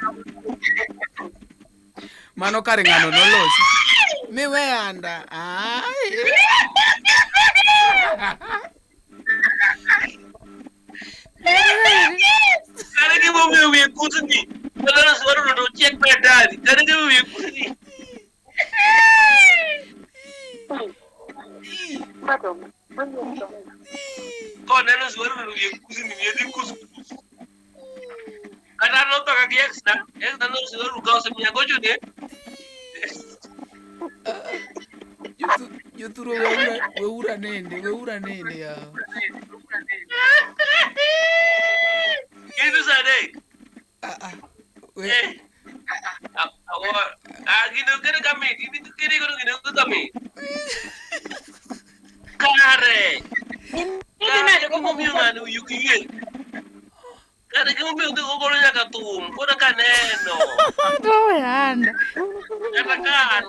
Mano kare ng'ano nolosi. Miwe anda. Ai. Kare gimomiyo wiye kusni. Madhano siwaro mondo ochiek maratari. Kare gimomiyo wiye kusni. Koneno siwaro mondo wiye kusni wiye dhi kus kus. Kata an notho ka gi ex na. Ex na nosewaro ka osemiya gochone. Jothuro weura weura nende, weura nende ya. Kitu saa adek. Ah, ah. We, Eh. Ah, gino kene kamit, kene kono gino kamit. Kare. Idhi nade Kare gimomiyo ng'ani oyuk yie. Kare gimomiyo odhi ogolo nyaka thum, koro kaneno. To yanda. Kata ka an,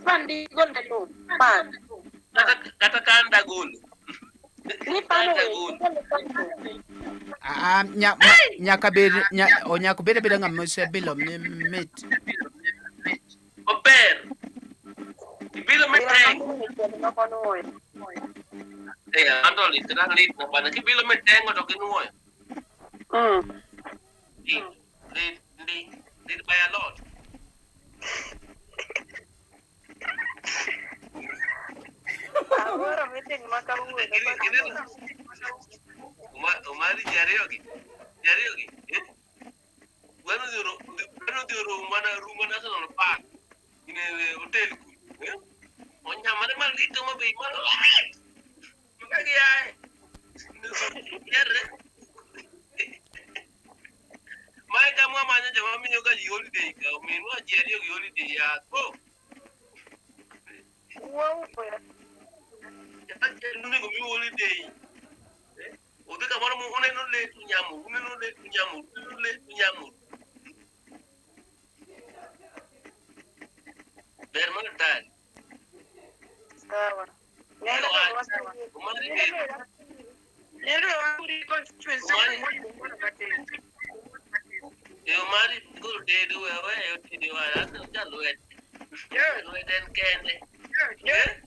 Pan digol ne thum. Pan. kata ka an dagolo. Ni pan An owe. dagolo. Ah, nya, ma, nyaka bed nya, onyaka bed abeda ng'ama osebilo mit. Maber. Ibilo miteng. Eh, anto lit kata lit na bana. Kibilo mitengo to ginuoyo. Lit, lit, lit, lit by a lot. Awuoro meeting ma kawuono. Omari ji ariyo gi. Ji ariyo gi. Eh? Gweno odhi oromo mana Ruma National Park. Gine hotel ku. Eh? Onyamare malit ma be malo. Maka gi ae. Yerre. Mae kama manyo joma miyo ga ji holiday ka. Ominwa ji ariyo gi holiday ya. Oh. Wuoyo. Onego mi holiday. Odhi kamoro mo uneno le to nyamuru, uneno le to nyamuru, uneno le to nyamuru. Ber mar tari. Sawa. Nendo Omari Nendo wanguri constituency Omari. matin. E Omari gol tedo we we tedo wa ase cha lwet. Lwet en kende. Eh?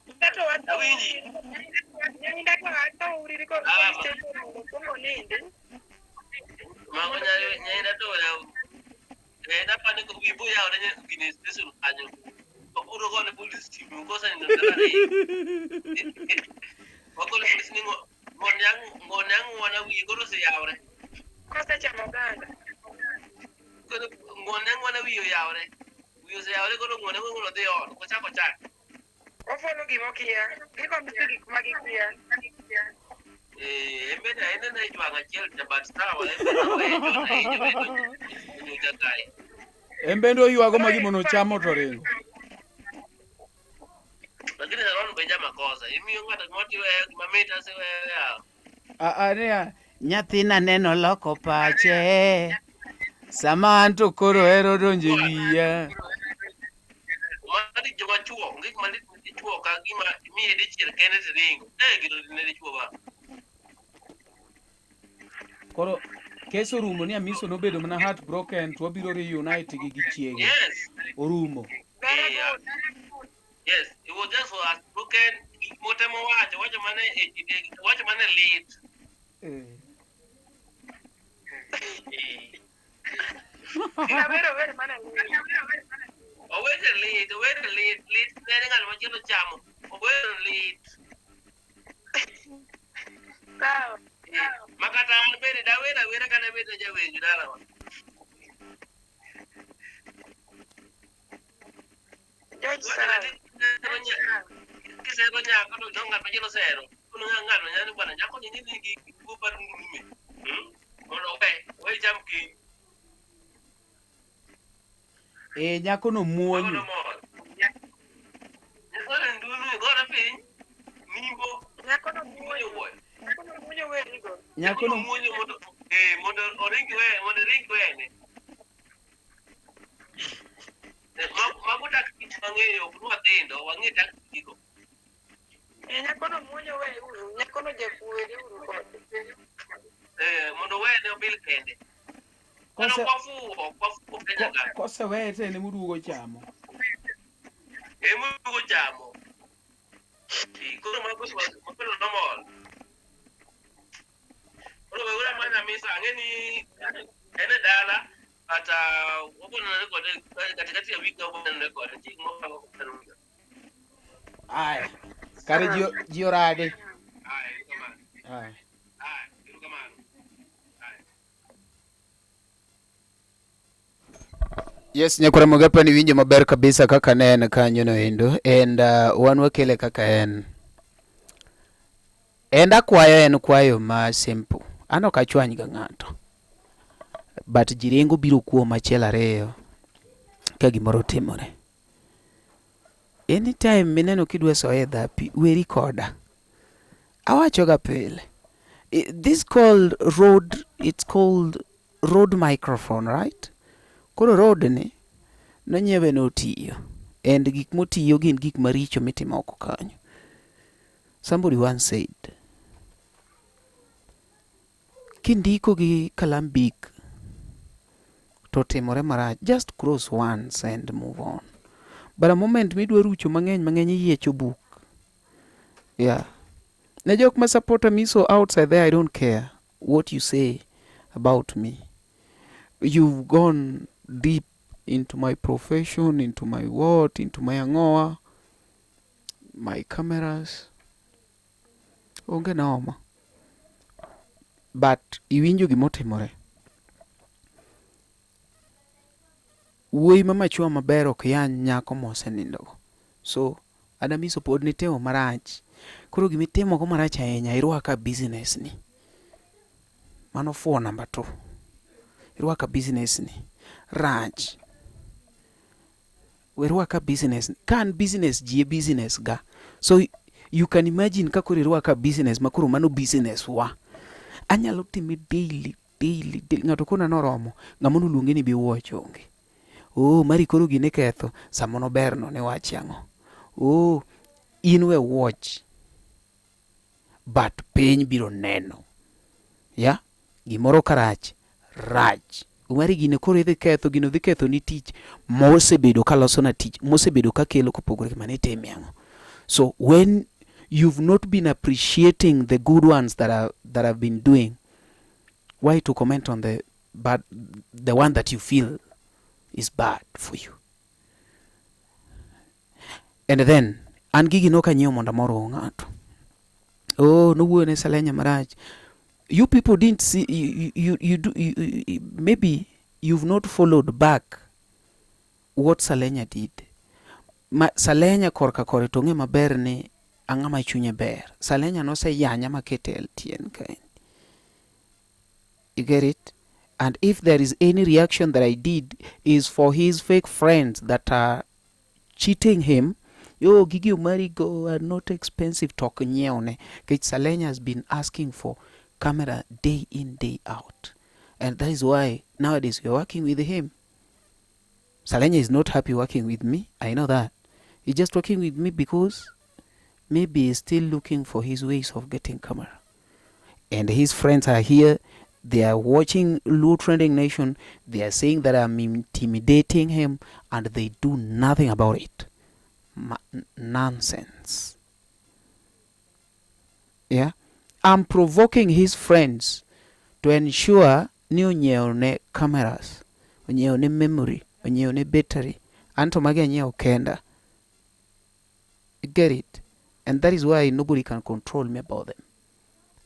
Ndato wacho Awinji. Ndato wacho uriri constituency mondo ninde. Mago nyaina to ya. Eh na pani ko wibo ya ore gine station kanyo. Oburo gone police team ko sa ni ndara ni. Wakole police ni ngo ngonyang ngonyang wana wi koro se yawre. Kosa chamo oganda. Koro ngonyang wana wi oyawre. Wi oseyawre koro ngone ngone dhi ot kochako chak. Ofuolo gima okia. Gikombe gik ma gikia. Eh, en bende en ne jwang' achiel cha but sawa en bende oweyo chon ahinya oweyo nyocha kae. En bende oywago ma gimono chamo to ringo. Lakini Sharon be jamakosa. Imiyo ng'ato gima tiweyo gima mit aseweyo yawa. Ah, ah, niya, nyathina neno loko pache. Sama an to koro hero donjo e wiya. Mari joma chuo, onge gima lit ne dichuo ka gima imiye dichiel kende to ringo. Eh, gino ne dichuo ba. Koro kes orumo ni Amiso nobedo mana heartbroken to wabiro reunite gi gi chiege. Yes. Orumo. Yeah. Yes, it was just for us broken. Motemo wacho, wacho mane e kinde, wacho mane lit. Eh. Eh. Awero wer mana Owete lit, owete lit, lit ne ng'at machielo chamo. Owete lit. Sawa. Eh, Makata an bende dawer awera kata bende jawer dalawa. George sawa. Kisero nyako to ng'at machielo sero. Kono ng'ato nyalo bwana nyako ni nigi tuo mar ndulume. Mondo owe cham kiny. Eh, nyako no muonyo. Mor. Nyako ni ndulume gore piny. Nimbo. Nyako no muonyo wuoyo. Nyako no muonyo werigo. Nyako no muonyo mondo eh mondo oring we mondo oring wene. Eh, Mago tactics mang'eyo ok nwa tindo wang'e tactics go. Eh, nyako no muonyo we uru. Nyako no jakuo weri uru kode. Eh, mondo wene obil kende. Koro Kose kwafuwo kwafuwo Kenya ka. koseweye to en emoduogo chamo. Emoduogo chamo. Eh, Koro mago mago normal. Koro weuru amanya misa ang'e ni en e dala but wabonenore kode katikati ya wik wabonenore kode chieng' moro wabonenore. Aya. Kare ji ji orade. Aya, erokamano. Aya. Aya, erokamano. Aya. Yes, nyakwara Mogepa ni winjo maber kabisa kaka ne en kanyo no endo and wan wakele kaka en. And akwayo en kwayo ma simple. An ok achwany ga ng'ato. But ji ringo biro kuom achiel ariyo ka gimoro otimore. Anytime mineno kidwa soye e dhapi, weri koda. Awacho ga pile. This called road, it's called Rode microphone, right? Koro Rode ni nonyiewe notiyo and gik motiyo gin gik maricho mitimo oko kanyo. Somebody once said, kindiko gi kalam big to otimore marach, just cross once and move on. But a moment midwa rucho mang'eny mang'eny iyiecho buk. Yeah. Ne jok ma support Amiso outside there, I don't care what you say about me. You've gone deep into my profession, into my what, into my ang'owa, my cameras. Onge noma. But iwinjo gimotimore. Wuoyi ma machua maber ok yany nyako mosenindogo. So, Adamiso pod nitimo marach. Koro gima itimo go marach ahinya, irwaka business ni. Mano fuwo number 2. Irwaka business ni. Rach. We rwaka business. Ka an business ji e business ga. So you can imagine ka koro irwaka business ma koro mano business wa. Anyalo time daily, daily, daily. Ng'ato kona noromo, ng'ama noluonge ni bi watch onge. Oh, mari koro gine ketho, samono ber no ne wachi ang'o? Oh, in we watch. But piny biro neno. Ya? Gimoro karach, rach. Umari gine koro idhi ketho, gino dhi ketho ni tich mosebedo ka loso na tich, mosebedo ka kelo kopogore gi mane itime ang'o. So when you've not been appreciating the good ones that are, that I've been doing, why to comment on the bad, the one that you feel is bad for you? And then an gigi nok anyiewo mondo amorgo ng'ato. Oh, nowuoyo ne Salenya marach. You people didn't see, you do, you, maybe you've not followed back what Salenya did. Ma, Salenya korka kore to ng'e maber ni ang'ama chunye ber. Salenya noseyanya makete LTN kaendi. You get it? And if there is any reaction that I did is for his fake friends that are cheating him. Yo, gigi Omari go are not expensive. Tok nyiewo ne. Nikech Salenya has been asking for camera day in, day out. And that is why nowadays we are working with him. Salenya is not happy working with me. I know that. He's just working with me because maybe he's still looking for his ways of getting camera. And his friends are here. They are watching Luo Trending Nation. They are saying that I'm intimidating him, and they do nothing about it. Nonsense. Yeah? I'm provoking his friends to ensure ni onyiewo ne cameras, onyiewo ne memory, onyiewo ne battery. Anto magi anyiewo kenda. You get it? And that is why nobody can control me about them.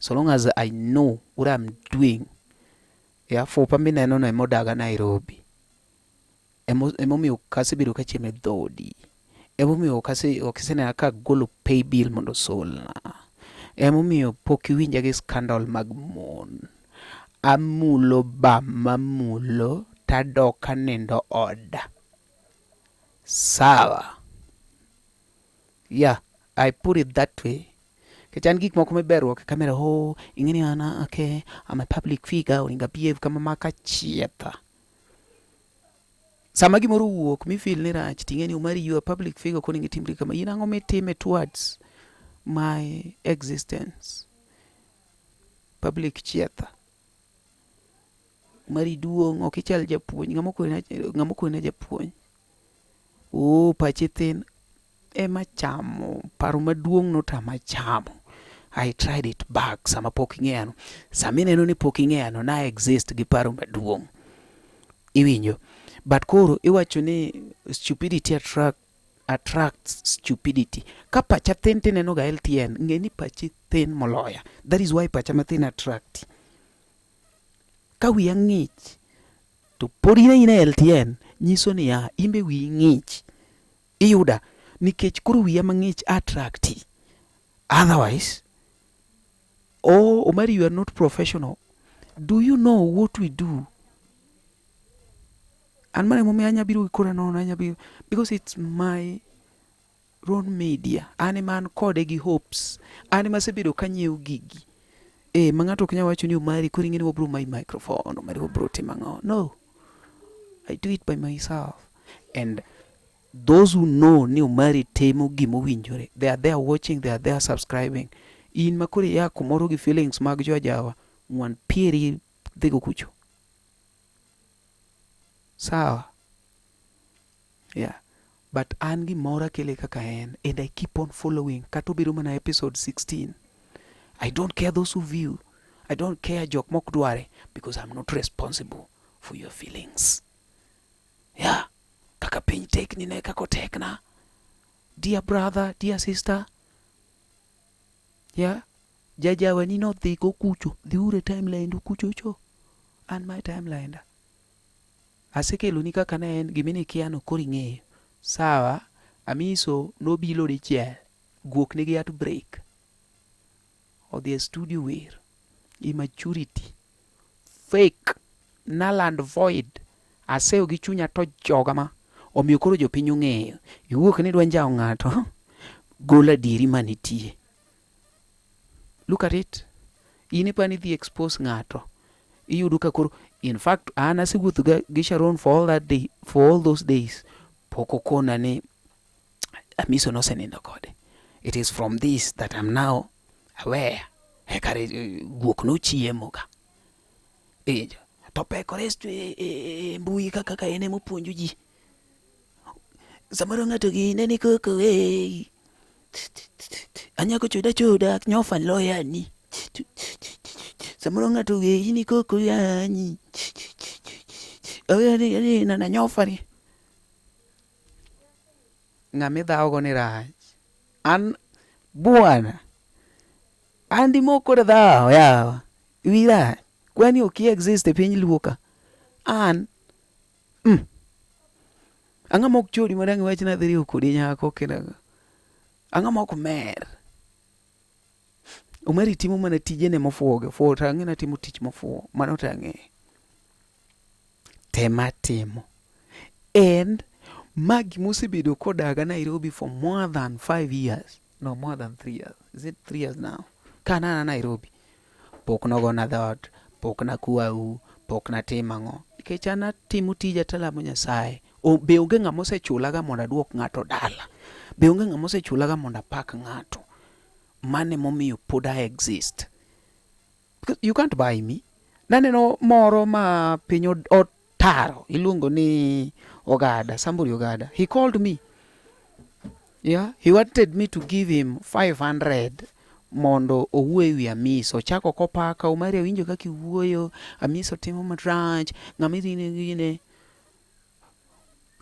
So long as I know what I'm doing. Yeah, fupa mineno no emodaga Nairobi. Emomiyo ok asebedo ka chiemo e dhodi. Emomiyo ok isenena ka agolo pay bill mondo osolna. Emomiyo pok iwinja gi scandal mag mon. Amulo ba mamulo tadok anindo oda. Sawa. Yeah, I put it that way. Nikech an gik moko miberruok e kamera, oh, ing'e ni an, okay, I'm a public figure, onego abehave kama maka chietha. Sama gimoro owuok mi feel ni rach, ting'e ni Omari you are public figure, ok onego itimri kama. In ang'o mitime towards my existence? Public chietha. Omari duong', ok ichal japuonj. Ng'ama okoni japuonj? Oh, pache thin. Ema chamo, paro maduong' notama chamo. I tried it back sama pok ing'eyano. Sama ineno ni pok ing'eyano, na exist gi paro maduong'. Iwinjo? But koro iwacho ni stupidity attracts stupidity. Ka pacha thin tineno ga LTN, ng'e ni pachi thin moloya. That is why pacha mathin attract. Ka wiya ng'ich, To pod in aina e LTN nyiso niya in be wiyi ng'ich. Iyuda nikech koro wiya mang'ich attracti. Otherwise, oh Omari you are not professional. Do you know what we do? An mano emomiyo anya biro gi kora nono anya biro because it's my own media. An ema an kode gi hopes. An ema asebedo kanyiewo gigi. Eh, ma ng'ato ok nyal wacho ni Omari koro ing'e ni wabro mayi microphone, Omari wabro timo ang'o. No. I do it by myself. And those who know ni Omari timo gimowinjore, they are there watching, they are there subscribing. In ma koro ia kumoro gi feelings mag jo ajawa, ng'wan pieri dhigo kucho. Sawa. Yeah. But an gimoro akele kaka en and I keep on following kata obedo mana episode 16. I don't care those who view. I don't care jok mok dware because I'm not responsible for your feelings. Yeah. Kaka piny tekni ne kaka otekna. Dear brother, dear sister. Yeah. Jajawa ni nodhi go kucho. Dhiuru e timeline du kucho cho. An my timeline da. Asekeloni kaka ne en gima nikia no koro ing'eyo. Sawa, Amiso nobilo dichiel. Guok nigi heartbreak. Odhi e studio wer. Immaturity. Fake. Null and void. Aseyo gi chunya to joga ma. Omiyo koro jopiny ong'eyo. Iwuok ni idwa njawo ng'ato. Gol adieri manitie. Look at it. In ipa ni idhi expose ng'ato. Iyudo ka koro in fact an asewuotho gi Sharon for all that day, for all those days. Pok okona ni Amiso nosenindo kode. It is from this that I'm now aware. E kare guok nochiemo ga. Iwinjo? To pekore e mbui ka kaka en emopuonjo ji. Samoro ng'ato gine ni koko eh. Anyako choda choda nyofa loyani. Samoro ng'ato weyi ni koko yanyi. Na nyofa ni. Ng'ama idhawo go ni rach. An bwana. An dimok kod dhawo yawa. Wiyi rach. Kwani ok i exist e piny luo ka? An Ang'o ma ok chodi ma dang' iwach ni adhi riwo kodi nyako kendo ang'o ma ok mer? Omari timo mana tijene mofuwo gi. Fuwo to ang'e ni atimo tich mofuwo. Mano to ang'eyo. Tema timo. And ma gimosebedo kodaga Nairobi for more than 5 years. No, more than 3 years. Is it 3 years now? Ka nana Nairobi. Pok nogona dhoot, pok nakwau, pok natimo ang'o. Nikech an atimo tija talamo Nyasaye. Be onge ng'ama osechulaga mondo aduok ng'ato dala. Be onge ng'ama osechulaga mondo apak ng'ato. Mano emomiyo pod I exist. Because you can't buy me. Naneno moro ma piny otaro iluongo ni Ogada, somebody Ogada. He called me. Yeah, he wanted me to give him 500 mondo owuo e wi Amiso. Ochako kopaka, Omari awinjo kaka iwuoyo, Amiso timo marach, ng'ama idhine gine.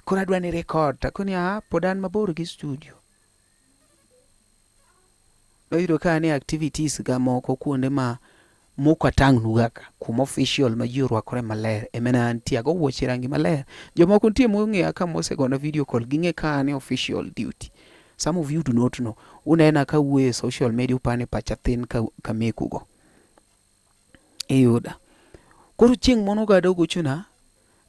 Koro adwa ni record. Takoni ah, pod an mabor gi studio. Noyudo ka an e activities ga moko kuonde ma mok atang'nu ga ka, kuma official ma ji orwakore maler ema ne antie. Ago wuoche rangi maler. Jomoko nitie mong'eya ka mosegona video call, ging'e ka an e official duty. Some of you do not know. Unena ka awuoyo e social media uparo ni pacha thin ka meku go. Iyuda. Koro chieng' moro ogada ogochona,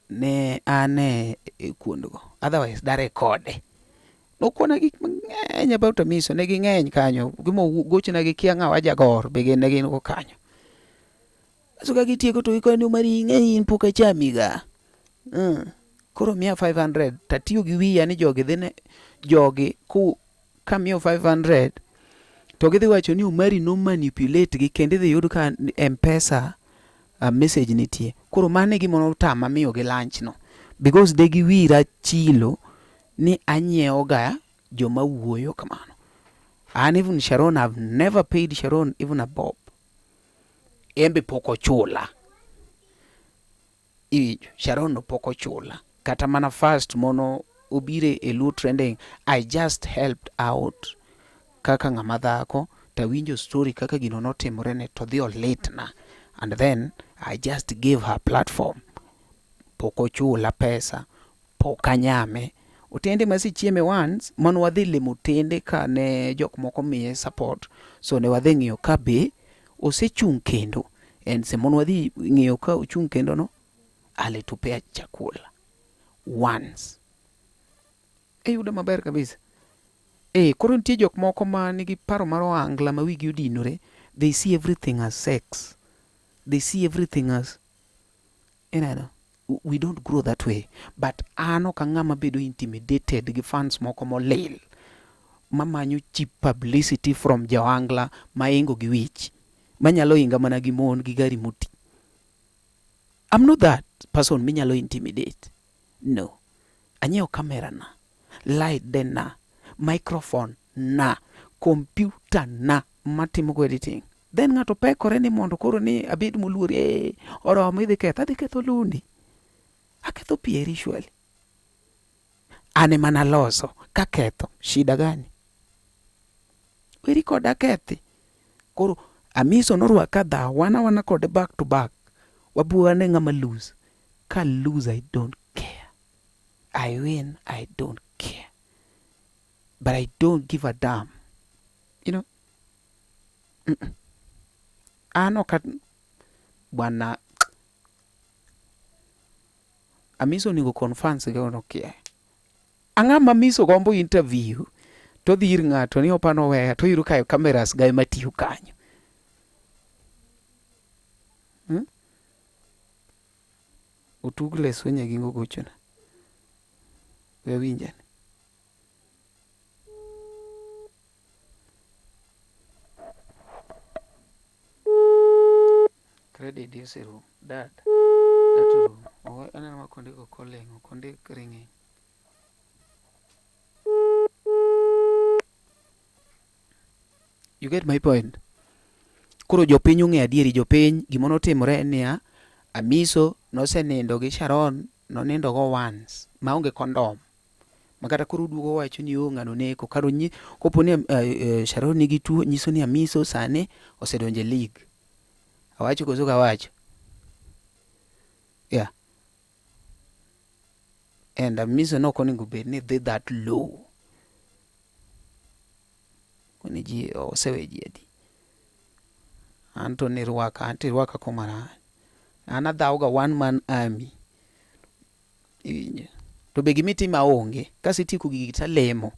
ne an e kuondgo. Otherwise darekode. Nokona gik mang'eny about Amiso, ne ging'eny kanyo. Gima gochona gi kia ng'awa jagor be gin ne gin go kanyo. Asto ka gitieko to gikone ni Omari ing'e in pok achami ga. Koro miya 500 tatiyo gi wiya ni jogi dhi ne jogi ku kamiyo 500 to gidhi wacho ni Omari no manipulate gi kendo idhi yud ka M-Pesa message nitie. Koro mano e gima notama miyo gi lunch no. Because de giwira chilo ni anyiewo ga joma wuoyo kamano. An even Sharon, I've never paid Sharon even a bob. En be pok ochula. Iwinjo, Sharon no pok ochula. Kata mana first mono obire e Luo Trending, I just helped out kaka ng'ama dhako tawinjo story kaka gino notimore ne to dhi olitna. And then I just gave her platform. Pok ochula pesa, pok anyame. Otende masechieme once, mane wadhi limo otende ka ne jok moko miye support. So ne wadhi ng'iyo ka be osechung' kendo. And sama ne wadhi ng'iyo ka ochung' kendo no, alitupea chakula once. Iyudo maber kabisa. Eh, koro nitie jok moko ma nigi paro mar ohangla ma wigi odinore. They see everything as sex. They see everything as ineno. We don't grow that way. But an ok ang'ama bedo intimidated gi fans moko molil mamanyo cheap publicity from johangla maingo gi wich manyalo inga mana gi mon gi gari moti. I'm not that person minyalo intimidate. No. Anyiewo camera na, light den na, microphone na, computer na matimo go editing. Then ng'ato pekore ni mondo koro ni abed moluor, eh, oromo idhi ketho, adhi ketho lundi. Aketho pieri surely. An ema naloso, kaketho, shida gani? Weri koda kethi. Koro Amiso norwaka dhaw, wan awana kode back to back. Wabuo ane ng'ama lose. Ka lose I don't care. I win, I don't care. But I don't give a damn. You know? Mm -mm. An ok bwana Amiso onego conference gi onokia. Ang'a ma Amiso gombo interview to dhi ir ng'ato ni opano weya to yudo ka cameras ga ema tiyo kanyo. Hmm? Otug leso nyagingo gochona. We awinjane. Credit oserumo. Dad. Data orumo. Aneno ma kondiko calling, ok ondik ringing. You get my point? Koro jopiny ong'e adieri, jopiny gima notimore en niya, Amiso nosenindo gi Sharon, nonindo go once maonge kondom. Makata koro uduogo wacho ni oh ng'ano neko. Kar onyi kopo ni Sharon nigi tuo nyiso ni Amiso sani osedonjo e league. Awacho koso ok awacho? Yeah. And Amiso ne ok onego bed ni dhi that low. Koni ji osewe ji adi? Anto nirwaka, anto irwaka kuma rach. An adhaw ga one man army. Iwinjo? To be gima itima onge. Kasetieko gigi talemo.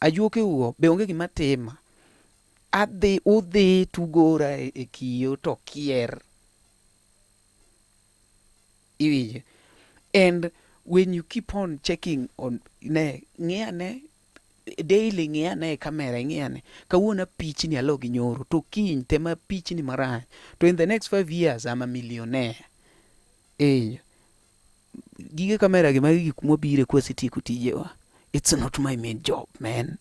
Ajuoke uo be onge gima tima. Adhi udhi tugora e kiyo to kier. Iwinjo? And when you keep on checking on ne ng'i ane daily ng'i ane e camera ing'i ane kawuono apichni alo gi nyoro to kiny tema pichni marach to in the next 5 years I'm a millionaire. Eh, gige kamera gi magi gik mwabire kwasetieko tijewa. It's not my main job, man.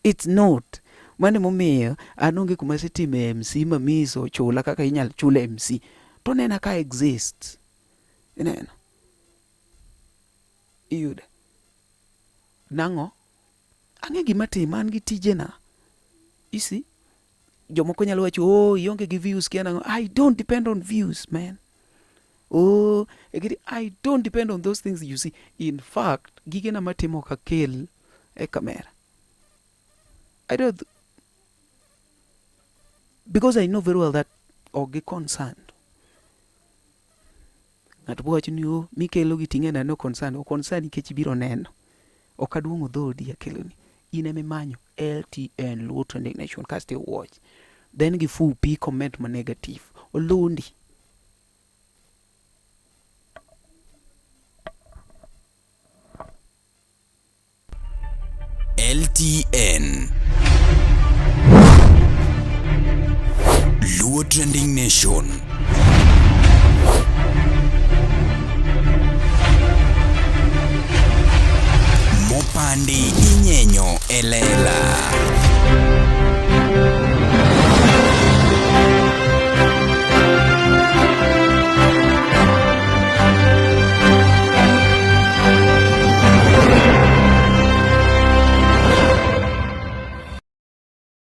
It's not. Mano emomiyo an onge kuma asetime MC ma miso chula kaka inyal chul MC. To nena ka exist. Ineno? Iyudo? Nang'o? Ang'e gima timo, an gi tijena. You see? Jomoko nyalo wacho, oh, ionge gi views kia nang'o. I don't depend on views, man. Oh, I don't depend on those things you see. In fact, gigena matimo ok akel e kamera. I don't, because I know very well that ok gi concerned. Ng'ato bo wacho ni oh, mikelo gi ting'e na no concern. Ok concern nikech ibiro neno. Ok aduong'o dhoodi akeloni. In ema imanyo LTN Luo Trending Nation kasto i watch. Then gifupi comment ma negative. Olundi. LTN Luo Trending Nation.